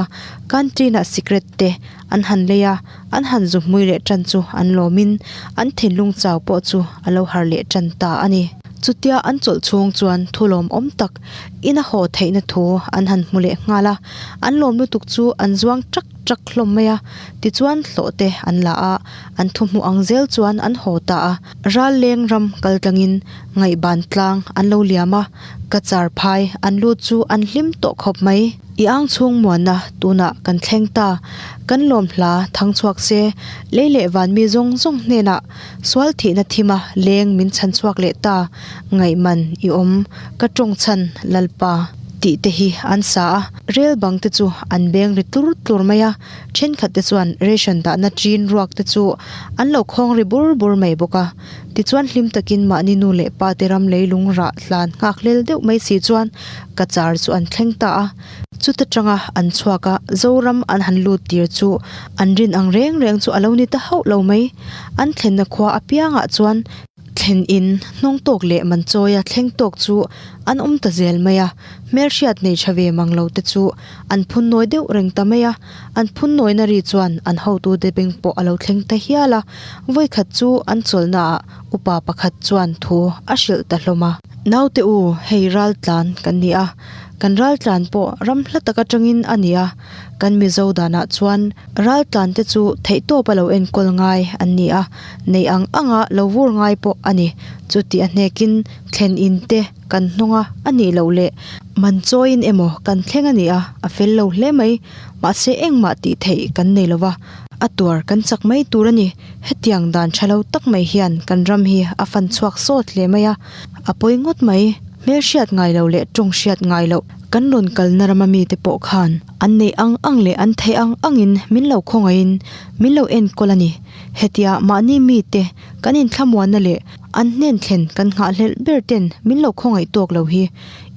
canteen ah sikret te an han lei a, an han zu hmui leh tan chu an lawmin an thinlung chau pawh chu a lo har leh tan ta a ni. Chutia an chawlh chhung chuan thu lawmawm tak ina haw theihna thu an han hmu leh nghal a, an lawm lutuk chu an zuang ṭak ṭak hlawm mai a, tichuan hlawh te an la a, an thu hmuh ang zel chuan an haw ta a. Ral leng ram kal tlangin ngaihban tlang an lo liam a, ka char phai an lut chu an hlim tawh khawp mai. I ang chhung muanna tunah kan thleng ta, kan lawm hla thang chhuak se, lei leh van mi zawng zawng hnenah sual thihna thima leng min chhan chhuak leh ta, ngaihman i awm, ka tawng chhan Lalpa tih te hi an sa a, rel bang te chu an beng ri tlur tlur mai a, thenkhat te chuan ration dahna chin ruak te chu an lo khawng ri bur bur mai bawk a. Tichuan hlim takin mahni nu leh pa te ram leilung rah hlan nghak hlel deuh mai si chuan ka char chu an thleng ta a. Chuta tanga an chhuak a, Zoram an han lut tir chu an rin ang reng reng chu a lo ni ta hauh lo mai. An thlenna khua apiangah chuan thlen in hnawng tawk leh man chawia thleng tawk chu an awm ta zel mai a. Hmelhriat nei tha ve mang lo te chu an phun nawi deuh reng ta mai a. An phun nawina ri chuan an hotute beng pawh a lo thleng ta hial a. Vawikhat chu an chawlhnaah upa pakhat chuan thu a hrilh ta hlawm a. Naute u, hei raltlan kan ni a, kan raltlan pawh ram hla tak atangin a ni a, kan Mizo danah chuan raltlan te chu theihtawp a lo enkawl ngai an ni a, neih ang anga lo vur ngai pawh a ni. Chuti a hnekin thlen in te kan hnawng a, a nih loh leh man chawiin emaw kan thleng a ni a, a fel lo hle mai. Mahse engmah tih theih kan nei lo va, a tuar kan chak mai tur a ni. Hetiang dan tha lo tak mai hian kan ram hi a fan chhuak sawt hle mai a, a pawi ngawt mai. Hmelhriat ngai lo leh tawng hriat ngai loh kan rawn kalna rama mite pawh khan an neih ang ang leh an theih ang angin min lo khawngaihin min lo enkawl a ni. Hetia mahni mite kan inthlamuanna leh an hnen thlen kan nghahhlelh ber ten min lo khawngaih tawk lo hi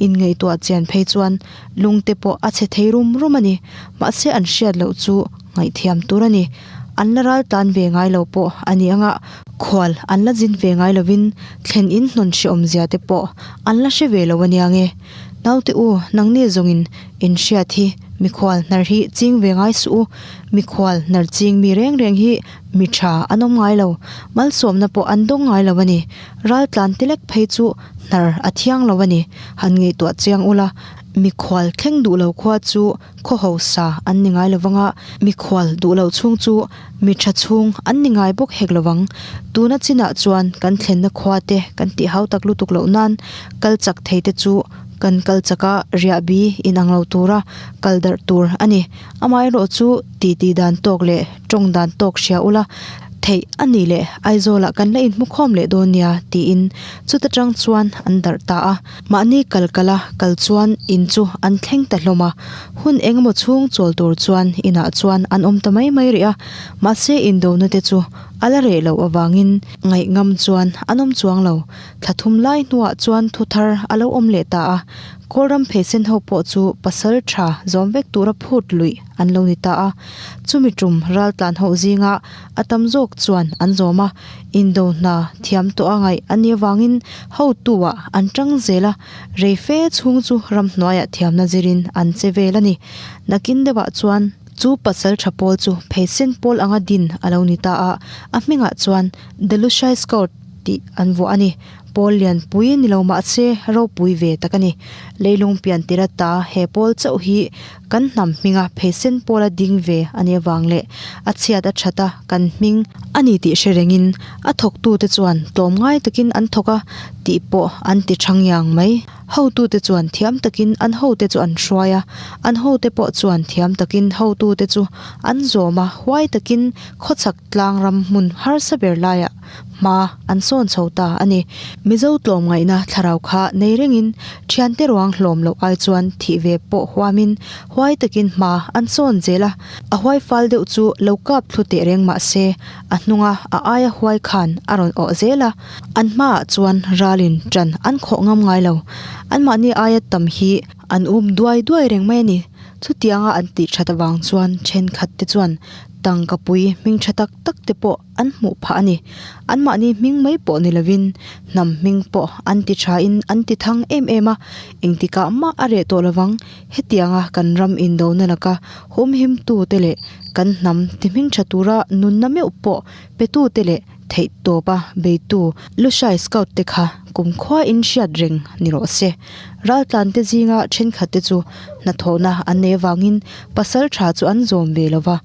inngaihtuah chian phei chuan Lungte pawh a chhe thei rum rum a ni. Mahse an hriat loh chu ngaihthiam tur a ni. An la ral tlan ve ngai lo pawh a ni anga khual an la zin ve ngai lovin thlen in hnawn hreawm zia te pawh an la hre ve lo a nia nge. Naute u, nangni zawngin in hriat hi mikhual hnar hi ching ve ngai suh u. Mikhual hnar ching mi reng reng hi mi tha an awm ngai lo. Malsawmna pawh an dawng ngai lo a ni. Ral tlan te lek phei chu hnar a thiang lo a ni. Han ngaihtuah chiang ula, mikhual thleng duh lo khua chu khaw hausa an ni ngai lovang a, mikhual duh loh chhung chu mi tha chhung an ni ngai bawk hek lovang. Tuna chinah chuan kan thlenna khua te kan tih hau tak lutuk loh nan kal chak thei te chu kan kal chak a, riah bi inang lo tura kal darh tur a ni. Amaherawh chu titi dan tawk leh tawng dan tawk hria ula, theih a nih leh Aizawlah kan la inhmukhawm leh dawn nia tiin chuta tang chuan an darh ta a. Mahni kal kala kal chuan in chu an thleng ta hlawm a, hun engemaw chhung chawl tur chuan inah chuan an awm ta mai mai rih a, mahse indona te chu a la reh loh avangin ngaih ngam chuan an awm chuang lo. Thla thum lai hnuah chuan thu thar a lo awm leh ta a, Kawlram pheisen ho pawh chu pasal tha zawm vek tura phut luih an lo ni ta a, chumi tum raltlan ho zinga a tam zawk chuan an zawm a, indo hna thiam tawh a ngaih a nih avangin hotu-ah an tang zel a, rei fe chhung chu ramhnuaiah thiamna zirin an che vel a ni. Nakin deuhah chuan chu pasal tha pawl chu pheisen pawl anga din a lo ni ta a, a hmingah chuan The Lushai Scout. tih an vuah a ni. Pawl lianpui ni lo mahse ropui ve tak a ni. Leilung pian tir ata he pawl chauh hi kan hnam hminga pheisen pawla ding ve a nih avang leh a chhiat a that a kan hming a ni tih hre rengin a thawktute chuan tlawmngai takin an thawk a tih pawh an ti thang yang mai. Hotute chuan thiam takin an hote chu an hruai a, an hote pawh chuan thiam takin hotute chu an zawm a, huai takin khawchhak tlang ram hmun harsa ber laiah hma an sawn chho ta a ni. Mizo tlawmngaihna thlarau kha nei rengin thiante ruang hlawm loh ai chuan thih ve pawh huamin huai takin hma an sawn zel a, a huai fal deuh chu lo kap thlu teh reng mah se a hnunga a aia huai khan a rawn awh zel a, an hmaah chuan ralin ṭan an khawh ngam ngai lo. Anmahni aia tam hi an um duai duai reng mai a ni. Chutianga an tih ṭhat avang chuan ṭhenkhat te chuan tangka pui hming ṭha tak tak te pawh an hmuh phah a ni. Anmahni hming mai pawh ni lovin hnam hming pawh an ti thain an ti thang em em a, engtikah mah a reh tawh lovang. Hetianga kan ram indona laka humhimtute leh kan hnam ti hming tha tura nunna meuh pawh petute leh theih tawpa beitu Lushai Scout te kha kumkhua in hriat reng ni rawh se. Raltlante zinga thenkhat te chu hnathawhna an nei avangin pasal tha chu an zawm ve lo va,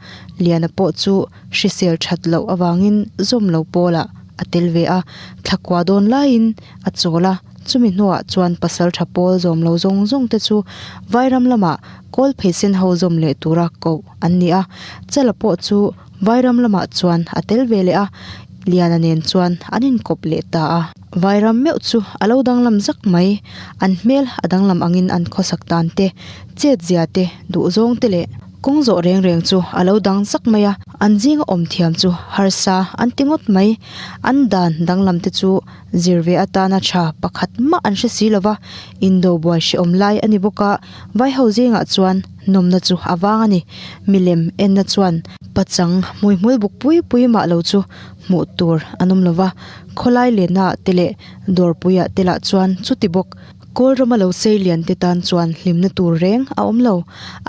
Liana pawh chu hrisel that loh avangin zawm lo pawlah a tel ve a, thlakua dawn laiin a chawl a, chumi hnuah chuan pasal tha pawl zawm lo zawng zawng te chu Vairam lamah kawl pheisen ho zawm leh tura koh an ni a, Chala pawh chu Vairam lamah chuan a tel ve leh a, Liana nen chuan an inkawp leh ta a. Vairam meuh chu a lo danglam zak mai, an hmel a danglam angin an khawsak dan te, chetzia te, duhzawng te leh kawng zawh reng reng chu a lo dang zak mai a, an zinga awm thiam chu harsa an ti ngawt mai. An dan danglam te chu zir ve atana tha pakhat mah an hre si lova, indo buai hrehawm lai a ni bawk a, Vaiho zingah chuan nawmna chu a vang a ni. Milem enna chuan pachang hmuihmul buk pui pui mah lo chu hmuh tur an awm lova, khawlai lennaah te leh dawrpuiah te lah chuan chuti bawk. Kawlrama lo sei lian te tan chuan hlimna tur reng a awm lo.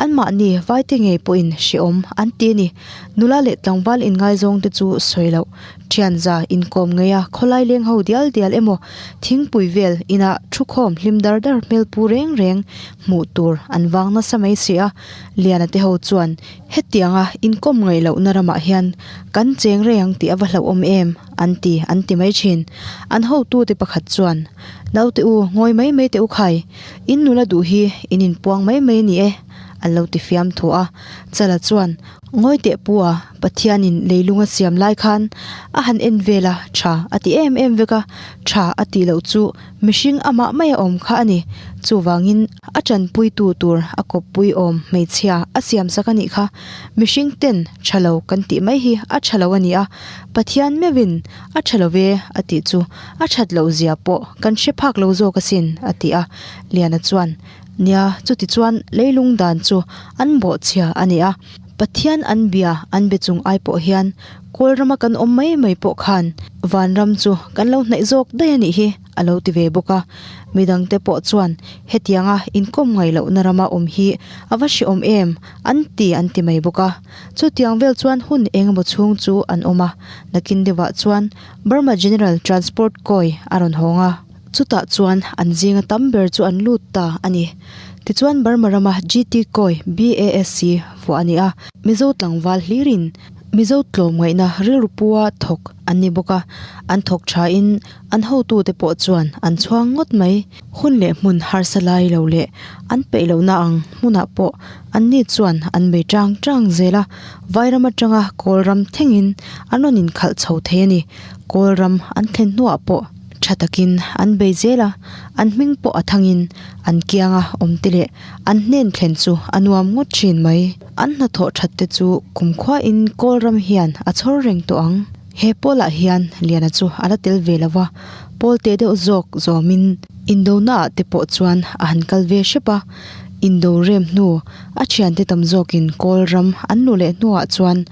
Anmahni vaite ngei pawhin hrehawm an ti a ni. Nula leh tlangval inngaizawng te chu sawi loh. Thianza inkawm ngei a khawlai leng ho dial dial emaw thingpui vel inah thukhawm hlim dar dar hmel pu reng reng hmuh tur an vang nasa mai si a. Liana te ho chuan hetianga inkawm ngaih lohna ramah hian kan cheng rei ang tih a va hlauhawm em an ti an ti mai thin. An hotute pakhat chuan Naute u ngawi mai mai teh u khai, in nula duh hi in inpuang mai mai a ni e an lo ti fiam thu a. Chala chuan Ngawi teh pu a, Pathianin leilung a siam lai khan a han en vel a, tha a ti em em vek a, tha a tih loh chu mihring amah mai a awm kha a ni. Chuvangin a tanpuitu tur a kawppui awm hmeichhia a siam sak a nih kha. Mihring ten tha lo kan tih mai hi a tha lo a ni a, Pathian meuhin a tha lo ve a tih chu a that loh zia pawh kan hre phak lo zawk asin a ti a. Liana chuan, Nia, chuti chuan leilung dan chu an bawhchhia a ni a. Pathian an bia an be chung ai pawh hian kawl rama kan awm mai mai pawh khan vanram chu kan lo hnaih zawk daih a nih hi a lo ti ve bawk a. Midangte pawh chuan hetianga inkawm ngaih lohna rama awm hi a va hrehawm em an ti an ti mai bawk a. Chutiang vel chuan hun eng emaw chhung chu an awm a, nakin deuhah chuan Burma General Transport Kawi a rawn hawng a. Chutah chuan an zinga tam ber chu an lut ta a ni. Tichuan Burma rama GT Kawi BASC vuah a ni a, Mizo tlangval hlirin Mizo tlawmngaihna rilru pua thawk an ni bawk a, an thawk thain an hotute pawh chuan an chhuang ngawt mai. Hun leh hmun harsa lai lo leh an peih lohna ang hmunah pawh anni chuan an bei tang tang zel a, Vairam atanga Kawlram thlengin an rawn inkhalh chho thei a ni. Kawlram an thlen hnuah pawh Tha takin an bei zel a, an hming pawh a thangin an kianga awm te leh an hnen thlen chu a nuam ngawt thin mai. An hnathawh that te chu kumkhuain Kawl ram hian a chhawr reng tawh ang. He pawlah hian Liana chu a la tel ve lo va, pawl teh deuh zawk zawmin Indonaah te pawh chuan a han kal ve hrep a. Indo rem hnu a thiante tam zawkin Kawl ram an luh leh hnuah chuan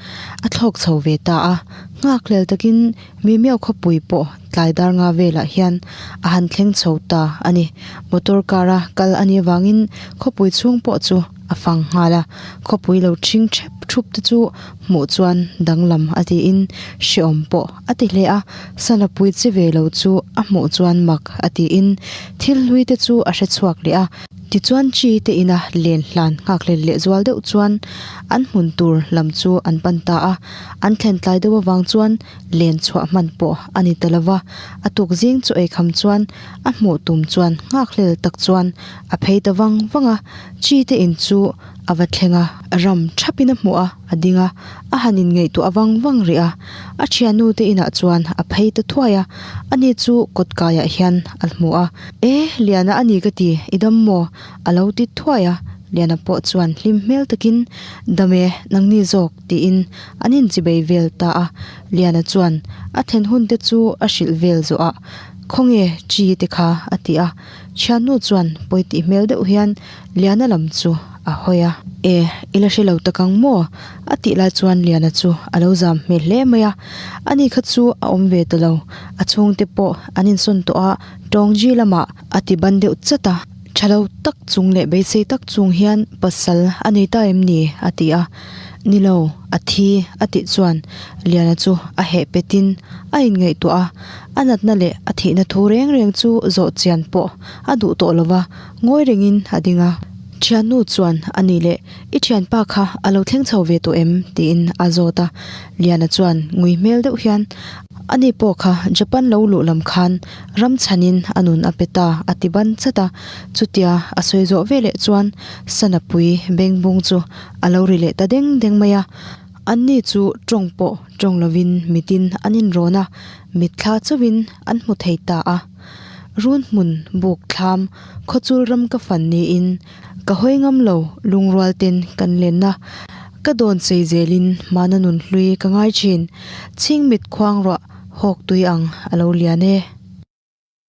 a thlawk chho ve ta a, nghakhlel takin Mimiau khawpui pawh tlai dar nga velah hian a han thleng chho ta a ni. Motor car a kal a nih avangin khawpui chhung pawh chu a fang nghal a, khawpui lo ṭhing ṭhep thup te chu hmuh chuan danglam a tiin hreawm pawh a ti hle a, sana pui chi ve lo chu a hmuh chuan mak a tiin thil hlui te chu a hre chhuak leh a. Tichuan chi te ina len hlan nghakhlel leh zual deuh chuan an hmun tur lam chu an pan ta a, an thlen tlai deuh avang chuan len chhuah hman pawh a ni ta lo va, a tuk zing chu eikham chuan a hmuh tum chuan nghakhlel tak chuan a phei ta vang vang a, chi te in chu a va thleng a, ram thapin a hmuh a, a ding a, a han inngaihtuah vang vang rih a, a thiannu te inah chuan a phei ta thuai a, ani chu kawt kaiah hian a hmu a, E, Liana a ni ka ti, i dam maw? a lo ti thuai a, Liana pawh chuan hlim hmel takin, Dam e, nangni zawk, tiin an inchibei vel ta a, Liana chuan a thlen hun te chu a hrilh vel zawh ah, Khawnge chi te kha? a ti a, thiannu chuan pawi tih hmel deuh hian Liana lam chu a hawi a. E, i la hre lo tak ang maw? A tih lai chuan Liana chu a lo zam hmel hle mai a. Ani kha chu a awm ve ta lo. A chhungte pawh an insawn tawh a, Tawngji lamah a ti ban deuh chat a. Tha lo tak chung leh beisei tak chung hian pasal a nei ta em ni? a ti a. Ni lo, a thi a tih chuan Liana chu a heh petin a inngaihtuah a. A natna leh a thihna thu reng reng chu zawh chian pawh a duh tawh lo va. Ngawi rengin a ding a, Thiannu chuan a ni leh i thianpa kha a lo thleng chho ve tawh em? tiin a zawt a. Liana chuan ngui hmel deuh hian, Ani pawh kha Japan lo luh lam khan ram chhanin a nun a pe ta a ti ban chat a. Chutia a sawi zawh veleh chuan Sanapui bengbung chu a lo ri leh ta deng deng mai a. Anni chu tawng pawh tawng lovin mitin an inrawn a, mitthla chauhin an hmu thei ta a. Run hmun buk thlam khawchul ram ka fan niin ka hawi ngam lo lungrual ten kan lenna ka dawn chei zelin hmana nun hlui ka ngai thin chhingmit khuang ruah hawk tui ang a lo lian e.